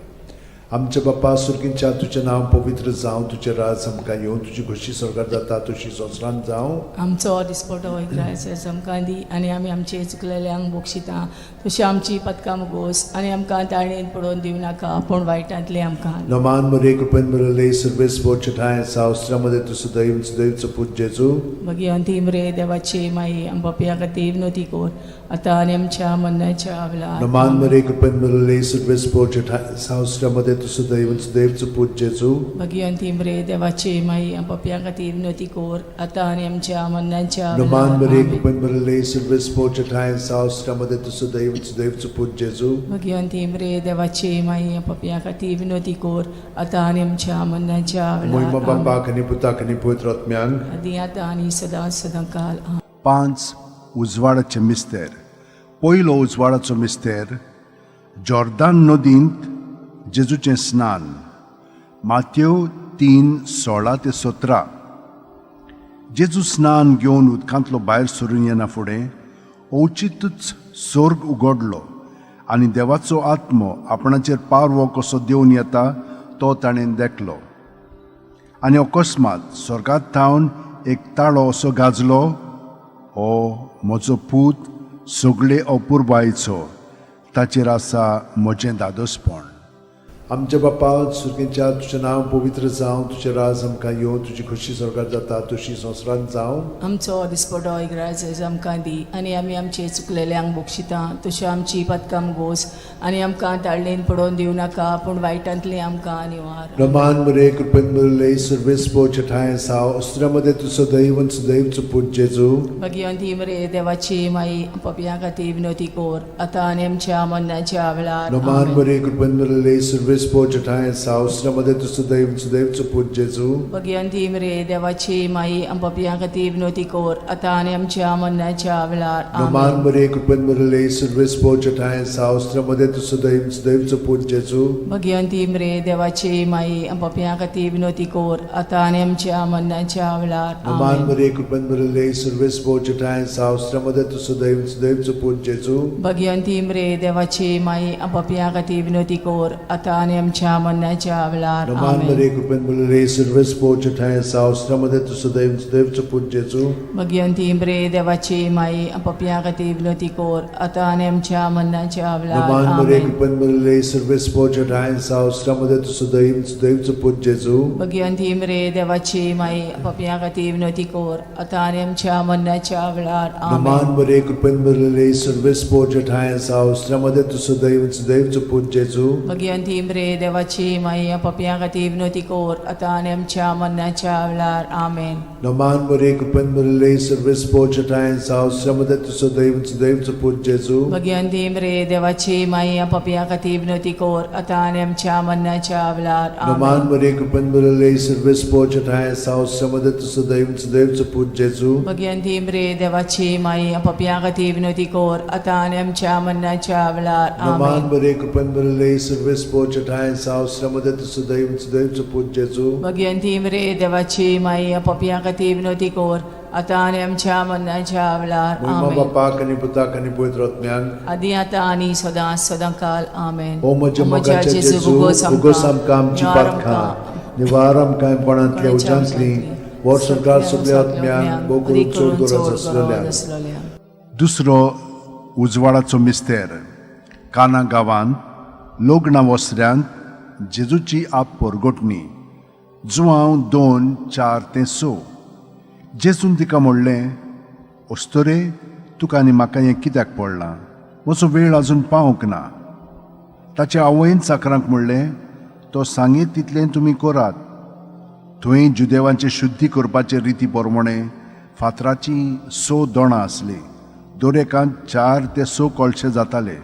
आमच्या बापा सुर्गींच्या, तुजें नांव पवित्र जावं, तुजें राज आमकां येवं, तुजी खोशी स्वर्गार जाता तशी संवसारांत जावं. आमचो दिसपटो इग्रायस आमकां दी आनी आमी आमचे चुकलेल्यांक बक्षिता तशी आमची पदकां मुगोस आनी आमकां ताळणेन पडोवन दिवं नाका, पूण वायटांतलें आमकां. नमान मरे, कृपेन बरले सर्वेस बोचठाय सावस्त्रामध्ये तूं सदैव सदैवचो पूत जेजू. भगिवंती मरे देवाची माई, आम पापया खातीर विनवती कर, आतां आनी आमच्या मरणाच्या वेळार. नमान मरे, कृपेन बरले सर्वेस बोचठाय सावस्त्रामध्ये तूं सदैव सदैवचो पूत जेजू. भगिवंती मरे देवाची माई, आम पापया खातीर विनवती कर, आतां आनी आमच्या मरणाच्या नमान वेळार. मरे, आमेन. कृपेन बरले सर्वेस बोचठाय सावस्त्रामध्ये तूं सदैव सदैवचो पूत जेजू. भगिवंती मरे देवाची माई, आम पापया खातीर विनवती कर, आतां आनी आमच्या मरणाच्या मोहिमा वेळार. आमेन. बापाक आनी पुताक आनी पवित्र आत्म्यांक. आदी आतां आनी सदां सदां काल. आमेन. पांच उजवाडाचे मिस्तेर. पयलो उजवाडाचो मिस्तेर, जॉर्दान नदींत जेजूचें स्नान, मातेव 3:16 ते 17. जेजू स्नान घेवन उदकांतलो भायर सरून येना फुडें अवचितूच सोर्ग उगडलो आनी देवाचो आत्मो आपणाचेर पारवो कसो देवन येता तो ताणें देखलो. आनी अकस्मात स्वर्गात थावन एक ताळो असो गाजलो, हो म्हजो पूत सगळे अपुरबायेचो, ताचेर आसा म्हजें दादोसपण. आमच्या बापा सुर्गेच्या, तुजें नांव पवित्र जावं, तुजें राज आमकां येवं, तुजी खोशी स्वर्गार जाता तशी संवसारांत जावं. आमचो दिसपटो इग्राज आमकां दी आनी आमी आमचे चुकलेल्यांक बक्षिता तशी आमची पदकां गोस आनी आमकां ताळणेन पडोवन दिवं नाका, पूण वायटांतली आमकां निवार. रमान मरे, कृपेन बरले सर्वेस पोचठाय साव अस्त्रामध्ये तूं सदैव सदैवचो पूत जेजू. भगिवंती मरे देवाची माई, पपया खातीर विनवती कर, आतां आनी आमच्या मरणाच्या वेळार. रमान आमेन. मरे, कृपेन बरले सर्वेस पोचठाय साव अस्त्रामध्ये तूं सदैव सदैवचो पूत जेजू. भगिवंती मरे देवाची माई, पपया खातीर विनवती कर, आतां आनी आमच्या मरणाच्या वेळार. रमान आमेन. मरे, कृपेन बरले सर्वेस पोचठाय साव अस्त्रामध्ये तूं सदैव सदैवचो पूत जेजू. भगिवंती मरे देवाची माई, पपया खातीर विनवती कर, आतां आनी आमच्या मरणाच्या वेळार. रमान आमेन. मरे, कृपेन बरले सर्वेस पोचठाय साव अस्त्रामध्ये तूं सदैव सदैवचो पूत जेजू. भगिवंती मरे देवाची माई, पपया खातीर विनवती कर, आतां आनी आमच्या मरणाच्या वेळार. रमान आमेन. मरे, कृपेन बरले सर्वेस पोचठाय साव अस्त्रामध्ये तूं सदैव सदैवचो पूत जेजू. भगिवंती मरे देवाची माई, पपया खातीर विनवती कर, आतां आनी आमच्या मरणाच्या वेळार. रमान मरे, आमेन. कृपेन बरले सर्वेस पोचठाय साव अस्त्रामध्ये तूं सदैव सदैवचो पूत जेजू. भगिवंती मरे देवाची माई, पपया खातीर विनवती कर, आतां आनी आमच्या मरणाच्या वेळार. रमान आमेन. मरे, कृपेन बरले सर्वेस पोचठाय साव अस्त्रामध्ये तूं सदैव सदैवचो पूत जेजू. भगिवंती मरे देवाची माई, पपया खातीर विनवती कर, आतां आनी आमच्या मरणाच्या वेळार. आमेन. रमान मरे, कृपेन बरले सर्वेस पोचठाय साव अस्त्रामध्ये तूं सदैव सदैवचो पूत जेजू. भगिवंती मरे देवाची माई, पपया खातीर विनवती कर, आतां आनी आमच्या मरणाच्या वेळार. रमान आमेन. मरे, कृपेन बरले सर्वेस पोचठाय साव अस्त्रामध्ये तूं सदैव सदैवचो पूत जेजू. भगिवंती मरे देवाची माई, पपया खातीर विनवती कर, आतां आनी आमच्या मरणाच्या वेळार. रमान आमेन. मरे, कृपेन बरले सर्वेस पोचठाय साव अस्त्रामध्ये तूं सदैव सदैवचो पूत जेजू. भगिवंती मरे देवाची माई, पपया खातीर विनवती कर, आतां आनी आमच्या मरणाच्या वेळार. मोहिमा आमेन. बापाक आनी पुताक आनी पवित्र आत्म्याक. आदी आतां आनी सदां सदां काल. आमेन. ओ म्हज्या मोगाच्या जेजू, उगोस आमकां आमची पातकां, निवार आमकां कोणांतल्या उज्यांतली, वर संवसार सगल्या आत्म्यांक, भोव करून चड गरज आसलेल्या. दुसरो उजवाडाचो मिस्तेर, काना गांवांत लग्ना वसऱ्यांत जेजूची आप परगटणी. जुवांव 2:4-6. जेजून तिका म्हणलें, अस्तोरे, तुका आनी म्हाका हें कित्याक पडलां? म्हजो वेळ अजून पावंक ना. ताच्या आवयन चाकरांक म्हणलें, तो सांगीत तितलें तुमी करात. थंय जुदेवांचे शुद्धी करपाचे रिती प्रमाणे फातराचीं 6 दोणां आसलीं. दर एकांत 4 ते 6 कळशे जाताले.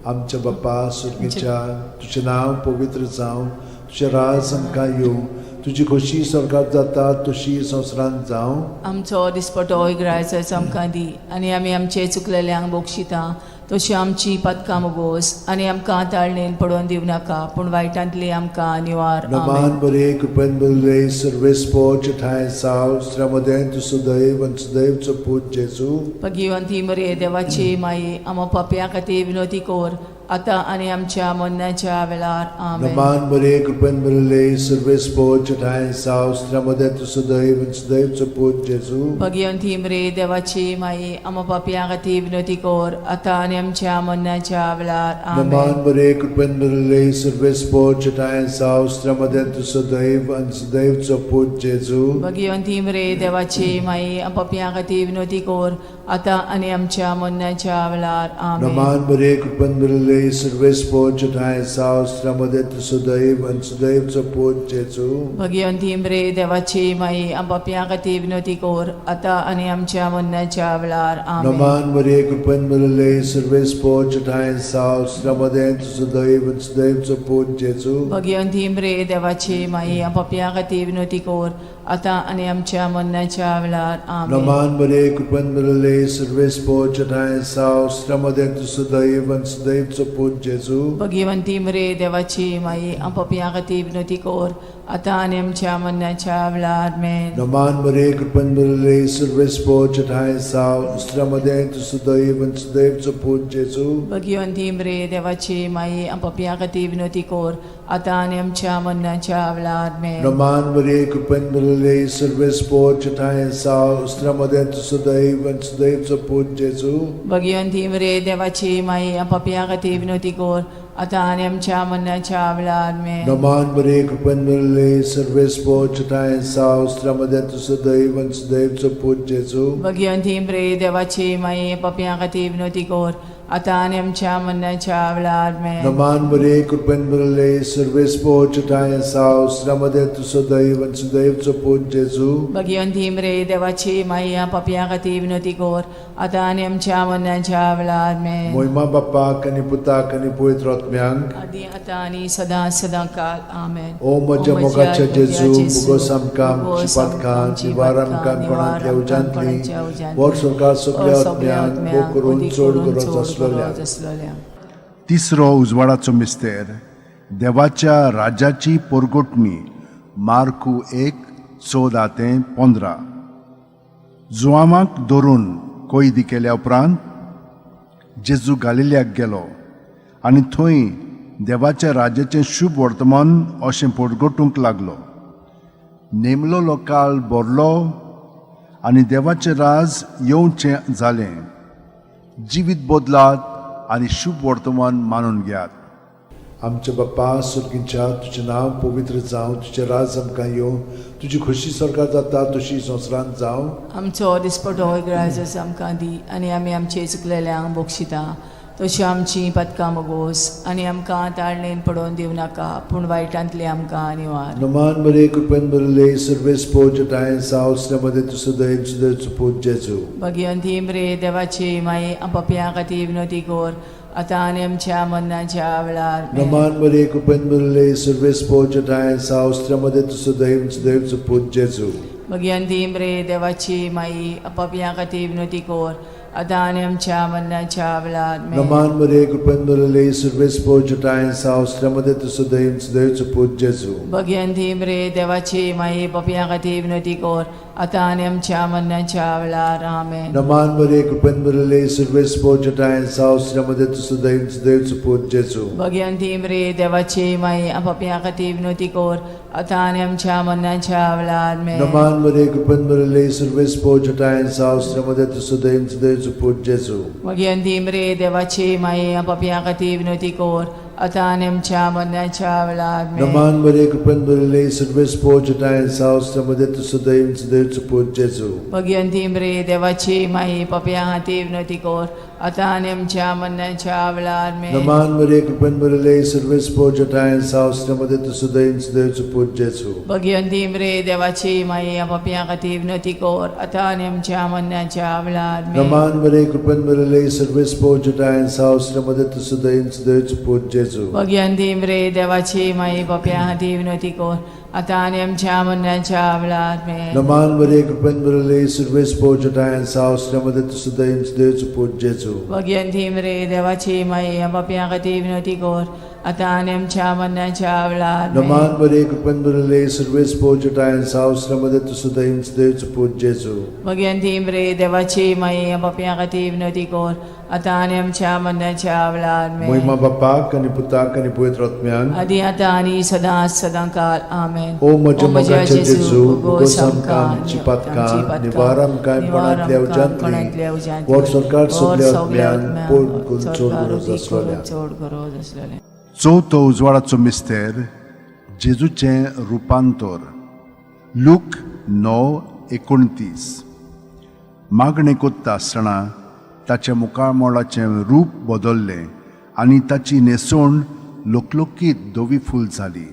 आमच्या बाप्पा सुर्गीच्या, तुजें नांव पवित्र जावं, तुजें राज आमकां येवं, तुजी खोशी स्वर्गात जाता तशी संवसारांत जावं. आमचो दिसपटो इगरायचो आमकां दी आनी आमी आमचे चुकलेल्यांक बक्षिता तशी आमची पदकां मोगोस आनी आमकां ताळणेन पडोवन दिवं नाका, पूण वायटांतली आमकां निवार. नमान आमेन. बरे, कृपेन भरिल्ले, सर्वेस्पोर ठांय साव, स्त्र्यामदें तूं सुदैव आनी सुदैवचो पूत जेजू. भगिवंती मरे देवाची माई, आमा पापया खातीर विनोती कोर, आतां आनी आमच्या मरणाच्या वेळार. आमेन. नमान बरे, कृपेन भरिल्ले, सर्वेस्पोर ठांय साव, स्त्र्यामदें तूं सुदैव आनी सुदैवचो पूत जेजू. भगिवंती मरे देवाची माई, आमा पापया खातीर विनोती कोर, आतां आनी आमच्या मरणाच्या वेळार. आमेन. नमान बरे, कृपेन भरिल्ले, सर्वेस्पोर ठांय साव, स्त्र्यामदें तूं सुदैव आनी सुदैवचो पूत जेजू. भगिवंती मरे देवाची माई, पापया खातीर विनोती कोर, आतां आनी आमच्या मरणाच्या वेळार. आमेन. नमान बरे, कृपेन भरिल्ले, सर्वेस्पोर ठांय साव, स्त्र्यामदें तूं सुदैव आनी सुदैवचो पूत जेजू. भगिवंती मरे देवाची माई, पापया खातीर विनोती कोर, आतां आनी आमच्या मरणाच्या वेळार. आमेन. नमान मरे, कृपेन भरिल्ले, सर्वेस्पोर ठांय साव, स्त्र्यामदें तूं सुदैव आनी सुदैवचो पूत जेजू. भगिवंती मरे देवाची माई, पापया खातीर विनोती कोर, आतां आनी आमच्या मरणाच्या वेळार. आमेन. नमान मरे, कृपेन भरिल्ले, सर्वेस्पोर ठांय साव, स्त्र्यामदें तूं सुदैव आनी सुदैवचो पूत जेजू. भगिवंती मरे देवाची माई, पापया खातीर विनोती कोर, आतां आनी आमच्या मरणाच्या वेळार. आमेन. नमान मरे, कृपेन भरिल्ले, सर्वेस्पोर ठांय साव, स्त्र्यामदें तूं सुदैव आनी सुदैवचो पूत जेजू. भगिवंती मरे देवाची माई, पापया खातीर विनोती कोर, आतां आनी आमच्या मरणाच्या वेळार. आमेन. नमान मरे, कृपेन भरिल्ले, सर्वेस्पोर ठांय साव, स्त्र्यामदें तूं सुदैव आनी सुदैवचो पूत जेजू. भगिवंती मरे देवाची माई, पापया खातीर विनोती कोर, आतां आनी आमच्या मरणाच्या वेळार. आमेन. नमान मरे, कृपेन भरिल्ले, सर्वेस्पोर ठांय साव, स्त्र्यामदें तूं सुदैव आनी सुदैवचो पूत जेजू. भगिवंती मरे देवाची माई, पापया खातीर विनोती कोर, आतां आनी आमच्या मरणाच्या वेळार. आमेन. नमान मरे, कृपेन भरिल्ले, सर्वेस्पोर ठांय साव, स्त्र्यामदें तूं सुदैव आनी सुदैवचो पूत जेजू. भगिवंती मरे देवाची माई, पापया खातीर विनोती कोर, आतां आनी आमच्या मरणाच्या वेळार. आमेन. मोहिमा बाप्पाक आनी पुताक आनी पवित्र आत्म्यांक, आदी आतां आनी सदां सदां काल. आमेन. ओ म्हज्या मोगाच्या जेजू, मुगोस आमकां आमची पातकां निवार आमकां कोणांतल्या उज्यांतली, वर स्वर्गात सगळ्या आत्म्यांक, मोग करून चड गरज आसलेल्या. आसलोल्या. तिसरो उजवाडाचो मिस्तेर, देवाच्या राज्याची परगटणी. मार्कू 1:14-15. जुवामाक धरून कैदी केल्या उपरांत जेजू गालिल्याक गेलो आनी थंय देवाच्या राज्याचें शुभ वर्तमान अशें परगटूंक लागलो. नेमलोलो काळ भरलो आनी देवाचें राज येवचें जालें. जिवीत बदलात आनी शुभ वर्तमान मानून घेयात. आमच्या बाप्पा सुर्गींच्या, तुजें नांव पवित्र जावं, तुजें राज आमकां येवं, तुजी खोशी स्वर्गात जाता तशी संवसारांत जावं. आमचो दिसपटो इगराजस आमकां दी आनी आमी आमचे चुकलेल्यांक बक्षिता तशी आमची पदकां मोगोस आनी आमकां ताळणेन पडोवन दिवं नाका, पूण वायटांतली आमकां निवार. नमान मरे, कृपेन भरिल्ले, सर्वेस्पोर ठांय साव, स्त्र्यामदें तूं सुदैव सुदैवचो पूत जेजू. भगिवंती मरे देवाची माई, पापया खातीर विनोती कोर, आतां आनी आमच्या मरणाच्या वेळार. आमेन. नमान मरे, कृपेन भरिल्ले, सर्वेस्पोर ठांय साव, स्त्र्यामदें तूं सुदैव सुदैवचो पूत जेजू. भगिवंती मरे देवाची माई, पापया खातीर विनोती कोर, आतां आनी आमच्या मरणाच्या वेळार. आमेन. नमान मरे, कृपेन भरिल्ले, सर्वेस्पोर ठांय साव, स्त्र्यामदें तूं सुदैव सुदैवचो पूत जेजू. भगिवंती मरे देवाची माई, पापया खातीर विनोती कोर, आतां आनी आमच्या मरणाच्या वेळार. आमेन. नमान मरे, कृपेन भरिल्ले, सर्वेस्पोर ठांय साव, स्त्र्यामदें तूं सुदैव सुदैवचो पूत जेजू. भगिवंती मरे देवाची माई, पापया खातीर विनोती कोर, आतां आनी आमच्या मरणाच्या वेळार आमेन. नमान मरे कृपेन भरिल्ले सर्वेस्पोर जटायन सावस्त्र तुसुदैम सुदैव पूत जेजू. मगे रे देवाची माये, पापया खातीर विनवती कर, आतां आनी आमच्या मरणाच्या वेळार आमेन. नमान मरे कृपेन भरिल्ले सर्वेस्पोर जटायन सावस्त्र तुसुदैम सुदैव पूत जेजू. भगवंती रे देवाची माई, पापया खातीर विनवती कर, आतां आनी आमच्या मरणाच्या वेळार आमेन. नमान मरे कृपेन भरिल्ले सर्वेस्पोर जटायन सावस्त्र तुसुदैम सुदैव पूत जेजू. भगवंती रे देवाची माई, पापया खातीर विनवती कर, आतां आनी आमच्या मरणाच्या वेळार आमेन. नमान मरे कृपेन भरिल्ले सर्वेस्पोर जटायन सावस्त्र तुसुदैम सुदैव पूत जेजू. भगवंती रे देवाची माई, पापया खातीर विनवती कर, आतां आनी आमच्या मरणाच्या वेळार आमेन. नमान मरे कृपेन भरिल्ले सर्वेस्पोर जटायन सावस्त्र तुसुदैम सुदैव पूत जेजू. भगवंती रे देवाची माई, पापया खातीर विनवती कर, आतां आनी आमच्या मरणाच्या वेळार आमेन. नमान मरे कृपेन भरिल्ले सर्वेस्पोर जटायन सावस्त्र तुसुदैम सुदैव पूत जेजू. भगवंती रे देवाची माई, पापया खातीर विनवती कर, आतां आनी आमच्या मरणाच्या वेळार आमेन. महिमा बापाक आनी पुताक आनी पवित्र आत्म्याक. आदी आतां आनी सदां सदां काल आमेन. ओ म्हज्या मोगाच्या जेजू, भोगोस आमकां आमची पातकां, निवार आमकां कोणांतल्या उज्यांतली, व्हड सरकार सगल्या आत्म्यान पोड करून चड गरज आसलेल्या. चड गरज आसलेलें. चवथो उजवाडाचो मिस्तेर, जेजूचें रुपांतर, लूक 9:29. मागणें कोत्ता आसतना ताच्या मुखामळाचें रूप बदल्लें आनी ताची न्हेसवण लोकलोकीत धवी फूल जाली.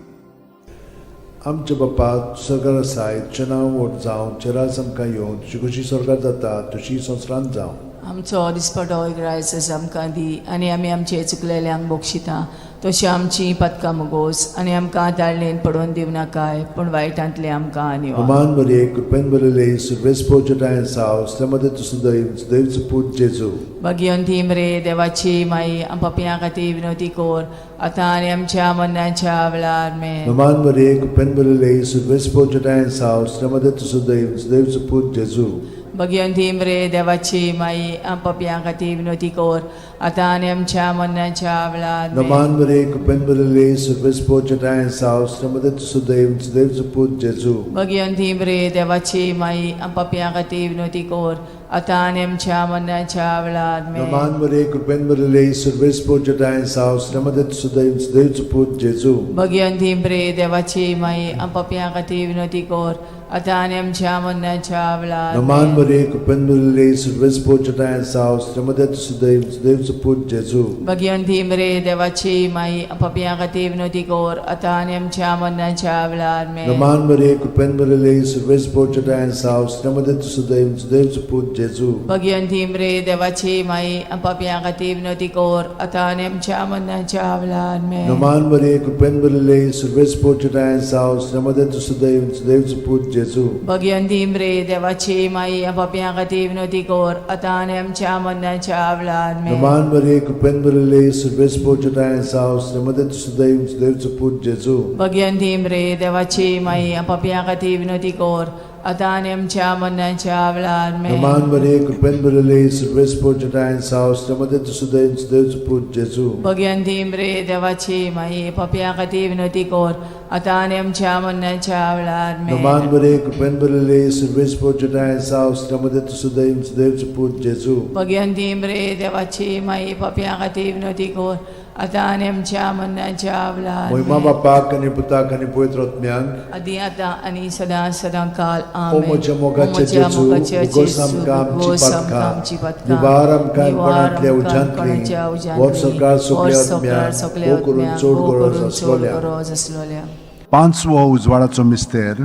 आमच्या बापा सरकार आसाय, तुजें नांव व्हड जावं, तुजें राज आमकां येवं, तुजी खुशी स्वर्गात जाता तशी संवसारांत जावं. आमचो दिसपटो इग्रायस आमकां दी आनी आमी आमचे चुकलेल्यांक बक्षिता तशी आमची पदकां मुगोस आनी आमकां ताळणेन पडोवन दिवं नाकाय, पूण वायटांतलें आमकां निवार. नमान मरिये, कृपेन भरिल्ले, सर्वेस्पोर जटायन साव, मध्ये तुसुदैव सुदैवचो पूत जेजू. भगिवंती मरे देवाची माई, पापयां खातीर विनवती कर, आतां आनी आमच्या मरणाच्या वेळार आमेन. नमान मरिये, कृपेन भरिल्ले, सर्वेस्पोर जटायन साव, मध्ये तुसुदैव सुदैवचो पूत जेजू. भगिवंती मरे देवाची माई, पापयां खातीर विनवती कर, आतां आनी आमच्या मरणाच्या वेळार आमेन. नमान मरिये, कृपेन भरिल्ले, सर्वेस्पोर जटायन साव, मध्ये तुसुदैव सुदैवचो पूत जेजू. भगिवंती मरे देवाची माई, पापयां खातीर विनवती कर, आतां आनी आमच्या मरणाच्या वेळार आमेन. नमान मरिये, कृपेन भरिल्ले, सर्वेस्पोर जटायन साव, मध्ये तुसुदैव सुदैवचो पूत जेजू. भगिवंती मरे देवाची माई, पापयां खातीर विनवती कर, आतां आनी आमच्या मरणाच्या वेळार नमान आमेन. मरिये, कृपेन भरिल्ले, सर्वेस्पोर जटायन साव, मध्ये तुसुदैव सुदैवचो पूत जेजू. भगिवंती मरे देवाची माई, पापयां खातीर विनवती कर, आतां आनी आमच्या मरणाच्या वेळार आमेन. नमान मरिये, कृपेन भरिल्ले, सर्वेस्पोर जटायन साव, मध्ये तुसुदैव सुदैवचो पूत जेजू. भगिवंती मरे देवाची माई, पापयां खातीर विनवती कर, आतां आनी आमच्या मरणाच्या वेळार आमेन. नमान मरिये, कृपेन भरिल्ले, सर्वेस्पोर जटायन साव, मध्ये तुसुदैव सुदैवचो पूत जेजू. भगिवंती मरे देवाची माई, पापयां खातीर विनवती कर, आतां आनी आमच्या मरणाच्या वेळार आमेन. नमान मरिये, कृपेन भरिल्ले, सर्वेस्पोर जटायन साव, मध्ये तुसुदैव सुदैवचो पूत जेजू. भगिवंती मरे देवाची माई, पापयां खातीर विनवती कर, आतां आनी आमच्या मरणाच्या वेळार आमेन. नमान मरिये, कृपेन भरिल्ले, सर्वेस्पोर जटायन साव, मध्ये तुसुदैव सुदैवचो पूत जेजू. भगिवंती मरे देवाची माई, पापयां खातीर विनवती कर, आतां आनी आमच्या मरणाच्या वेळार आमेन. नमान मरिये, कृपेन भरिल्ले, सर्वेस्पोर जटायन साव, मध्ये तुसुदैव सुदैवचो पूत जेजू. भगिवंती मरे देवाची माई, पापयां खातीर विनवती कर, आतां आनी आमच्या मरणाच्या वेळार महिमा आमेन. बापाक आनी पुताक आनी पवित्र आत्म्याक. आदी आतां आनी सदां सदां काल ओ आमेन. म्हज्या मोगाच्या ओ म्हज्या जेजू, मोगाच्या भोगोस जेजू, आमकां आमची भोगोस आमकां पातकां, आमची पातकां, निवार आमकां निवार कोणांतल्या आमकां उज्यांतली, कोणाच्या उज्यांतली, व्हड सरकार सगल्या व्हड सरकार आत्म्याक, सगल्या भोव करून आत्म्याक, चड भोव गरज करून चड आसलोल्या. गरज आसलोल्या. पांचवो उजवाडाचो मिस्तेर,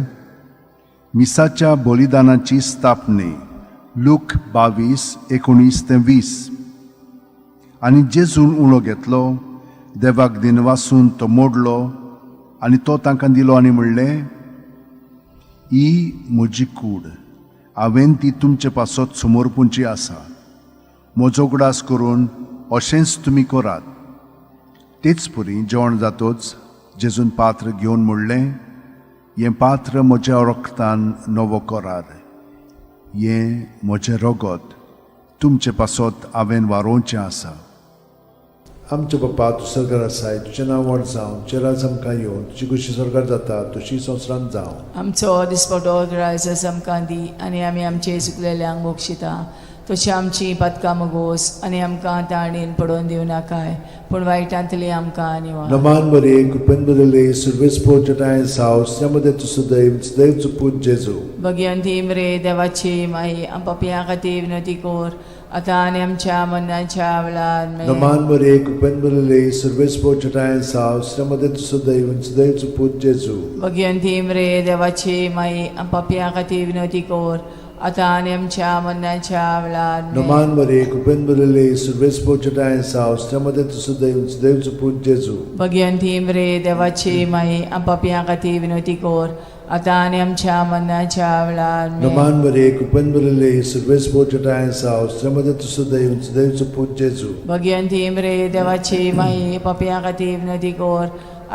मिसाच्या बलिदानाची स्थापने, लूक 22:19 ते 20. आनी जेजून उणो घेतलो, देवाक दिनवासून तो मोडलो आनी तो तांकां दिलो आनी म्हणलें, ही म्हजी कूड, हांवें ती तुमचे पासत समर्पूंची आसा. म्हजो उगडास करून अशेंच तुमी करात. तेच परी जेवण जातोच जेजून पात्र घेवन म्हणलें, हें पात्र म्हज्या रक्तान नवो करार, हें म्हजें रगत तुमचे पासत हांवें वारोवचें आसा. आमच्या बापा तूं सरकार आसाय, तुजें नांव व्हड जावं, तुजें राज आमकां येवं, तुजी खुशी सरकार जाता तशी संवसारांत जावं. आमचो दिसपटो ग्रायस आमकां दी आनी आमी आमचे चुकलेल्यांक बक्षिता तशी आमची पातकां मुगोस आनी आमकां ताणेन पडोवन दिवं नाकाय पूण वायटांतली आमकां निवार. नमान बरे कृपेन बदले सुरवेस पोचटाय साव मदे तूं सदैव सदैव पूत जेजू. भगवंती मरे देवाची माई आम पापयां खातीर विनवती कर आतां आनी आमच्या मरणाच्या वेळार आमेन. नमान बरे कृपेन बदले सुरवेस पोचटाय साव मदे तूं सदैव सदैव पूत जेजू. भगवंती मरे देवाची माई आम पापयां खातीर विनवती कर आतां आनी आमच्या मरणाच्या वेळार आमेन. नमान बरे कृपेन बदले सुरवेस पोचटाय साव मदे तूं सदैव सदैव पूत जेजू. भगवंती मरे देवाची माई आम पापयां खातीर विनवती कर आतां आनी आमच्या मरणाच्या वेळार आमेन. नमान बरे कृपेन बदले सुरवेस पोचटाय साव मदे तूं सदैव सदैव पूत जेजू. भगवंती मरे देवाची माई पापयां खातीर विनवती कर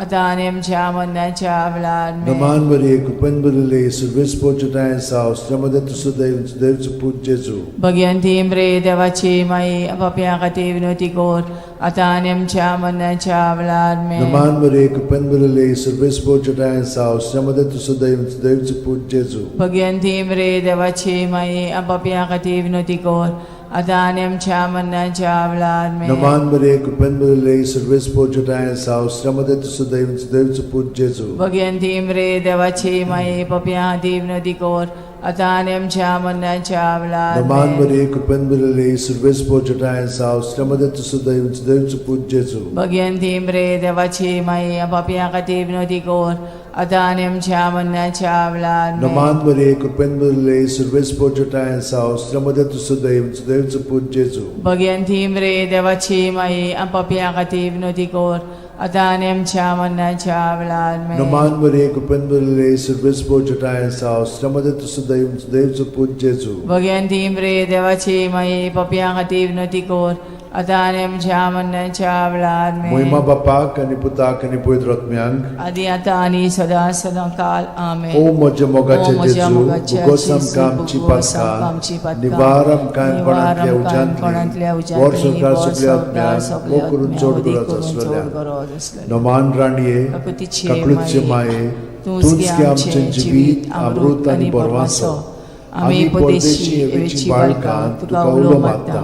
आतां आनी आमच्या मरणाच्या वेळार आमेन. नमान बरे कृपेन बदले सुरवेस पोचटाय साव मदे तूं सदैव सदैव पूत जेजू. भगवंती मरे देवाची माई पापयां खातीर विनवती कर आतां आनी आमच्या मरणाच्या वेळार आमेन. नमान बरे कृपेन बदले सुरवेस पोचटाय साव मदे तूं सदैव सदैव पूत जेजू. भगवंती मरे देवाची माई पापयां खातीर विनवती कर आतां आनी आमच्या मरणाच्या वेळार आमेन. नमान बरे कृपेन बदले सुरवेस पोचटाय साव मदे तूं सदैव सदैव पूत जेजू. भगवंती मरे देवाची माई पापयां खातीर विनवती कर आतां आनी आमच्या मरणाच्या वेळार नमान आमेन. बरे कृपेन बदले सुरवेस पोचटाय साव मदे तूं सदैव सदैव पूत जेजू. भगवंती मरे देवाची माई पापयां खातीर विनवती कर आतां आनी आमच्या मरणाच्या वेळार आमेन. नमान बरे कृपेन बदले सुरवेस पोचटाय साव मदे तूं सदैव सदैव पूत जेजू. भगवंती मरे देवाची माई पापयां खातीर विनवती कर आतां आनी आमच्या मरणाच्या वेळार आमेन. नमान बरे कृपेन बदले सुरवेस पोचटाय साव मदे तूं सदैव सदैव पूत जेजू. भगवंती मरे देवाची माई पापयां खातीर विनवती कर आतां आनी आमच्या मरणाच्या वेळार आमेन. मोहिमा बापाक आनी पुताक आनी पवित्र आत्म्यांक आदी आतां आनी सदां सदां काल आमेन. ओ म्हज्या मोगाचे ओ म्हज्या जेजू, मोगाचे भोगोस जेजू, आमकां आमची भोगोस आमकां आमची पातकां, पातकां, निवार आमकां निवार कोणांतल्या आमकां कोणांतल्या उज्यांतली, वर उज्यांतली, संवसार वर सगल्या संवसार आत्म्यांक, सगल्या मोग करून आत्म्यांक, चड उदीक गरज करून चड आसलेल्या. गरज आसलेल्या. नमान राणये, काकुतीचे काकळूतचे माये, तूंच तूंच गे गे आमचें जिवीत, अमृत आनी बरवासो. आमी परदेशी हेवेची बाळकां तुका उलो मारता.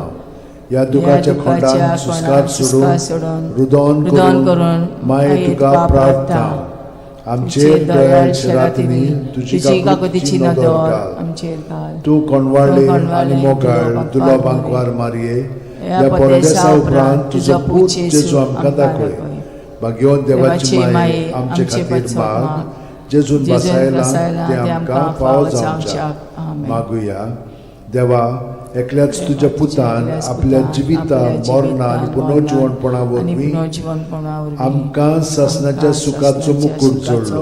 ह्या दुखाच्या खोंडान सुस्कार सोडून रुदोन करून माये तुका प्रार्थना. आमचेर दयाळ शरातींनी तुजी काकुतीची नदर घाल. आमचेर घाल. तूं कोणवाळे आनी मोगाळ दुलो बांकवार मारये, ह्या परदेसा उपरांत तुजो पूत जेजू आमकां दाखय. भाग्यवंत देवाची माये आमचे खातीर माग, जेजून बसायला ते आमकां फावो जावच्याक. मागुया. देवा, एकल्याच तुज्या पुतान आपल्या जिविता मरणा आनी पुनर्जिवणपणा वरवीं आमकां सासणाच्या सुखाचो मुकूट जोडलो.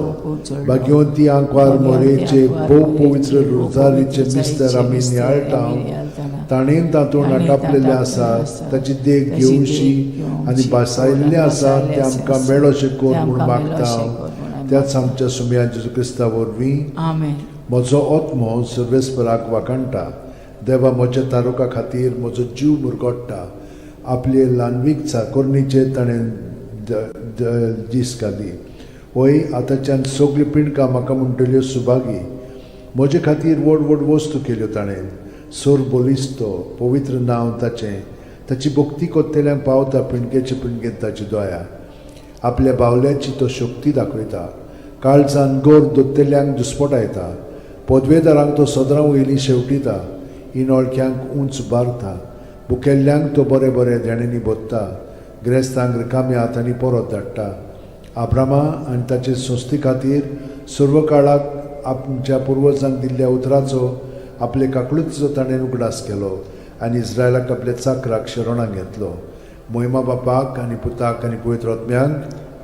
भाग्यवंती आंकवार मोरेचे भोव पवित्र रोजारीचे मिस्तर आमी नियाळटा, ताणें तातूंत आटापलेलें आसा ताची देख घेवशी आनी भासायल्लें आसा तें आमकां मेळोशें कर म्हूण मागता, त्याच आमच्या सुमया जेजू क्रिस्ता वरवीं. आमेन. म्हजो आत्मो सर्वेस्पराक वाखाणटा. देवा म्हज्या तारुका खातीर म्हजो जीव मुरगोट्टा. आपले ल्हानवीक चाकोरणीचेर ताणें दीस घाली. वय आतांच्यान सगळीं पिंडकां म्हाका म्हणटल्यो सुभागी. म्हजे खातीर व्हड व्हड वस्तू केल्यो ताणें. सोर बलिस्तो पवित्र नांव ताचें. ताची भक्ती कोत्तेल्यांक पावता पिंडकेचे पिंडकेंत ताची दया. आपल्या बावल्याची तो शक्ती दाखयता. काळजान गोर दोत्तेल्यांक दुस्पटायता. पदवेदारांक तो सदरां वयली शेवटिता. इनोळख्यांक उंच बारता. बुकेल्ल्यांक तो बरे बरे देण्यांनी भोत्ता. गिरेस्तांक रिकाम्या हातांनी परत धाडटा. आब्रामा आनी ताचे संस्थे खातीर सर्व काळाक आमच्या पुर्वजांक दिल्ल्या उतराचो आपले काकळुतीचो ताणें उगडास केलो आनी इस्रायलाक आपल्या चाकराक शरणाक घेतलो. मोहिमा बापाक आनी पुताक आनी पवित्र आत्म्यांक.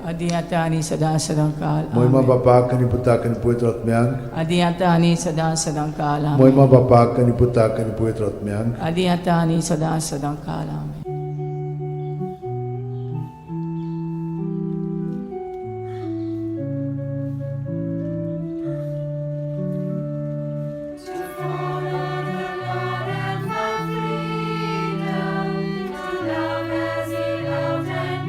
आदी आतां आनी सदां सदां काल. मोहिमा आमेन. बापाक आनी पुताक आनी पवित्र आत्म्यांक. आदी आतां आनी सदां सदां काल. आमेन. मोहिमा बापाक आनी पुताक आनी पवित्र आत्म्यांक. आदी आतां आनी सदां सदां काल. आमेन. To follow the Lord and find freedom, to love as He loved and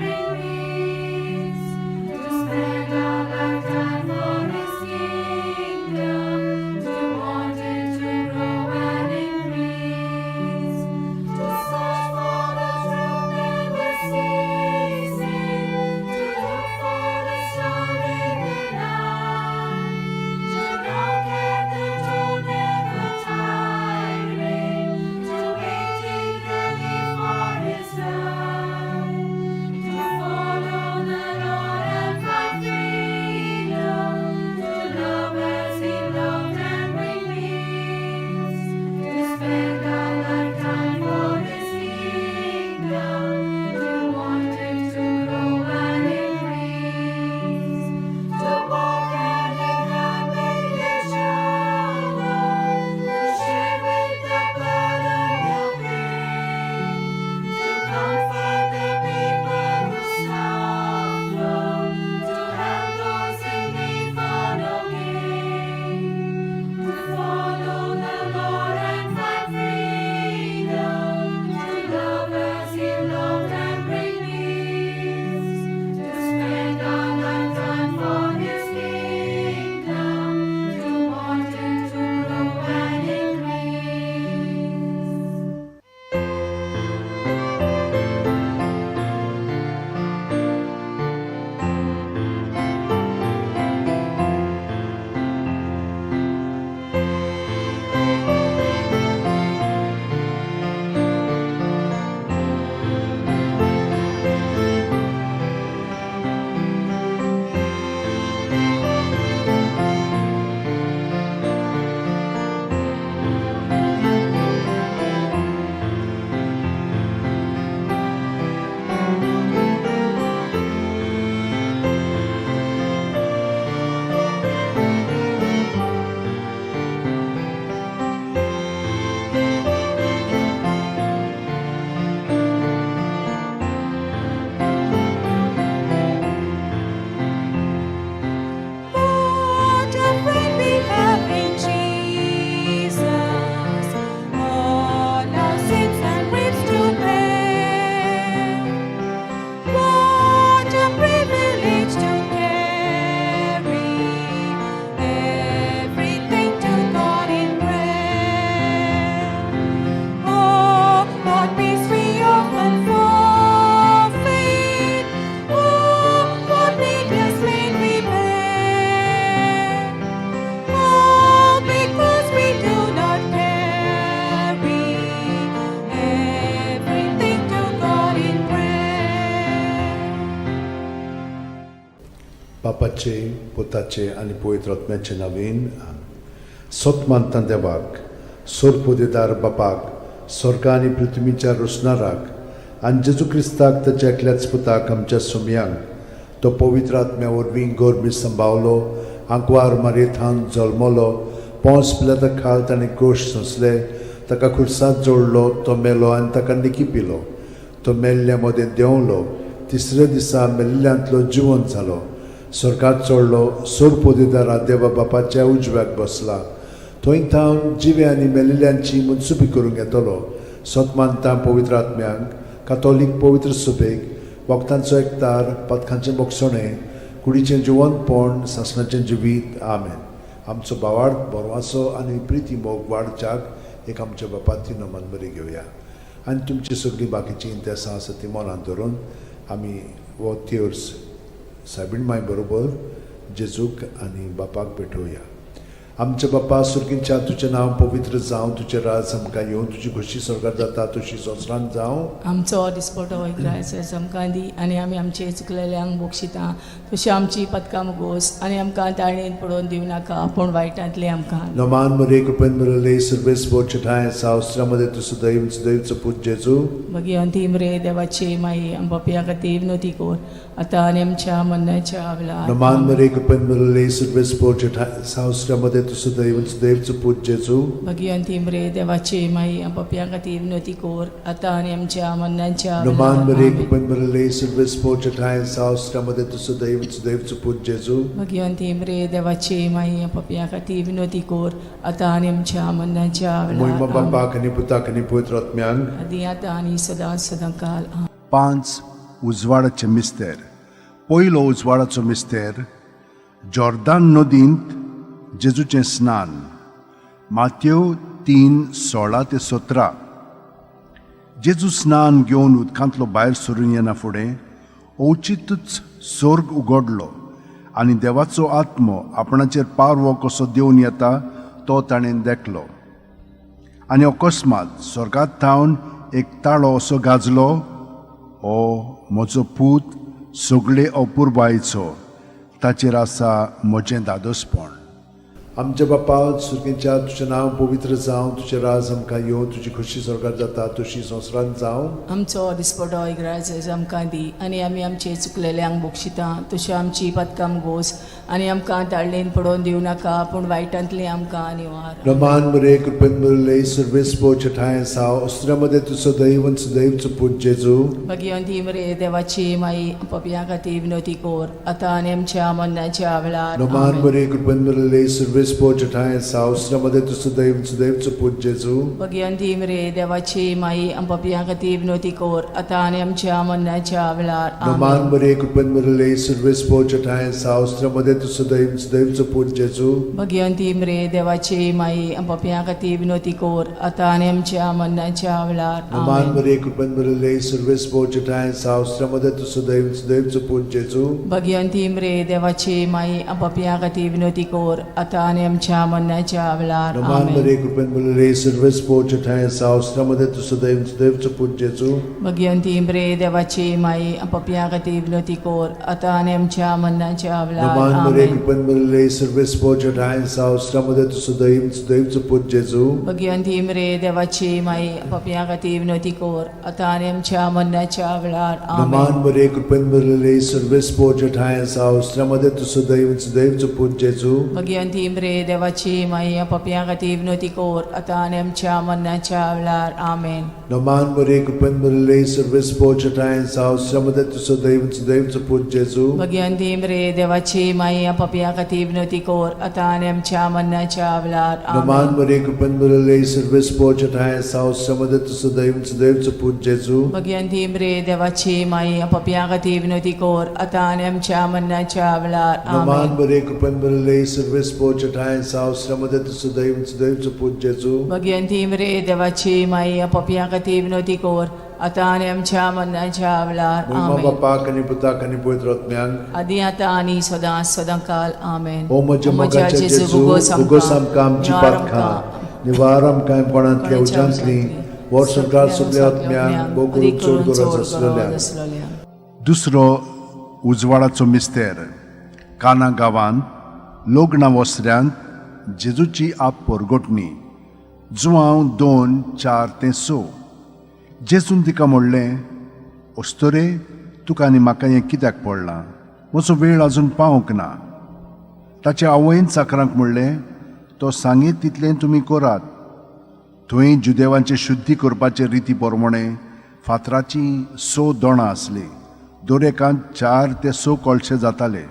बापाचे, पुताचे आनी पवित्र आत्म्याचे नांवान. सत मानता देवाक, सोरपोदेदार बापाक, स्वर्ग आनी पृथ्वीच्या रोसणाराक, आनी जेजू क्रिस्ताक, ताच्या एकल्याच पुताक, आमच्या सोमयांक, तो पवित्र आत्म्या वरवीं गर्भी संभावलो, आंकवार मारयेथावन जल्मलो, पोंस पिलाता खाल ताणें कोश सोंसले, ताका खुर्सात जोडलो, तो मेलो आनी ताका निकी पिलो, तो मेल्ल्या मदें देंवलो, तिसऱ्या दिसा मेल्ल्यांतलो जिवंत जालो, स्वर्गात चडलो, सोरपोदेदारा देवा बापाच्या उजव्याक बसला, थंय थावन जिवे आनी मेलिल्ल्यांची मनसुबी करूंक येतलो. सत मानता पवित्र आत्म्यांक, कातोलीक पवित्र सुबेक, वखदांचो एकतार, पथकांचें बोगसणें, कुडीचें जिवंतपण, सासणाचें जिवीत. आमेन. आमचो भावार्थ, बरवासो आनी प्रिती मोग वाडच्याक एक आमच्या बापाती नमन बरी घेवया आनी तुमची सगळीं बाकीचीं इंतेसां आसा ती मनांत धरून आमी हो तेर्स सायबीण माय बरोबर जेजूक आनी बापाक भेटोवया. आमच्या बापा सुर्गींच्या, तुजें नांव पवित्र जावं, तुजें राज आमकां येवं, तुजी खोशी स्वर्गार जाता तशी संवसारांत जावं. आमचो दिसपटो ग्रायस आमकां दी आनी आमी आमचे चुकलेल्यांक बक्षिता तशी आमची पदकां मुगोस आनी आमकां ताळेन पडोवन दिवं नाका पूण वायटांतलें आमकां. नमान मरे, कृपेन भरले, सर्वेस्पर ठांय सावस्त्रामध्ये तूं सदैव सदैवचो पूत जेजू. भगिवंती मरे देवाची माई, आमच्या खातीर विनवती कर आतां आनी आमच्या मरणाच्या वेळार. नमान मरे, कृपेन भरले, सर्वेस्पर ठांय सावस्त्रामध्ये तूं सदैव सदैवचो पूत जेजू. भगिवंती मरे देवाची माई, आमच्या खातीर विनवती कर आतां आनी आमच्या मरणाच्या नमान वेळार. मरे, आमेन. कृपेन भरले, सर्वेस्पर ठांय सावस्त्रामध्ये तूं सदैव सदैवचो पूत जेजू. भगिवंती मरे देवाची माई, आमच्या खातीर विनवती कर आतां आनी आमच्या मरणाच्या मोहिमा वेळार. आमेन. बापाक आनी पुताक आनी पवित्र आत्म्यांक. आदी आतां आनी सदां सदां काल. आमेन. पांच उजवाडाचे मिस्तेर. पयलो उजवाडाचो मिस्तेर, जॉर्दान नदींत जेजूचें स्नान, मात्यो 3:16 ते 17. जेजू स्नान घेवन उदकांतलो भायर सरून येना फुडें अवचितूच सोर्ग उगडलो आनी देवाचो आत्मो आपणाचेर पारवो कसो देवन येता तो ताणें देखलो आनी अकस्मात स्वर्गात थावन एक ताळो असो गाजलो, "हो म्हजो पूत, सगळे अपुरबायेचो, ताचेर आसा म्हजें धादोसपण." आमच्या बापा सुर्गींच्या, तुजें नांव पवित्र जावं, तुजें राज आमकां येवं, तुजी खोशी स्वर्गार जाता तशी संवसारांत जावं. आमचो दिसपटो इग्राज आमकां दी आनी आमी आमचे चुकलेल्यांक बक्षिता तशी आमची पदकां गोस आनी आमकां ताळणेन पडोवन दिवं नाका पूण वायटांतली आमकां निवार. रमान मरे, कृपेन भरले, सर्वेस्पर ठांय साव अस्त्र्यामध्ये तूं सदैव सदैवचो पूत जेजू. भगिवंती मरे देवाची माई, पपया खातीर विनवती कर आतां आनी आमच्या मरणाच्या वेळार. रमान आमेन. मरे, कृपेन भरले, सर्वेस्पर ठांय साव अस्त्र्यामध्ये तूं सदैव सदैवचो पूत जेजू. भगिवंती मरे देवाची माई, पपया खातीर विनवती कर आतां आनी आमच्या मरणाच्या वेळार. रमान आमेन. मरे, कृपेन भरले, सर्वेस्पर ठांय साव अस्त्र्यामध्ये तूं सदैव सदैवचो पूत जेजू. भगिवंती मरे देवाची माई, पपया खातीर विनवती कर आतां आनी आमच्या मरणाच्या वेळार. रमान आमेन. मरे, कृपेन भरले, सर्वेस्पर ठांय साव अस्त्र्यामध्ये तूं सदैव सदैवचो पूत जेजू. भगिवंती मरे देवाची माई, पपया खातीर विनवती कर आतां आनी आमच्या मरणाच्या वेळार. रमान आमेन. मरे, कृपेन भरले, सर्वेस्पर ठांय साव अस्त्र्यामध्ये तूं सदैव सदैवचो पूत जेजू. भगिवंती मरे देवाची माई, पपया खातीर विनवती कर आतां आनी आमच्या मरणाच्या वेळार. रमान मरे, आमेन. कृपेन भरले, सर्वेस्पर ठांय साव अस्त्र्यामध्ये तूं सदैव सदैवचो पूत जेजू. भगिवंती मरे देवाची माई, पपया खातीर विनवती कर आतां आनी आमच्या मरणाच्या वेळार. रमान आमेन. मरे, कृपेन भरले, सर्वेस्पर ठांय साव अस्त्र्यामध्ये तूं सदैव सदैवचो पूत जेजू. भगिवंती मरे देवाची माई, पपया खातीर विनवती कर आतां आनी आमच्या मरणाच्या वेळार. आमेन. रमान मरे, कृपेन भरले, सर्वेस्पर ठांय साव अस्त्र्यामध्ये तूं सदैव सदैवचो पूत जेजू. भगिवंती मरे देवाची माई, पपया खातीर विनवती कर आतां आनी आमच्या मरणाच्या वेळार. रमान आमेन. मरे, कृपेन भरले, सर्वेस्पर ठांय साव अस्त्र्यामध्ये तूं सदैव सदैवचो पूत जेजू. भगिवंती मरे देवाची माई, पपया खातीर विनवती कर आतां आनी आमच्या मरणाच्या वेळार. रमान आमेन. मरे, कृपेन भरले, सर्वेस्पर ठांय साव अस्त्र्यामध्ये तूं सदैव सदैवचो पूत जेजू. भगिवंती मरे देवाची माई, पपया खातीर विनवती कर आतां आनी आमच्या मरणाच्या वेळार. मोहिमा आमेन. बापाक आनी पुताक आनी पवित्र आत्म्यांक. आदी आतां आनी सदां सदां काल. आमेन. ओ म्हज्या मोगाच्या जेजू, उगोस आमकां आमची पातकां, निवार आमकां कोणांतल्या उज्यांतली, वर्स सरकार सगल्या आत्म्यांक, भोव करून चड गरज आसलेल्या. दुसरो उजवाडाचो मिस्तेर, काना गांवांत लग्ना वसऱ्यांत जेजूची आप परगटणी. जुवांव 2:4-6. जेजून तिका म्हणलें, अस्तोरे, तुका आनी म्हाका हें कित्याक पडलां? म्हजो वेळ अजून पावंक ना. ताचे आवयन चाकरांक म्हणलें, तो सांगीत तितलें तुमी करात. थंय जुदेवांचे शुद्धी करपाचे रिती प्रमाणे फातराचीं 6 दोणां आसलीं. दर एकांत 4 ते 6 कळशे जाताले.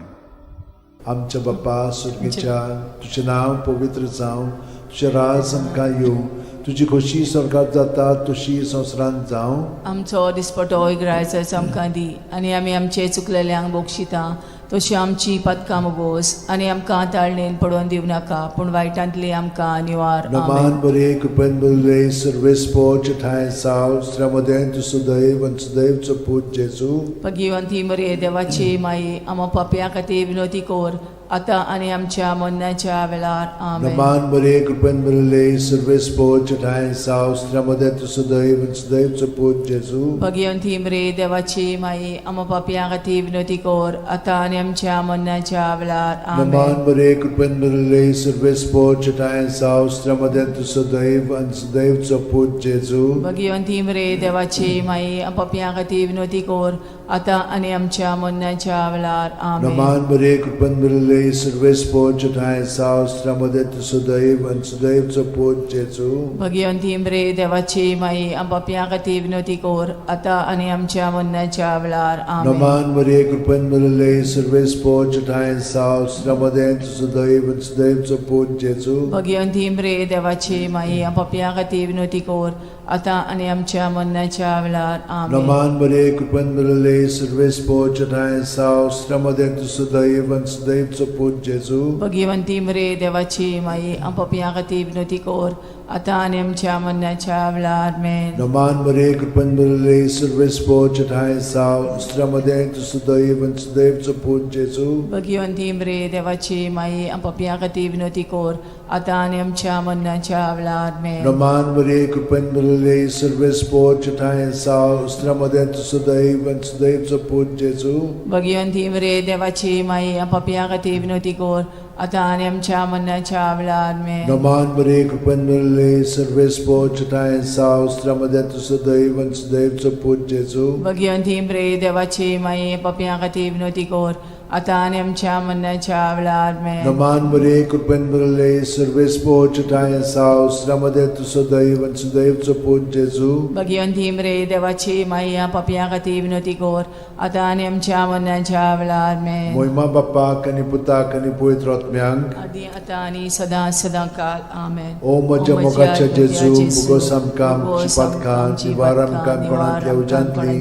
आमच्या बाप्पा सुर्गीच्या, तुजें नांव पवित्र जावं, तुजें राज आमकां येवं, तुजी खोशी स्वर्गात जाता तशी संवसारांत जावं. आमचो दिसपटो इग्रायच आमकां दी आनी आमी आमचे चुकलेल्यांक बक्षिता तशी आमची पदकां बोस आनी आमकां ताळणेन पडोवन दिवं नाका, पूण वायटांतली आमकां निवार. नमान आमेन. बरे कृपेन बरले सर्वेस्पोच ठांय साव स्त्र्यामदें तूं सुदैव आनी सुदैवचो पूत जेजू. भगिवंती मरे देवाची माई, आमा पापया खातीर विनोती कोर, आतां आनी आमच्या मरणाच्या वेळार. आमेन. नमान बरे कृपेन बरले सर्वेस्पोच ठांय साव स्त्र्यामदें तूं सुदैव आनी सुदैवचो पूत जेजू. भगिवंती मरे देवाची माई, आमा पापया खातीर विनोती कोर, आतां आनी आमच्या मरणाच्या वेळार. आमेन. नमान बरे कृपेन बरले सर्वेस्पोच ठांय साव स्त्र्यामदें तूं सुदैव आनी सुदैवचो पूत जेजू. भगिवंती मरे देवाची माई, पापया खातीर विनोती कोर, आतां आनी आमच्या मरणाच्या वेळार. आमेन. नमान बरे कृपेन बरले सर्वेस्पोच ठांय साव स्त्र्यामदें तूं सुदैव आनी सुदैवचो पूत जेजू. भगिवंती मरे देवाची माई, पापया खातीर विनोती कोर, आतां आनी आमच्या मरणाच्या वेळार. आमेन. नमान मरिये कृपेन भरिल्ले सर्वेस्पोच ठांय साव स्त्र्यामदें तूं सुदैव आनी सुदैवचो पूत जेजू. भगिवंती मरे देवाची माई, पापया खातीर विनोती कोर, आतां आनी आमच्या मरणाच्या वेळार. आमेन. नमान मरिये कृपेन भरिल्ले सर्वेस्पोच ठांय साव स्त्र्यामदें तूं सुदैव आनी सुदैवचो पूत जेजू. भगिवंती मरे देवाची माई, पापया खातीर विनोती कोर, आतां आनी आमच्या मरणाच्या वेळार. आमेन. नमान मरिये कृपेन भरिल्ले सर्वेस्पोच ठांय साव स्त्र्यामदें तूं सुदैव आनी सुदैवचो पूत जेजू. भगिवंती मरे देवाची माई, पापया खातीर विनोती कोर, आतां आनी आमच्या मरणाच्या वेळार. आमेन. नमान मरिये कृपेन भरिल्ले सर्वेस्पोच ठांय साव स्त्र्यामदें तूं सुदैव आनी सुदैवचो पूत जेजू. भगिवंती मरे देवाची माई, पापया खातीर विनोती कोर, आतां आनी आमच्या मरणाच्या वेळार. आमेन. नमान मरिये कृपेन भरिल्ले सर्वेस्पोच ठांय साव स्त्र्यामदें तूं सुदैव आनी सुदैवचो पूत जेजू. भगिवंती मरे देवाची माई, पापया खातीर विनोती कोर, आतां आनी आमच्या मरणाच्या वेळार. आमेन. नमान मरिये कृपेन भरिल्ले सर्वेस्पोच ठांय साव स्त्र्यामदें तूं सुदैव आनी सुदैवचो पूत जेजू. भगिवंती मरे देवाची माई, पापया खातीर विनोती कोर, आतां आनी आमच्या मरणाच्या वेळार. आमेन. मोहिमा बाप्पाक आनी पुताक आनी पवित्र आत्म्यांक, आदी आतां आनी सदां सदां काल. आमेन. ओ म्हज्या मोगाच्या जेजू, मुगोस आमकां आमची पातकां निवार आमकां कोणांतल्या उज्यांतली,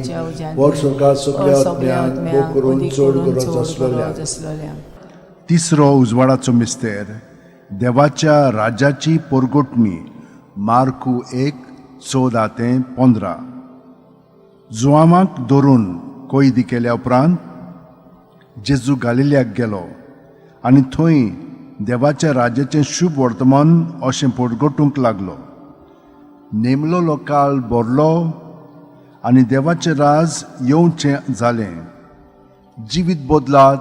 वर सरकार सगल्या आत्म्यांक भोग करून चड गरज आसलेल्या. आसलेल्या. तिसरो उजवाडाचो मिस्तेर, देवाच्या राज्याची पोरगोटणी. मार्कू 1:14-15. जुवामाक धरून कैदी केल्या उपरांत जेजू गालिल्याक गेलो आनी थंय देवाच्या राज्याचें शुभ वर्तमान अशें पोटगोटूंक लागलो. नेमलोलो काळ भरलो आनी देवाचें राज येवचें जालें. जिवीत बदलात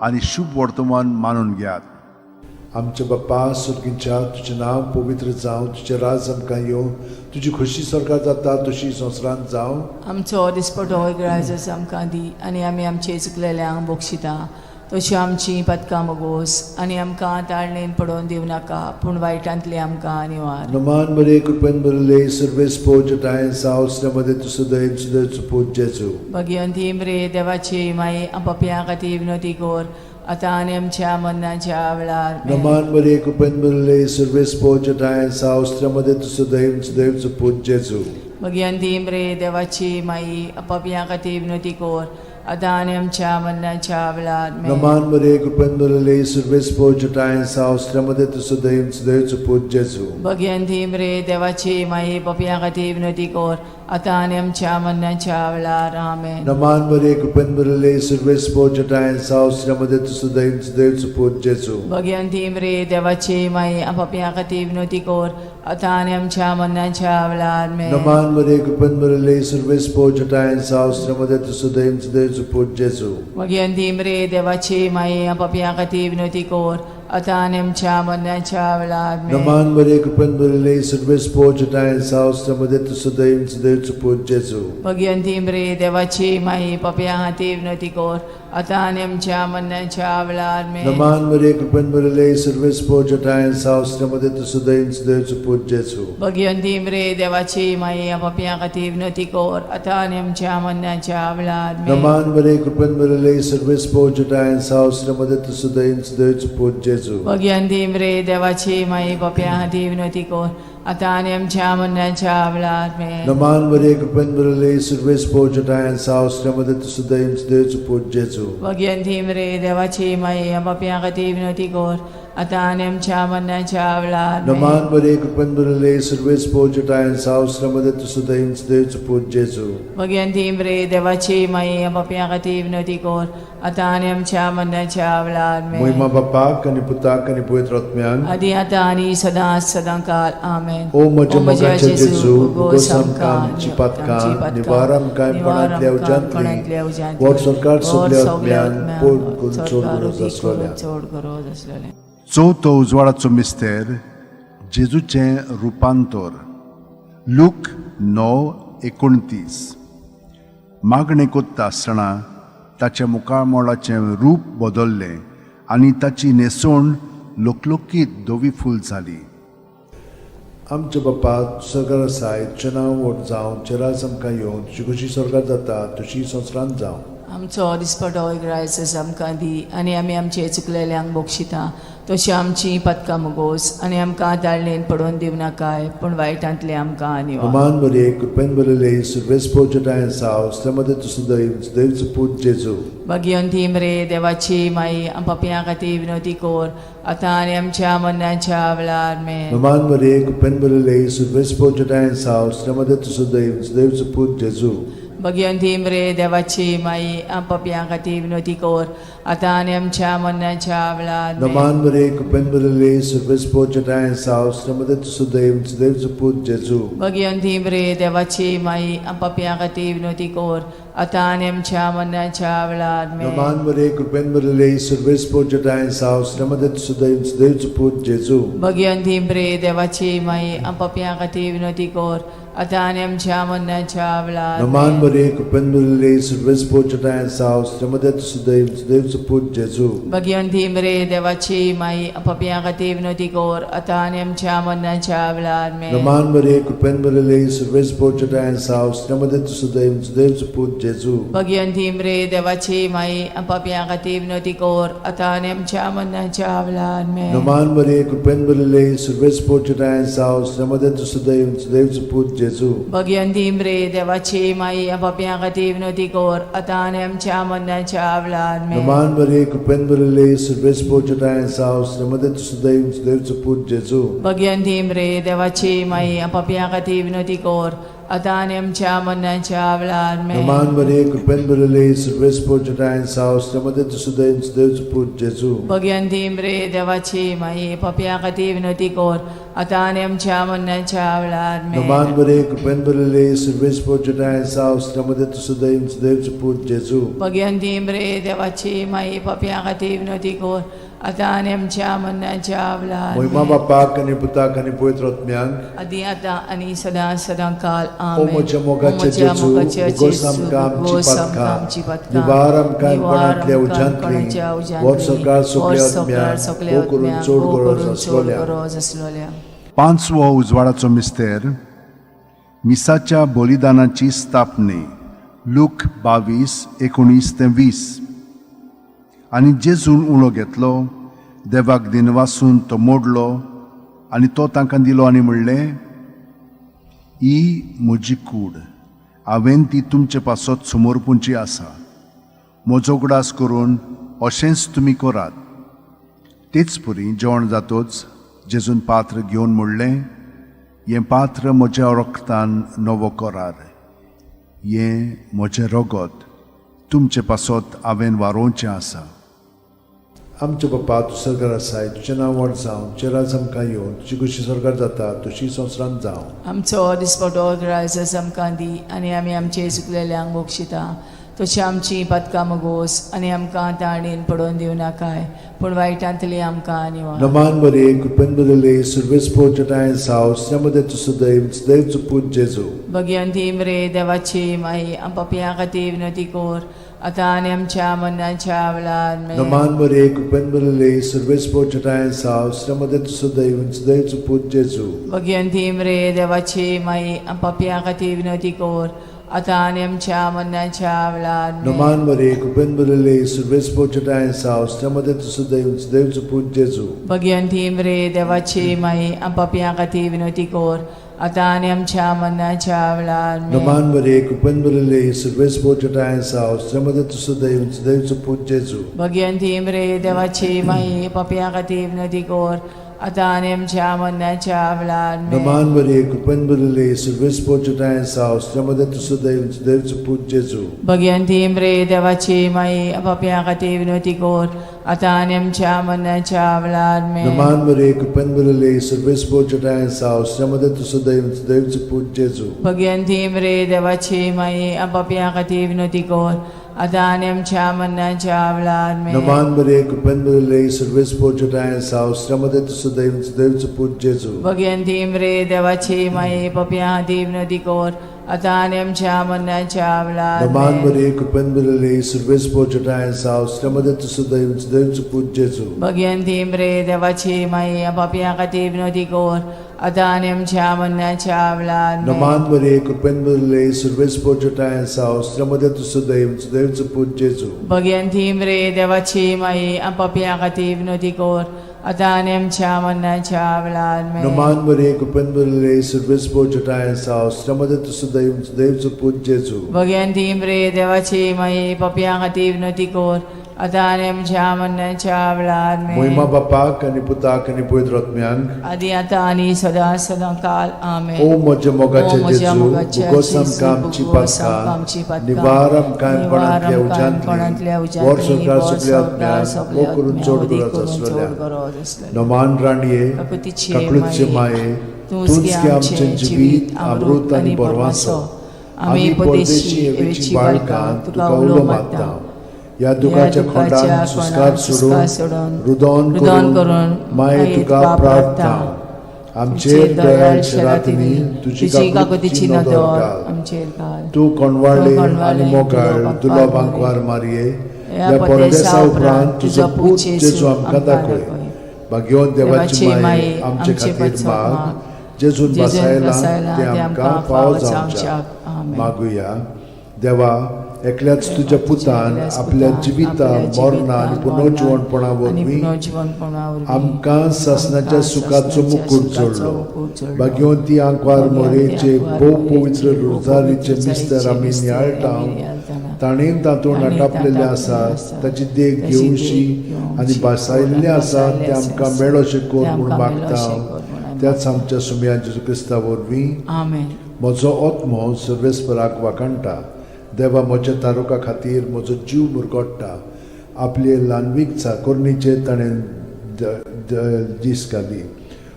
आनी शुभ वर्तमान मानून घेयात. आमच्या बाप्पा सुर्गींच्या, तुजें नांव पवित्र जावं, तुजें राज आमकां येवं, तुजी खोशी स्वर्गात जाता तशी संवसारांत जावं. आमचो दिसपटो इगराजच आमकां दी आनी आमी आमचे चुकलेल्यांक बक्षिता तशी आमची पदकां मगोस आनी आमकां ताळणेन पडोवन दिवं नाका, पूण वायटांतली आमकां निवार. नमान मरिये कृपेन भरिल्ले सर्वेस्पोच ठांय साव स्त्र्यामदें तूं सुदैव सुदैवचो पूत जेजू. भगिवंती मरे देवाची माई, पापया खातीर विनोती कोर, आतां आनी आमच्या मरणाच्या वेळार. आमेन. नमान मरिये कृपेन भरिल्ले सर्वेस्पोच ठांय साव स्त्र्यामदें तूं सुदैव सुदैवचो पूत जेजू. भगिवंती मरे देवाची माई, पापया खातीर विनोती कोर, आतां आनी आमच्या मरणाच्या वेळार. आमेन. नमान मरिये कृपेन भरिल्ले सर्वेस्पोच ठांय साव स्त्र्यामदें तूं सुदैव सुदैवचो पूत जेजू. भगिवंती मरे देवाची माई, पापया खातीर विनोती कोर, आतां आनी आमच्या मरणाच्या वेळार. आमेन. नमान मरिये कृपेन भरिल्ले सर्वेस्पोच ठांय साव स्त्र्यामदें तूं सुदैव सुदैवचो पूत जेजू. भगिवंती मरे देवाची माई, पापया खातीर विनोती कोर, आतां आनी आमच्या मरणाच्या वेळार आमेन. नमान मरे कृपेन भरिल्ले सर्वेस्पोर सावस्त्रमध्ये तुजो देवचो पूत जेजू. मगे रे देवाची माई, पापयां खातीर विनवती कर, आतां आनी आमच्या मरणाच्या वेळार आमेन. नमान मरे कृपेन भरिल्ले सर्वेस्पोर सावस्त्रमध्ये तुजो देवचो पूत जेजू. मगे रे देवाची माई, पापयां खातीर विनवती कर, आतां आनी आमच्या मरणाच्या वेळार आमेन. नमान मरे कृपेन भरिल्ले सर्वेस्पोर सावस्त्रमध्ये तुजो देवचो पूत जेजू. भगिवंती रे देवाची माई, पापयां खातीर विनवती कर, आतां आनी आमच्या मरणाच्या वेळार आमेन. नमान मरे कृपेन भरिल्ले सर्वेस्पोर सावस्त्रमध्ये तुजो देवचो पूत जेजू. भगिवंती रे देवाची माई, पापयां खातीर विनवती कर, आतां आनी आमच्या मरणाच्या वेळार आमेन. नमान मरे कृपेन भरिल्ले सर्वेस्पोर सावस्त्रमध्ये तुजो देवचो पूत जेजू. भगिवंती रे देवाची माई, पापयां खातीर विनवती कर, आतां आनी आमच्या मरणाच्या वेळार आमेन. नमान मरे कृपेन भरिल्ले सर्वेस्पोर सावस्त्रमध्ये तुजो देवचो पूत जेजू. भगिवंती रे देवाची माई, पापयां खातीर विनवती कर, आतां आनी आमच्या मरणाच्या वेळार आमेन. महिमा बापाक आनी पुताक आनी पवित्र आत्म्याक. आदी आतां आनी सदां सदां काल आमेन. ओ म्हज्या मोगाचे जेजू, उगोस आमकां आमची पातकां, निवार आमकां कोणांतल्या उज्यांतली, व्हड सरकार सगल्या आत्म्यान पोट करून चड गरज आसलोल्या. चड गरज आसलेलें. चवथो उजवाडाचो मिस्तेर, जेजूचें रुपांतर. लूक 9:29. मागणें कोत्ता आसतना ताच्या मुखामळाचें रूप बदल्लें आनी ताची न्हेसवण लोकलोकीत धवी फूल जाली. आमच्या बापा, सरकार आसाय, तुजें नांव व्हड जावं, तुजें राज आमकां येवं, तुजी खुशी स्वर्गात जाता तशी संवसारांत जावं. आमचो दिसपटो ग्रायस आमकां दी, आनी आमी आमचे चुकलेल्यांक बक्षिता तशी आमची पदकां मुगोस, आनी आमकां दाळणेन पडोवन दिवं नाकाय, पूण वायटांतलें आमकां निवार. नमान मरे कृपेन भरिल्ले सर्वेस्पोर साव मध्ये तुजो देवचो पूत जेजू. भगिवंती रे देवाची माई, पापयां खातीर विनवती कर, आतां आनी आमच्या मरणाच्या वेळार आमेन. नमान मरे कृपेन भरिल्ले सर्वेस्पोर साव मध्ये तुजो देवचो पूत जेजू. भगिवंती रे देवाची माई, पापयां खातीर विनवती कर, आतां आनी आमच्या मरणाच्या वेळार आमेन. नमान मरे कृपेन भरिल्ले सर्वेस्पोर साव मध्ये तुजो देवचो पूत जेजू. भगिवंती रे देवाची माई, पापयां खातीर विनवती कर, आतां आनी आमच्या मरणाच्या वेळार आमेन. नमान मरे कृपेन भरिल्ले सर्वेस्पोर साव मध्ये तुजो देवचो पूत जेजू. भगिवंती रे देवाची माई, पापयां खातीर विनवती कर, आतां आनी आमच्या मरणाच्या वेळार नमान आमेन. मरे कृपेन भरिल्ले सर्वेस्पोर साव मध्ये तुजो देवचो पूत जेजू. भगिवंती रे देवाची माई, पापयां खातीर विनवती कर, आतां आनी आमच्या मरणाच्या वेळार आमेन. नमान मरे कृपेन भरिल्ले सर्वेस्पोर साव मध्ये तुजो देवचो पूत जेजू. भगिवंती रे देवाची माई, पापयां खातीर विनवती कर, आतां आनी आमच्या मरणाच्या वेळार आमेन. नमान मरे कृपेन भरिल्ले सर्वेस्पोर साव मध्ये तुजो देवचो पूत जेजू. भगिवंती रे देवाची माई, पापयां खातीर विनवती कर, आतां आनी आमच्या मरणाच्या वेळार आमेन. नमान मरे कृपेन भरिल्ले सर्वेस्पोर साव मध्ये तुजो देवचो पूत जेजू. भगिवंती रे देवाची माई, पापयां खातीर विनवती कर, आतां आनी आमच्या मरणाच्या वेळार आमेन. नमान मरे कृपेन भरिल्ले सर्वेस्पोर साव मध्ये तुजो देवचो पूत जेजू. भगिवंती रे देवाची माई, पापयां खातीर विनवती कर, आतां आनी आमच्या मरणाच्या वेळार आमेन. नमान मरे कृपेन भरिल्ले सर्वेस्पोर साव मध्ये तुजो देवचो पूत जेजू. भगिवंती रे देवाची माई, पापयां खातीर विनवती कर, आतां आनी आमच्या मरणाच्या वेळार महिमा आमेन. बापाक आनी पुताक आनी पवित्र आत्म्याक. आदी आतां आनी सदां सदां काल ओ आमेन. म्हज्या मोगाचे ओ म्हज्या जेजू, मोगाचे उगोस जेजू, आमकां आमची उगोस आमकां पातकां, आमची पातकां, निवार आमकां निवार कोणांतल्या आमकां उज्यांतली, कोणाच्या उज्यांतली, व्हड सरकार सगल्या व्हड सरकार आत्म्याक, सगल्या भोव करून आत्म्याक, चड भोव गरज करून चड आसलोल्या. गरज आसलोल्या. पांचवो उजवाडाचो मिस्तेर, मिसाच्या बलिदानाची स्थापने. लूक 22:19 ते 20. आनी जेजून उणो घेतलो, देवाक दिनवासून तो मोडलो आनी तो तांकां दिलो आनी म्हणलें, ही म्हजी कूड, हांवें ती तुमचे पासत समर्पूंची आसा. म्हजो उगडास करून अशेंच तुमी करात. तेच परी जेवण जातोच जेजून पात्र घेवन म्हणलें, हें पात्र म्हज्या रक्तान नवो करार, हें म्हजें रगत तुमचे पासत हांवें वारोवचें आसा. आमचे बापा तूं सरकार आसाय, तुजें नांव व्हड जावं, तुजें राज आमकां येवन, तुजी खुशी सरकार जाता तशी संवसारांत जावं. आमचो दिसपटो ग्रायस आमकां दी आनी आमी आमचे चुकलेल्यांक बक्षिता तशी आमची पातकां मगोस आनी आमकां ताणेन पडोवन दिवं नाकाय पूण वायटांतली आमकां निवार. नमान बरे कृपेन बदले सुर्वेस पोचटाय साव मध्ये तूं सदैव सदैव चुपूत जेजू. भगवंती मरे देवाची माई आम पापयां खातीर विनवती कर आतां आनी आमच्या मरणाच्या वेळार आमेन. नमान बरे कृपेन बदले सुर्वेस पोचटाय साव मध्ये तूं सदैव सदैव चुपूत जेजू. भगवंती मरे देवाची माई आम पापयां खातीर विनवती कर आतां आनी आमच्या मरणाच्या वेळार आमेन. नमान बरे कृपेन बदले सुर्वेस पोचटाय साव मध्ये तूं सदैव सदैव चुपूत जेजू. भगवंती मरे देवाची माई आम पापयां खातीर विनवती कर आतां आनी आमच्या मरणाच्या वेळार आमेन. नमान बरे कृपेन बदले सुर्वेस पोचटाय साव मध्ये तूं सदैव सदैव चुपूत जेजू. भगवंती मरे देवाची माई पापयां खातीर विनवती कर आतां आनी आमच्या मरणाच्या वेळार आमेन. नमान बरे कृपेन बदले सुर्वेस पोचटाय साव मध्ये तूं सदैव सदैव चुपूत जेजू. भगवंती मरे देवाची माई पापयां खातीर विनवती कर आतां आनी आमच्या मरणाच्या वेळार आमेन. नमान बरे कृपेन बदले सुर्वेस पोचटाय साव मध्ये तूं सदैव सदैव चुपूत जेजू. भगवंती मरे देवाची माई पापयां खातीर विनवती कर आतां आनी आमच्या मरणाच्या वेळार आमेन. नमान बरे कृपेन बदले सुर्वेस पोचटाय साव मध्ये तूं सदैव सदैव चुपूत जेजू. भगवंती मरे देवाची माई पापयां खातीर विनवती कर आतां आनी आमच्या मरणाच्या वेळार नमान आमेन. बरे कृपेन बदले सुर्वेस पोचटाय साव मध्ये तूं सदैव सदैव चुपूत जेजू. भगवंती मरे देवाची माई पापयां खातीर विनवती कर आतां आनी आमच्या मरणाच्या वेळार आमेन. नमान बरे कृपेन बदले सुर्वेस पोचटाय साव मध्ये तूं सदैव सदैव चुपूत जेजू. भगवंती मरे देवाची माई पापयां खातीर विनवती कर आतां आनी आमच्या मरणाच्या वेळार आमेन. नमान बरे कृपेन बदले सुर्वेस पोचटाय साव मध्ये तूं सदैव सदैव चुपूत जेजू. भगवंती मरे देवाची माई पापयां खातीर विनवती कर आतां आनी आमच्या मरणाच्या वेळार आमेन. मोहिमा बापाक आनी पुताक आनी पवित्र आत्म्यांक आदी आतां आनी सदां सदां काल आमेन. ओ म्हज्या मोगाचे ओ म्हज्या जेजू, मोगाचे भुगोस जेजू, आमकां आमची भुगोस आमकां आमची पातकां, पातकां, निवार आमकां निवार कोणांतल्या आमकां कोणांतल्या उज्यांतली, उज्यांतली, वर संवसार वर सगल्या संवसार आत्म्यांक, सगल्या ओ करून आत्म्यांक, चड वदी गरज करून चड आसलेल्या. गरज आसलेल्या. नमान राणये, काकुतीचे काकळूतचे माये, माये, तूंच तूंच गे गे आमचें आमचें जिवीत अमृत आनी बरवासो. आमी परदेशी एवेची बाळकां तुका उलो मारता. ह्या दुखाच्या खोंडान सुस्कार सोडून रुदोन रुदोन करून करून माये तुका प्रार्थना. आमचेर दयाळ शरातिनी तुजी तुजी काकुतीची काकुतीची नदर नदर घाल. आमचेर घाल. तूं कोणवाळे तूं कोणवाळे आनी मोगाळ तुलो तुलो बांकवार बांकवार मारये, ह्या ह्या परदेसा परदेसा उपरांत तुजो पूत जेजू आमकां दाखय. भाग्यवंत देवाची माये आमचे खातीर माग, जेजून जेजून बसायला बसायला ते ते आमकां फावो जावच्याक. आमेन. मागुया. देवा, एकल्याच तुज्या पुतान आपल्या जिविता मरणा आनी पुनर्जिवणपणा वरवीं आमकां सासणाच्या सुखाचो मुकूट जोडलो. भाग्यवंती आंकवार मोरेचे भोव पवित्र रोजारीचे मिस्तर आमी नियाळटा, ताणें तातूंत आटापलेलें आसा ताची देख घेवशी आनी भासायल्लें आसा तें आमकां मेळोशें कर म्हूण मागता त्याच आमच्या सुमया जेजू क्रिस्ता वरवीं. आमेन. म्हजो आत्मो सर्वेस्पराक वाखाणटा, देवा म्हज्या तारुका खातीर म्हजो जीव मुरगोडटा. आपले ल्हानवीक चाकोरणीचेर ताणें दीस घाली.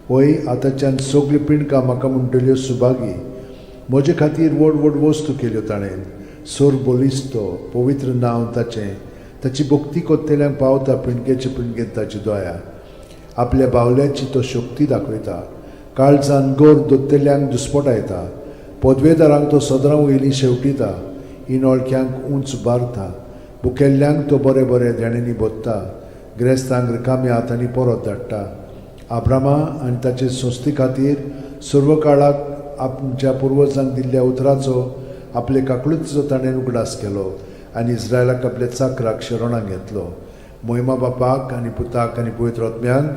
वय आतांच्यान सगळीं पिंडकां म्हाका म्हणटल्यो सुभागी. म्हजे खातीर व्हड व्हड वस्तू केल्यो ताणें. सोर बलिस्तो पवित्र नांव ताचें, ताची भक्ती कोत्तेल्यांक पावता पिंडकेचे पिंडकेन ताची दया. आपल्या बावल्याची तो शक्ती दाखयता, काळजान गोर दोत्तेल्यांक दुस्पटायता. पदवेदारांक तो सदरां वयली शेवटिता, इनोळख्यांक उंच उबारता. भुकेल्ल्यांक तो बरें बरें देण्यांनी भोत्ता, गिरेस्तांक रिकाम्या हातांनी परत धाडटा. आब्रामा आनी ताचे संस्थे खातीर सर्व काळाक आमच्या पुर्वजांक दिल्ल्या उतराचो आपले काकळुतीचो ताणें उगडास केलो आनी इस्रायलाक आपल्या चाकराक शरणाक घेतलो. मोहिमा बापाक आनी पुताक आनी पवित्र आत्म्यांक,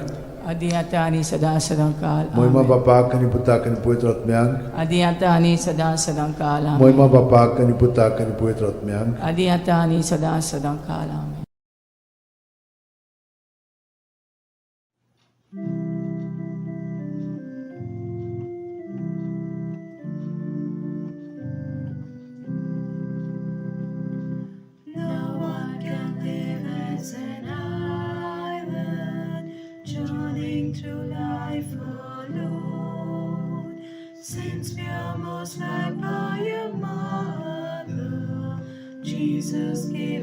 आदी आतां आनी सदां सदां काल. मोहिमा आमेन. बापाक आनी पुताक आनी पवित्र आत्म्यांक, आदी आतां आनी सदां सदां काल. आमेन. मोहिमा बापाक आनी पुताक आनी पवित्र आत्म्यांक, आदी आतां आनी सदां सदां काल. आमेन. No one can live as an island.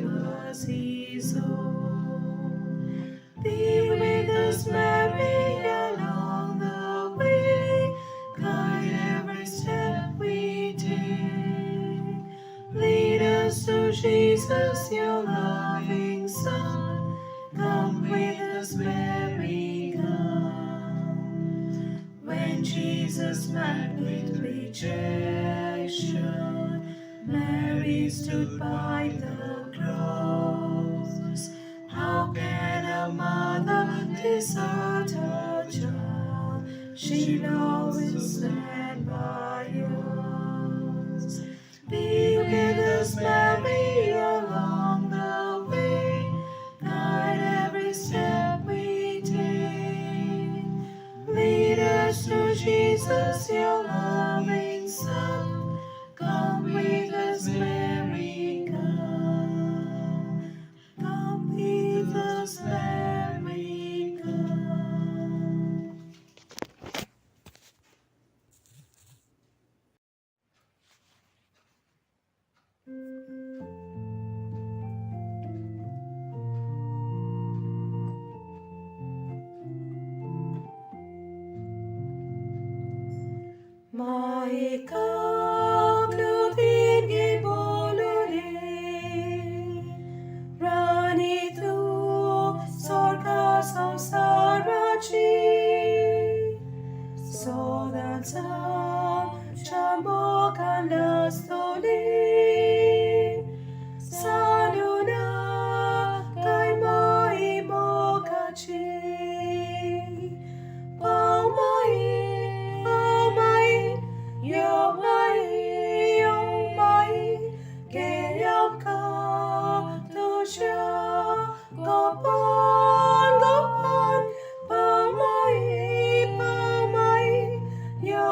was his own. Be with us, Mary, along the way. Guide every step we take. Lead us to Jesus, your loving Son. Come with us, Mary, come. When Jesus met with rejection, Mary stood by the cross. How can a mother desert her child? She'll always stand by us. Be with us, Mary, along the way. Guide every step we take. Lead us to Jesus, your loving Son. Come with us, Mary, come. Come with us, Mary, come. Maikaklutin bolule, Rani tu sorka samsarachi, Sodansam chamokan lastoli, Saluna kai mai mokachi. Pau mai, pau mai, yo mai, yo mai, ke yam ka tu sha, gopan, gopan, pau mai, yo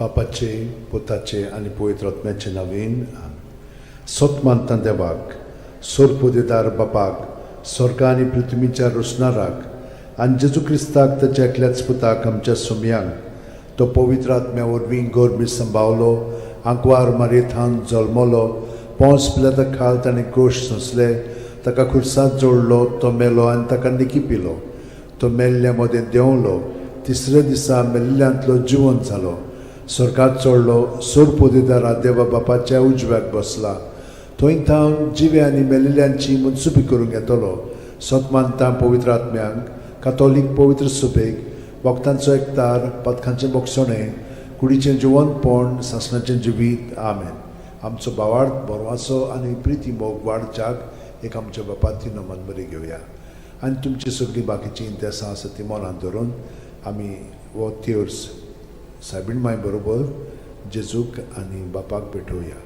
बापाचे, पुताचे आनी पवित्र आत्म्याचे नवीन. सत मानता देवाक, सोरपोदेदार बापाक, स्वर्ग आनी पृथ्वीच्या रोसणाराक, आनी जेजू क्रिस्ताक ताच्या एकल्याच पुताक, आमच्या सोमयांक, तो पवित्र आत्म्या वरवीं गोरमी संभावलो, आंकवार मारयेथान जल्मलो, पोंस पिलाता खाल ताणें कोश सोंसले, ताका खुर्सात जोडलो, तो मेलो आनी ताका निकी पिलो, तो मेल्ल्या मदें देंवलो, तिसऱ्या दिसा मेल्ल्यांतलो जिवंत जालो, स्वर्गात चडलो, सोरपोदेदारा देवा बापाच्या उजव्याक बसला, थंय थावन जिवे आनी मेल्ल्यांची मनसुबी करूंक येतलो. सत मानता पवित्र आत्म्यांक, कातोलीक पवित्र सुबेक, वखदांचो एकतार, पथकांचें बोगसणें, कुडीचें जिवंतपण, सासणाचें जिवीत. आमेन. आमचो भावार्थ, बरवाचो आनी प्रिती मोग वाडच्याक एक आमच्या बापाती नमन बरी घेवया आनी तुमची सगळीं बाकीचीं इंतेसां आसा ती मनांत धरून आमी हो तेर्स सायबीण माय बरोबर जेजूक आनी बापाक भेटोवया.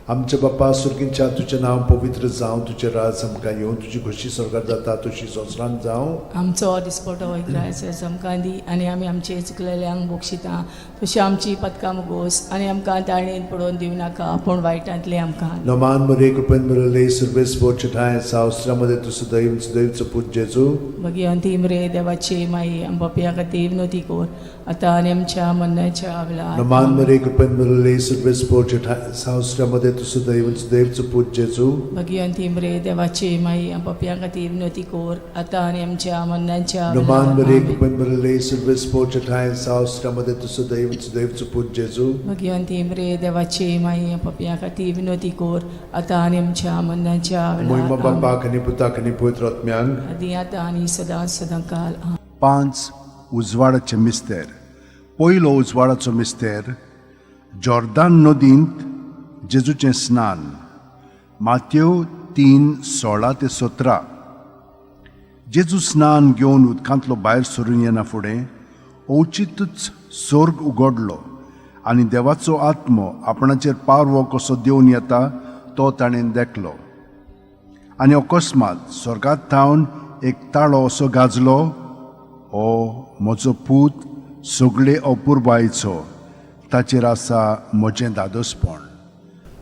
आमच्या बापा सुर्गींच्या, तुजें नांव पवित्र जावं, तुजें राज आमकां येवं, तुजी खोशी स्वर्गात जाता तशी संवसारांत जावं. आमचो दिसपटो इग्रायस आमकां दी आनी आमी आमचे चुकलेल्यांक बक्षिता तशी आमची पदकां मुगोस आनी आमकां ताळणेन पडोवन दिवं नाका, पूण वायटांतलें आमकां. नमान मरे, कृपेन बरले सर्वेस ठांय सावस्त्रामध्ये तूं सदैव सदैवचो पूत जेजू. भगिवंती मरे देवाची माई, आमच्या खातीर विनवती कर, आतां आनी आमच्या मरणाच्या वेळार. नमान मरे, कृपेन बरले सर्वेस ठांय सावस्त्रामध्ये तूं सदैव सदैवचो पूत जेजू. भगिवंती मरे देवाची माई, आमच्या खातीर विनवती कर, आतां आनी आमच्या मरणाच्या नमान वेळार. मरे, आमेन. कृपेन बरले सर्वेस ठांय सावस्त्रामध्ये तूं सदैव सदैवचो पूत जेजू. भगिवंती मरे देवाची माई, आमच्या खातीर विनवती कर, आतां आनी आमच्या मरणाच्या मोहिमा वेळार. आमेन. बापाक आनी पुताक आनी पवित्र आत्म्यांक. आदी आतां आनी सदां सदां काल. आमेन. पांच उजवाडाचे मिस्तेर. पयलो उजवाडाचो मिस्तेर, जॉर्दान नदींत जेजूचें स्नान, मात्यो 3:16 ते 17. जेजू स्नान घेवन उदकांतलो भायर सरून येना फुडें अवचितूच सोर्ग उगडलो आनी देवाचो आत्मो आपणाचेर पारवो कसो देवन येता तो ताणें देखलो आनी अकस्मात स्वर्गात थावन एक ताळो असो गाजलो, "हो म्हजो पूत, सगळे अपुरबायेचो, ताचेर आसा म्हजें धादोसपण."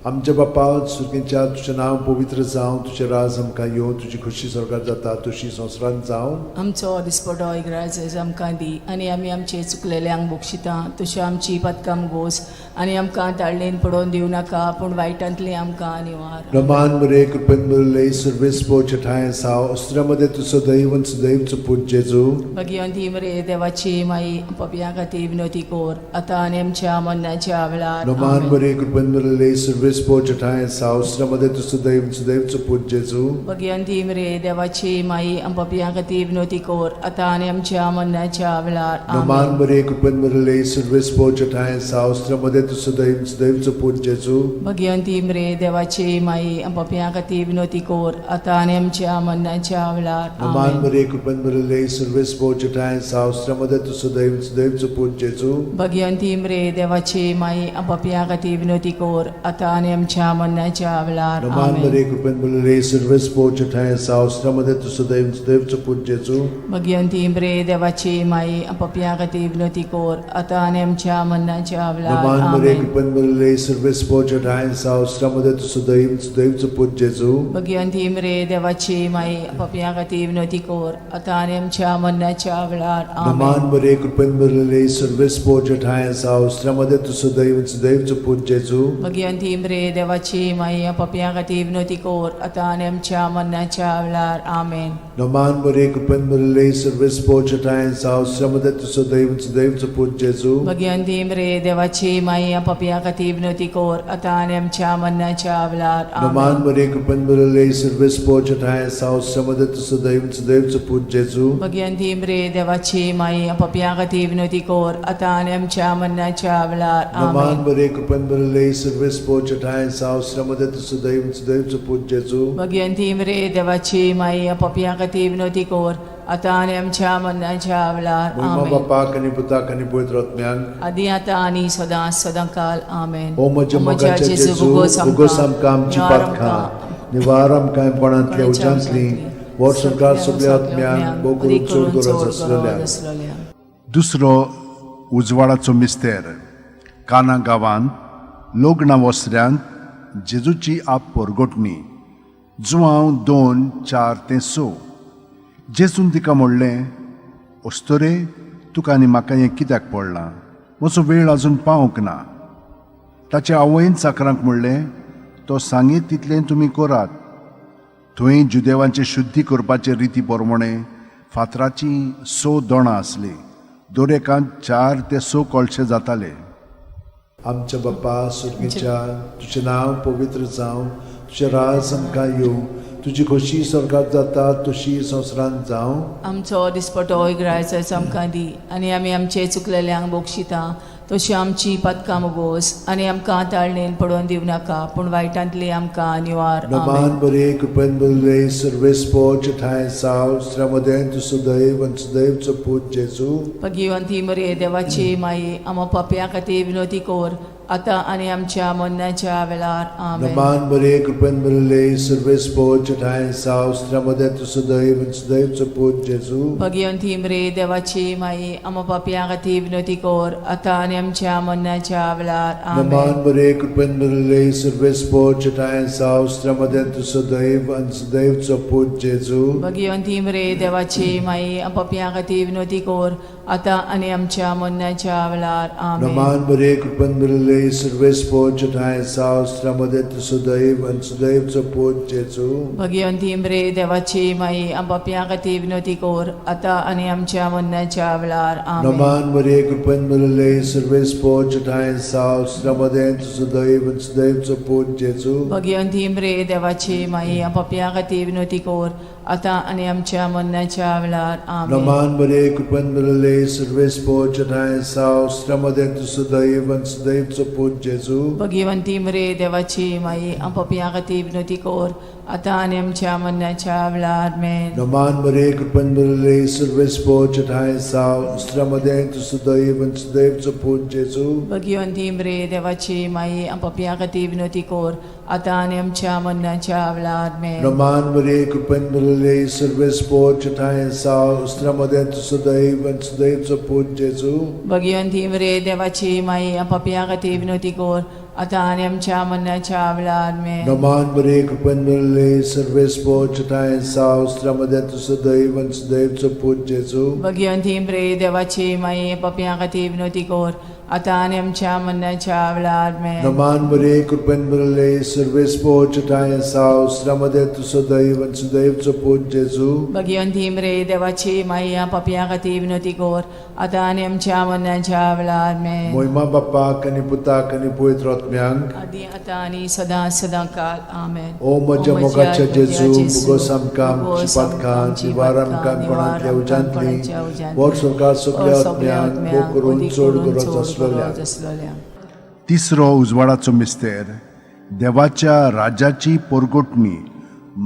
आमच्या बापा सुर्गींच्या, तुजें नांव पवित्र जावं, तुजें राज आमकां येवं, तुजी खोशी स्वर्गात जाता तशी संवसारांत जावं. आमचो दिसपटो इग्राज आमकां दी आनी आमी आमचे चुकलेल्यांक बक्षिता तशी आमची पदकां गोस आनी आमकां ताळणेन पडोवन दिवं नाका, पूण वायटांतलें आमकां निवार. रमान मरे, कृपेन बरले सर्वेस ठांय साव अस्त्रामध्ये तूं सदैव सदैवचो पूत जेजू. भगिवंती मरे देवाची माई, पपया खातीर विनवती कर, आतां आनी आमच्या मरणाच्या वेळार. रमान आमेन. मरे, कृपेन बरले सर्वेस ठांय साव अस्त्रामध्ये तूं सदैव सदैवचो पूत जेजू. भगिवंती मरे देवाची माई, पपया खातीर विनवती कर, आतां आनी आमच्या मरणाच्या वेळार. रमान आमेन. मरे, कृपेन बरले सर्वेस ठांय साव अस्त्रामध्ये तूं सदैव सदैवचो पूत जेजू. भगिवंती मरे देवाची माई, पपया खातीर विनवती कर, आतां आनी आमच्या मरणाच्या वेळार. रमान आमेन. मरे, कृपेन बरले सर्वेस ठांय साव अस्त्रामध्ये तूं सदैव सदैवचो पूत जेजू. भगिवंती मरे देवाची माई, पपया खातीर विनवती कर, आतां आनी आमच्या मरणाच्या वेळार. रमान आमेन. मरे, कृपेन बरले सर्वेस ठांय साव अस्त्रामध्ये तूं सदैव सदैवचो पूत जेजू. भगिवंती मरे देवाची माई, पपया खातीर विनवती कर, आतां आनी आमच्या मरणाच्या वेळार. रमान मरे, आमेन. कृपेन बरले सर्वेस ठांय साव अस्त्रामध्ये तूं सदैव सदैवचो पूत जेजू. भगिवंती मरे देवाची माई, पपया खातीर विनवती कर, आतां आनी आमच्या मरणाच्या वेळार. रमान आमेन. मरे, कृपेन बरले सर्वेस ठांय साव अस्त्रामध्ये तूं सदैव सदैवचो पूत जेजू. भगिवंती मरे देवाची माई, पपया खातीर विनवती कर, आतां आनी आमच्या मरणाच्या वेळार. आमेन. रमान मरे, कृपेन बरले सर्वेस ठांय साव अस्त्रामध्ये तूं सदैव सदैवचो पूत जेजू. भगिवंती मरे देवाची माई, पपया खातीर विनवती कर, आतां आनी आमच्या मरणाच्या वेळार. रमान आमेन. मरे, कृपेन बरले सर्वेस ठांय साव अस्त्रामध्ये तूं सदैव सदैवचो पूत जेजू. भगिवंती मरे देवाची माई, पपया खातीर विनवती कर, आतां आनी आमच्या मरणाच्या वेळार. रमान आमेन. मरे, कृपेन बरले सर्वेस ठांय साव अस्त्रामध्ये तूं सदैव सदैवचो पूत जेजू. भगिवंती मरे देवाची माई, पपया खातीर विनवती कर, आतां आनी आमच्या मरणाच्या वेळार. महिमा आमेन. बापाक आनी पुताक आनी पवित्र आत्म्याक. आदी आतां आनी सदां सदां काल. आमेन. ओ म्हज्या मोगाच्या जेजू, उगोस आमकां आमची पातकां, निवार आमकां कोणांतल्या उज्यांतली, वर्स संवसार सगल्या आत्म्यांक, भोव करून चड गरज आसलेल्या. दुसरो उजवाडाचो मिस्तेर, काना गांवांत लग्ना वसऱ्यांत जेजूची आप परगटणी. जुवांव 2:4-6. जेजून तिका म्हणलें, अस्तोरे, तुका आनी म्हाका हें कित्याक पडलां? म्हजो वेळ अजून पावंक ना. ताचे आवयन चाकरांक म्हणलें, तो सांगीत तितलें तुमी करात. थंय जुदेवांचे शुद्धी करपाचे रिती प्रमाणे फातराचीं 6 दोणां आसलीं. दर एकांत 4 ते 6 कळशे जाताले. आमच्या बाप्पा सुर्गीच्या, तुजें नांव पवित्र जावं, तुजें राज आमकां येवं, तुजी खोशी स्वर्गात जाता तशी संवसारांत जावं. आमचो दिसपटो इगरायचो आमकां दी आनी आमी आमचे चुकलेल्यांक बक्षिता तशी आमची पदकां मुगोस आनी आमकां ताळणेन पडोवन दिवं नाका, पूण वायटांतली आमकां निवार. आमेन. नमान बरे कृपेन बरले सर्वेस्पोच ठांय साव श्रमदेन तूं सुदैव आनी सुदैवचो पूत जेजू. भगिवंती मरे देवाची माई, आमा पापया खातीर विनोती कर, आतां आनी आमच्या मरणाच्या वेळार. आमेन. नमान बरे कृपेन बरले सर्वेस्पोच ठांय साव श्रमदेन तूं सुदैव आनी सुदैवचो पूत जेजू. भगिवंती मरे देवाची माई, आमा पापया खातीर विनोती कर, आतां आनी आमच्या मरणाच्या वेळार. आमेन. नमान बरे कृपेन बरले सर्वेस्पोच ठांय साव श्रमदेन तूं सुदैव आनी सुदैवचो पूत जेजू. भगिवंती मरे देवाची माई, पापया खातीर विनोती कर, आतां आनी आमच्या मरणाच्या वेळार. आमेन. नमान बरे कृपेन बरले सर्वेस्पोच ठांय साव श्रमदेन तूं सुदैव आनी सुदैवचो पूत जेजू. भगिवंती मरे देवाची माई, पापया खातीर विनोती कर, आतां आनी आमच्या मरणाच्या वेळार. आमेन. नमान मरे कृपेन भरले सर्वेस्पोच ठांय साव श्रमदेन तूं सुदैव आनी सुदैवचो पूत जेजू. भगिवंती मरे देवाची माई, पापया खातीर विनोती कर, आतां आनी आमच्या मरणाच्या वेळार. आमेन. नमान मरे कृपेन भरले सर्वेस्पोच ठांय साव श्रमदेन तूं सुदैव आनी सुदैवचो पूत जेजू. भगिवंती मरे देवाची माई, पापया खातीर विनोती कर, आतां आनी आमच्या मरणाच्या वेळार. आमेन. नमान मरे कृपेन भरले सर्वेस्पोच ठांय साव श्रमदेन तूं सुदैव आनी सुदैवचो पूत जेजू. भगिवंती मरे देवाची माई, पापया खातीर विनोती कर, आतां आनी आमच्या मरणाच्या वेळार. आमेन. नमान मरे कृपेन भरले सर्वेस्पोच ठांय साव श्रमदेन तूं सुदैव आनी सुदैवचो पूत जेजू. भगिवंती मरे देवाची माई, पापया खातीर विनोती कर, आतां आनी आमच्या मरणाच्या वेळार. आमेन. नमान मरे कृपेन भरले सर्वेस्पोच ठांय साव श्रमदेन तूं सुदैव आनी सुदैवचो पूत जेजू. भगिवंती मरे देवाची माई, पापया खातीर विनोती कर, आतां आनी आमच्या मरणाच्या वेळार. आमेन. नमान मरे कृपेन भरले सर्वेस्पोच ठांय साव श्रमदेन तूं सुदैव आनी सुदैवचो पूत जेजू. भगिवंती मरे देवाची माई, पापया खातीर विनोती कर, आतां आनी आमच्या मरणाच्या वेळार. आमेन. मोहिमा बाप्पाक आनी पुताक आनी पवित्र आत्म्यांक, आदी आतां आनी सदां सदां काल. आमेन. ओ म्हज्या मोगाच्या जेजू, मुगोस आमकां आमची पातकां निवार आमकां कोणांतल्या उज्यांतली, वर स्वर्गात सगल्या आत्म्यांक मोग करून चड गरज आसलेल्या. आसलेल्या. तिसरो उजवाडाचो मिस्तेर, देवाच्या राज्याची परगटणी.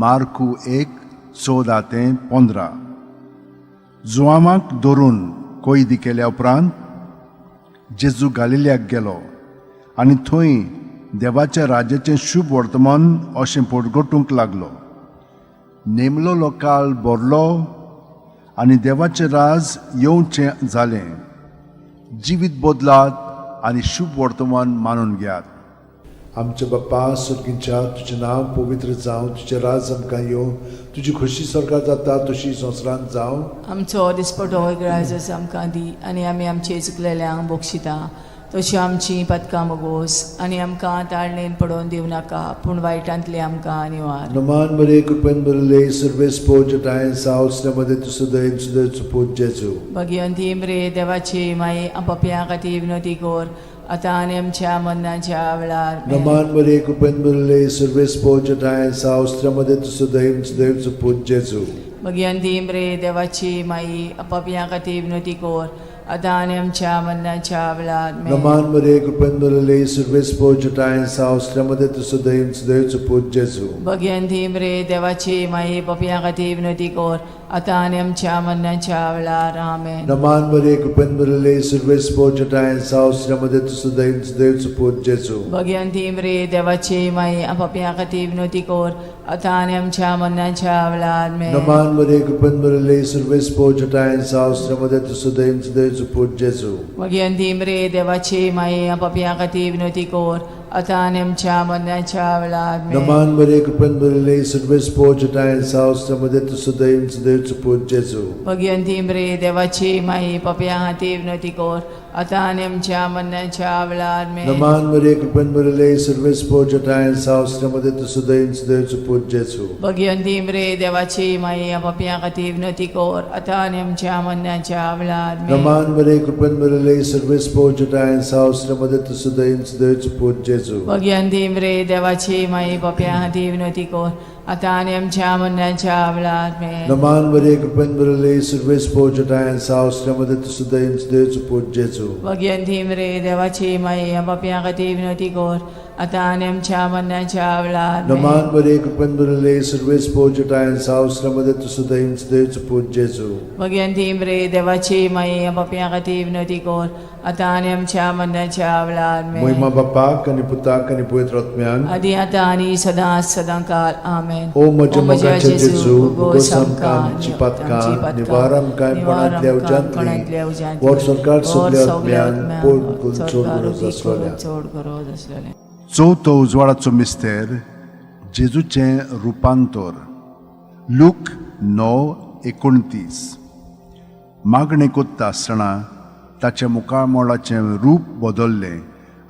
मार्कू 1:14-15. जुवामाक धरून कैदी केल्या उपरांत जेजू गालिल्याक गेलो आनी थंय देवाच्या राज्याचें शुभ वर्तमान अशें परगटूंक लागलो. नेमलोलो काळ भरलो आनी देवाचें राज येवचें जालें. जिवीत बदलात आनी शुभ वर्तमान मानून घेयात. आमच्या बाप्पा सुर्गींच्या, तुजें नांव पवित्र जावं, तुजें राज आमकां येवं, तुजी खोशी स्वर्गात जाता तशी संवसारांत जावं. आमचो दिसपटो इगराजस आमकां दी आनी आमी आमचे चुकलेल्यांक बक्षिता तशी आमची पदकां मगोस आनी आमकां ताळणेन पडोवन दिवं नाका, पूण वायटांतली आमकां निवार. नमान मरे कृपेन भरले सर्वेस्पोच ठांय साव श्रमदेन तूं सुदैव सुदैवचो पूत जेजू. भगिवंती मरे देवाची माई, पापया खातीर विनोती कर, आतां आनी आमच्या मरणाच्या वेळार. आमेन. नमान मरे कृपेन भरले सर्वेस्पोच ठांय साव श्रमदेन तूं सुदैव सुदैवचो पूत जेजू. भगिवंती मरे देवाची माई, पापया खातीर विनोती कर, आतां आनी आमच्या मरणाच्या वेळार. आमेन. नमान मरे कृपेन भरले सर्वेस्पोच ठांय साव श्रमदेन तूं सुदैव सुदैवचो पूत जेजू. भगिवंती मरे देवाची माई, पापया खातीर विनोती कर, आतां आनी आमच्या मरणाच्या वेळार. आमेन. नमान मरिये, कृपेन भरिल्ले, सर्वेस्पोर जटायेन साव श्रीमते तुजो दैव देवचो पूत जेजू. भगवंती मरे देवाची माई, पापयां खातीर विनवती कर, आतां आनी आमच्या मरणाच्या वेळार. आमेन. नमान मरिये, कृपेन भरिल्ले, सर्वेस्पोर जटायेन साव श्रीमते तुजो दैव देवचो पूत जेजू. भगवंती मरे देवाची माई, पापयां खातीर विनवती कर, आतां आनी आमच्या मरणाच्या वेळार. आमेन. नमान मरिये, कृपेन भरिल्ले, सर्वेस्पोर जटायेन साव श्रीमते तुजो दैव देवचो पूत जेजू. भगवंती मरे देवाची माई, पापयां खातीर विनवती कर, आतां आनी आमच्या मरणाच्या वेळार. आमेन. नमान मरिये, कृपेन भरिल्ले, सर्वेस्पोर जटायेन साव श्रीमते तुजो दैव देवचो पूत जेजू. भगवंती मरे देवाची माई, पापयां खातीर विनवती कर, आतां आनी आमच्या मरणाच्या वेळार. आमेन. नमान मरिये, कृपेन भरिल्ले, सर्वेस्पोर जटायेन साव श्रीमते तुजो दैव देवचो पूत जेजू. भगवंती मरे देवाची माई, पापयां खातीर विनवती कर, आतां आनी आमच्या मरणाच्या वेळार. आमेन. नमान मरिये, कृपेन भरिल्ले, सर्वेस्पोर जटायेन साव श्रीमते तुजो दैव देवचो पूत जेजू. भगवंती मरे देवाची माई, पापयां खातीर विनवती कर, आतां आनी आमच्या मरणाच्या वेळार. आमेन. नमान मरिये, कृपेन भरिल्ले, सर्वेस्पोर जटायेन साव श्रीमते तुजो दैव देवचो पूत जेजू. भगवंती मरे देवाची माई, पापयां खातीर विनवती कर, आतां आनी आमच्या मरणाच्या वेळार. आमेन. महिमा बापाक आनी पुताक आनी पवित्र आत्म्याक. आदी आतां आनी सदां सदां काल. आमेन. ओ म्हज्या मोगाचे जेजू, भोगोस आमकां आमची पातकां, निवार आमकां कोणांतल्या उज्यांतली, वर सरकार सगल्या आत्म्यान पोट करून चड गरज आसलोल्या. चड गरज आसलेलें. चवथो उजवाडाचो मिस्तेर, जेजूचें रुपांतर, लूक 9:29. मागणें कोत्ता आसतना ताच्या मुखामळाचें रूप बदल्लें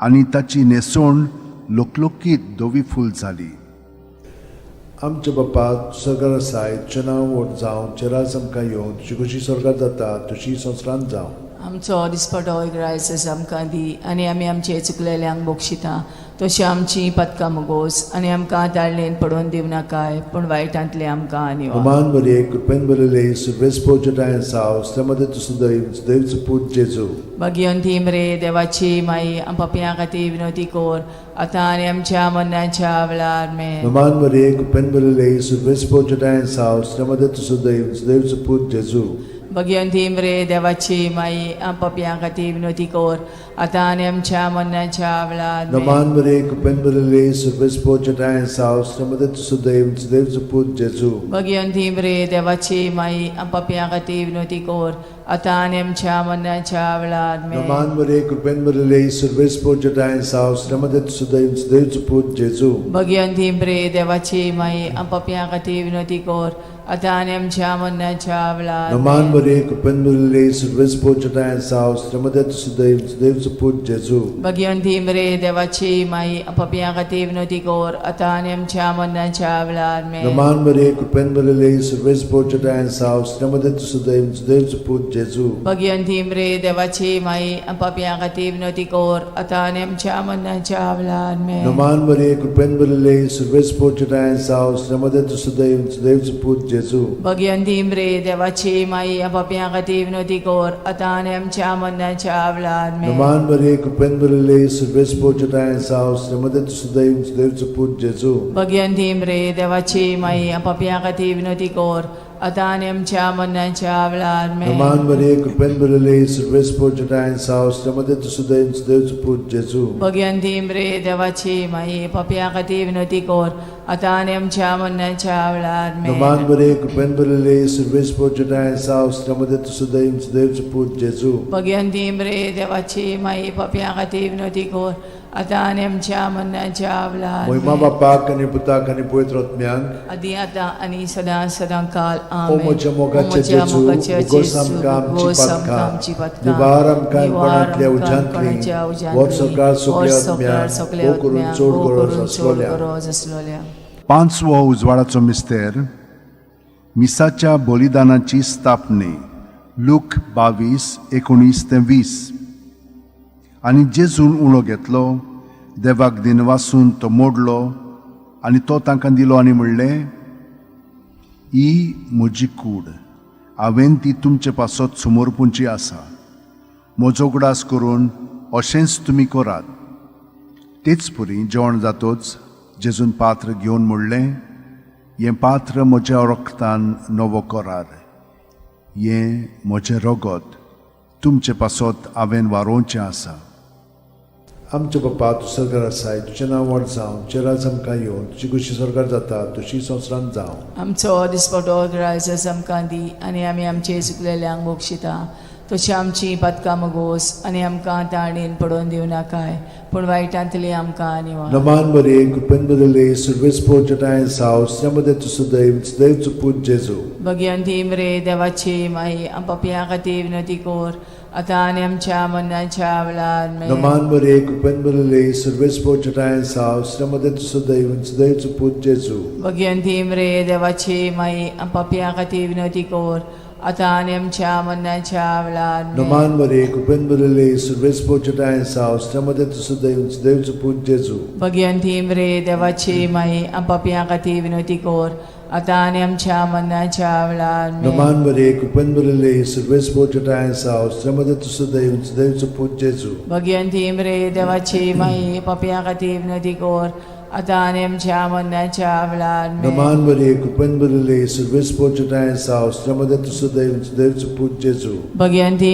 आनी ताची न्हेसवण लोकलोकीत धवी फूल जाली. आमच्या बापा, सरकार आसाय, तुजें नांव व्हड जावं, तुजें राज आमकां येवं, तुजी खोशी स्वर्गात जाता तशी संवसारांत जावं. आमचो दिसपटो ग्रायस आमकां दी आनी आमी आमचे चुकलेल्यांक बक्षिता तशी आमची पदकां मुगोस आनी आमकां ताळणेन पडोवन दिवं नाकाय, पूण वायटांतले आमकां निवार. अमान मरिये, कृपेन भरिल्ले, सर्वेस्पोर जटायेन साव श्रीमते तुजो दैव देवचो पूत जेजू. भगवंती मरे देवाची माई, पापयां खातीर विनवती कर, आतां आनी आमच्या मरणाच्या वेळार. आमेन. नमान मरिये, कृपेन भरिल्ले, सर्वेस्पोर जटायेन साव श्रीमते तुजो दैव देवचो पूत जेजू. भगवंती मरे देवाची माई, पापयां खातीर विनवती कर, आतां आनी आमच्या मरणाच्या वेळार. आमेन. नमान मरिये, कृपेन भरिल्ले, सर्वेस्पोर जटायेन साव श्रीमते तुजो दैव देवचो पूत जेजू. भगवंती मरे देवाची माई, पापयां खातीर विनवती कर, आतां आनी आमच्या मरणाच्या वेळार. आमेन. नमान मरिये, कृपेन भरिल्ले, सर्वेस्पोर जटायेन साव श्रीमते तुजो दैव देवचो पूत जेजू. भगवंती मरे देवाची माई, पापयां खातीर विनवती कर, आतां आनी आमच्या मरणाच्या वेळार. नमान आमेन. मरिये, कृपेन भरिल्ले, सर्वेस्पोर जटायेन साव श्रीमते तुजो दैव देवचो पूत जेजू. भगवंती मरे देवाची माई, पापयां खातीर विनवती कर, आतां आनी आमच्या मरणाच्या वेळार. आमेन. नमान मरिये, कृपेन भरिल्ले, सर्वेस्पोर जटायेन साव श्रीमते तुजो दैव देवचो पूत जेजू. भगवंती मरे देवाची माई, पापयां खातीर विनवती कर, आतां आनी आमच्या मरणाच्या वेळार. आमेन. नमान मरिये, कृपेन भरिल्ले, सर्वेस्पोर जटायेन साव श्रीमते तुजो दैव देवचो पूत जेजू. भगवंती मरे देवाची माई, पापयां खातीर विनवती कर, आतां आनी आमच्या मरणाच्या वेळार. आमेन. नमान मरिये, कृपेन भरिल्ले, सर्वेस्पोर जटायेन साव श्रीमते तुजो दैव देवचो पूत जेजू. भगवंती मरे देवाची माई, पापयां खातीर विनवती कर, आतां आनी आमच्या मरणाच्या वेळार. आमेन. नमान मरिये, कृपेन भरिल्ले, सर्वेस्पोर जटायेन साव श्रीमते तुजो दैव देवचो पूत जेजू. भगवंती मरे देवाची माई, पापयां खातीर विनवती कर, आतां आनी आमच्या मरणाच्या वेळार. आमेन. नमान मरिये, कृपेन भरिल्ले, सर्वेस्पोर जटायेन साव श्रीमते तुजो दैव देवचो पूत जेजू. भगवंती मरे देवाची माई, पापयां खातीर विनवती कर, आतां आनी आमच्या मरणाच्या वेळार. महिमा आमेन. बापाक आनी पुताक आनी पवित्र आत्म्याक. आदी आतां आनी सदां सदां काल. ओ आमेन. म्हज्या मोगाचे ओ म्हज्या जेजू, मोगाचे उगोस जेजू, आमकां आमची उगोस आमकां पातकां, आमची पातकां, निवार आमकां निवार कोणांतल्या आमकां उज्यांतली, कोणाच्या उज्यांतली, वर सरकार सगल्या वर सरकार आत्म्याक, सगल्या भोव करून आत्म्याक, चड भोव गरज करून चड आसलोल्या. गरज आसलोल्या. पांचवो उजवाडाचो मिस्तेर, मिसाच्या बलिदानाची स्थापने, लूक 22:19 ते 20. आनी जेजून उणो घेतलो, देवाक दिनवासून तो मोडलो आनी तो तांकां दिलो आनी म्हणलें, ही म्हजी कूड, हांवें ती तुमचे पासत समर्पूंची आसा. म्हजो उगडास करून अशेंच तुमी करात. तेच परी जेवण जातोच जेजून पात्र घेवन म्हणलें, हें पात्र म्हज्या रक्तान नवो करार. हें म्हजें रगत तुमचे पासत हांवें वारोवचें आसा. आमच्या बापा तूं सरकार आसाय, तुजें नांव व्हड जावं, तुजें राज आमकां येवन, तुजी खुशी सरकार जाता तशी संवसारांत जावं. आमचो दिसपटो ग्रायस आमकां दी आनी आमी आमचे चुकलेल्यांक बक्षिता तशी आमची पातकां मगोस आनी आमकां ताणेन पडोवन दिवं नाकाय पूण वायटांतली आमकां निवार. नमान बरे कृपेन बदले सुर्वेस पोचटाय साव मध्ये तूं सदैव सदैव चुपूत जेजू. भगयंती मरे देवाची माई पपया खातीर विनंती कोर आतां आनी आमच्या मरणाच्या वेळार आमेन. नमान बरे कृपेन बदले सुर्वेस पोचटाय साव मध्ये तूं सदैव सदैव चुपूत जेजू. भगयंती मरे देवाची माई पपया खातीर विनंती कोर आतां आनी आमच्या मरणाच्या वेळार आमेन. नमान बरे कृपेन बदले सुर्वेस पोचटाय साव मध्ये तूं सदैव सदैव चुपूत जेजू. भगयंती मरे देवाची माई पपया खातीर विनंती कोर आतां आनी आमच्या मरणाच्या वेळार आमेन. नमान बरे कृपेन बदले सुर्वेस पोचटाय साव मध्ये तूं सदैव सदैव चुपूत जेजू. भगयंती मरे देवाची माई पपया खातीर विनंती कोर आतां आनी आमच्या मरणाच्या वेळार आमेन. नमान बरे कृपेन बदले सुर्वेस पोचटाय साव मध्ये तूं सदैव सदैव चुपूत जेजू. भगयंती.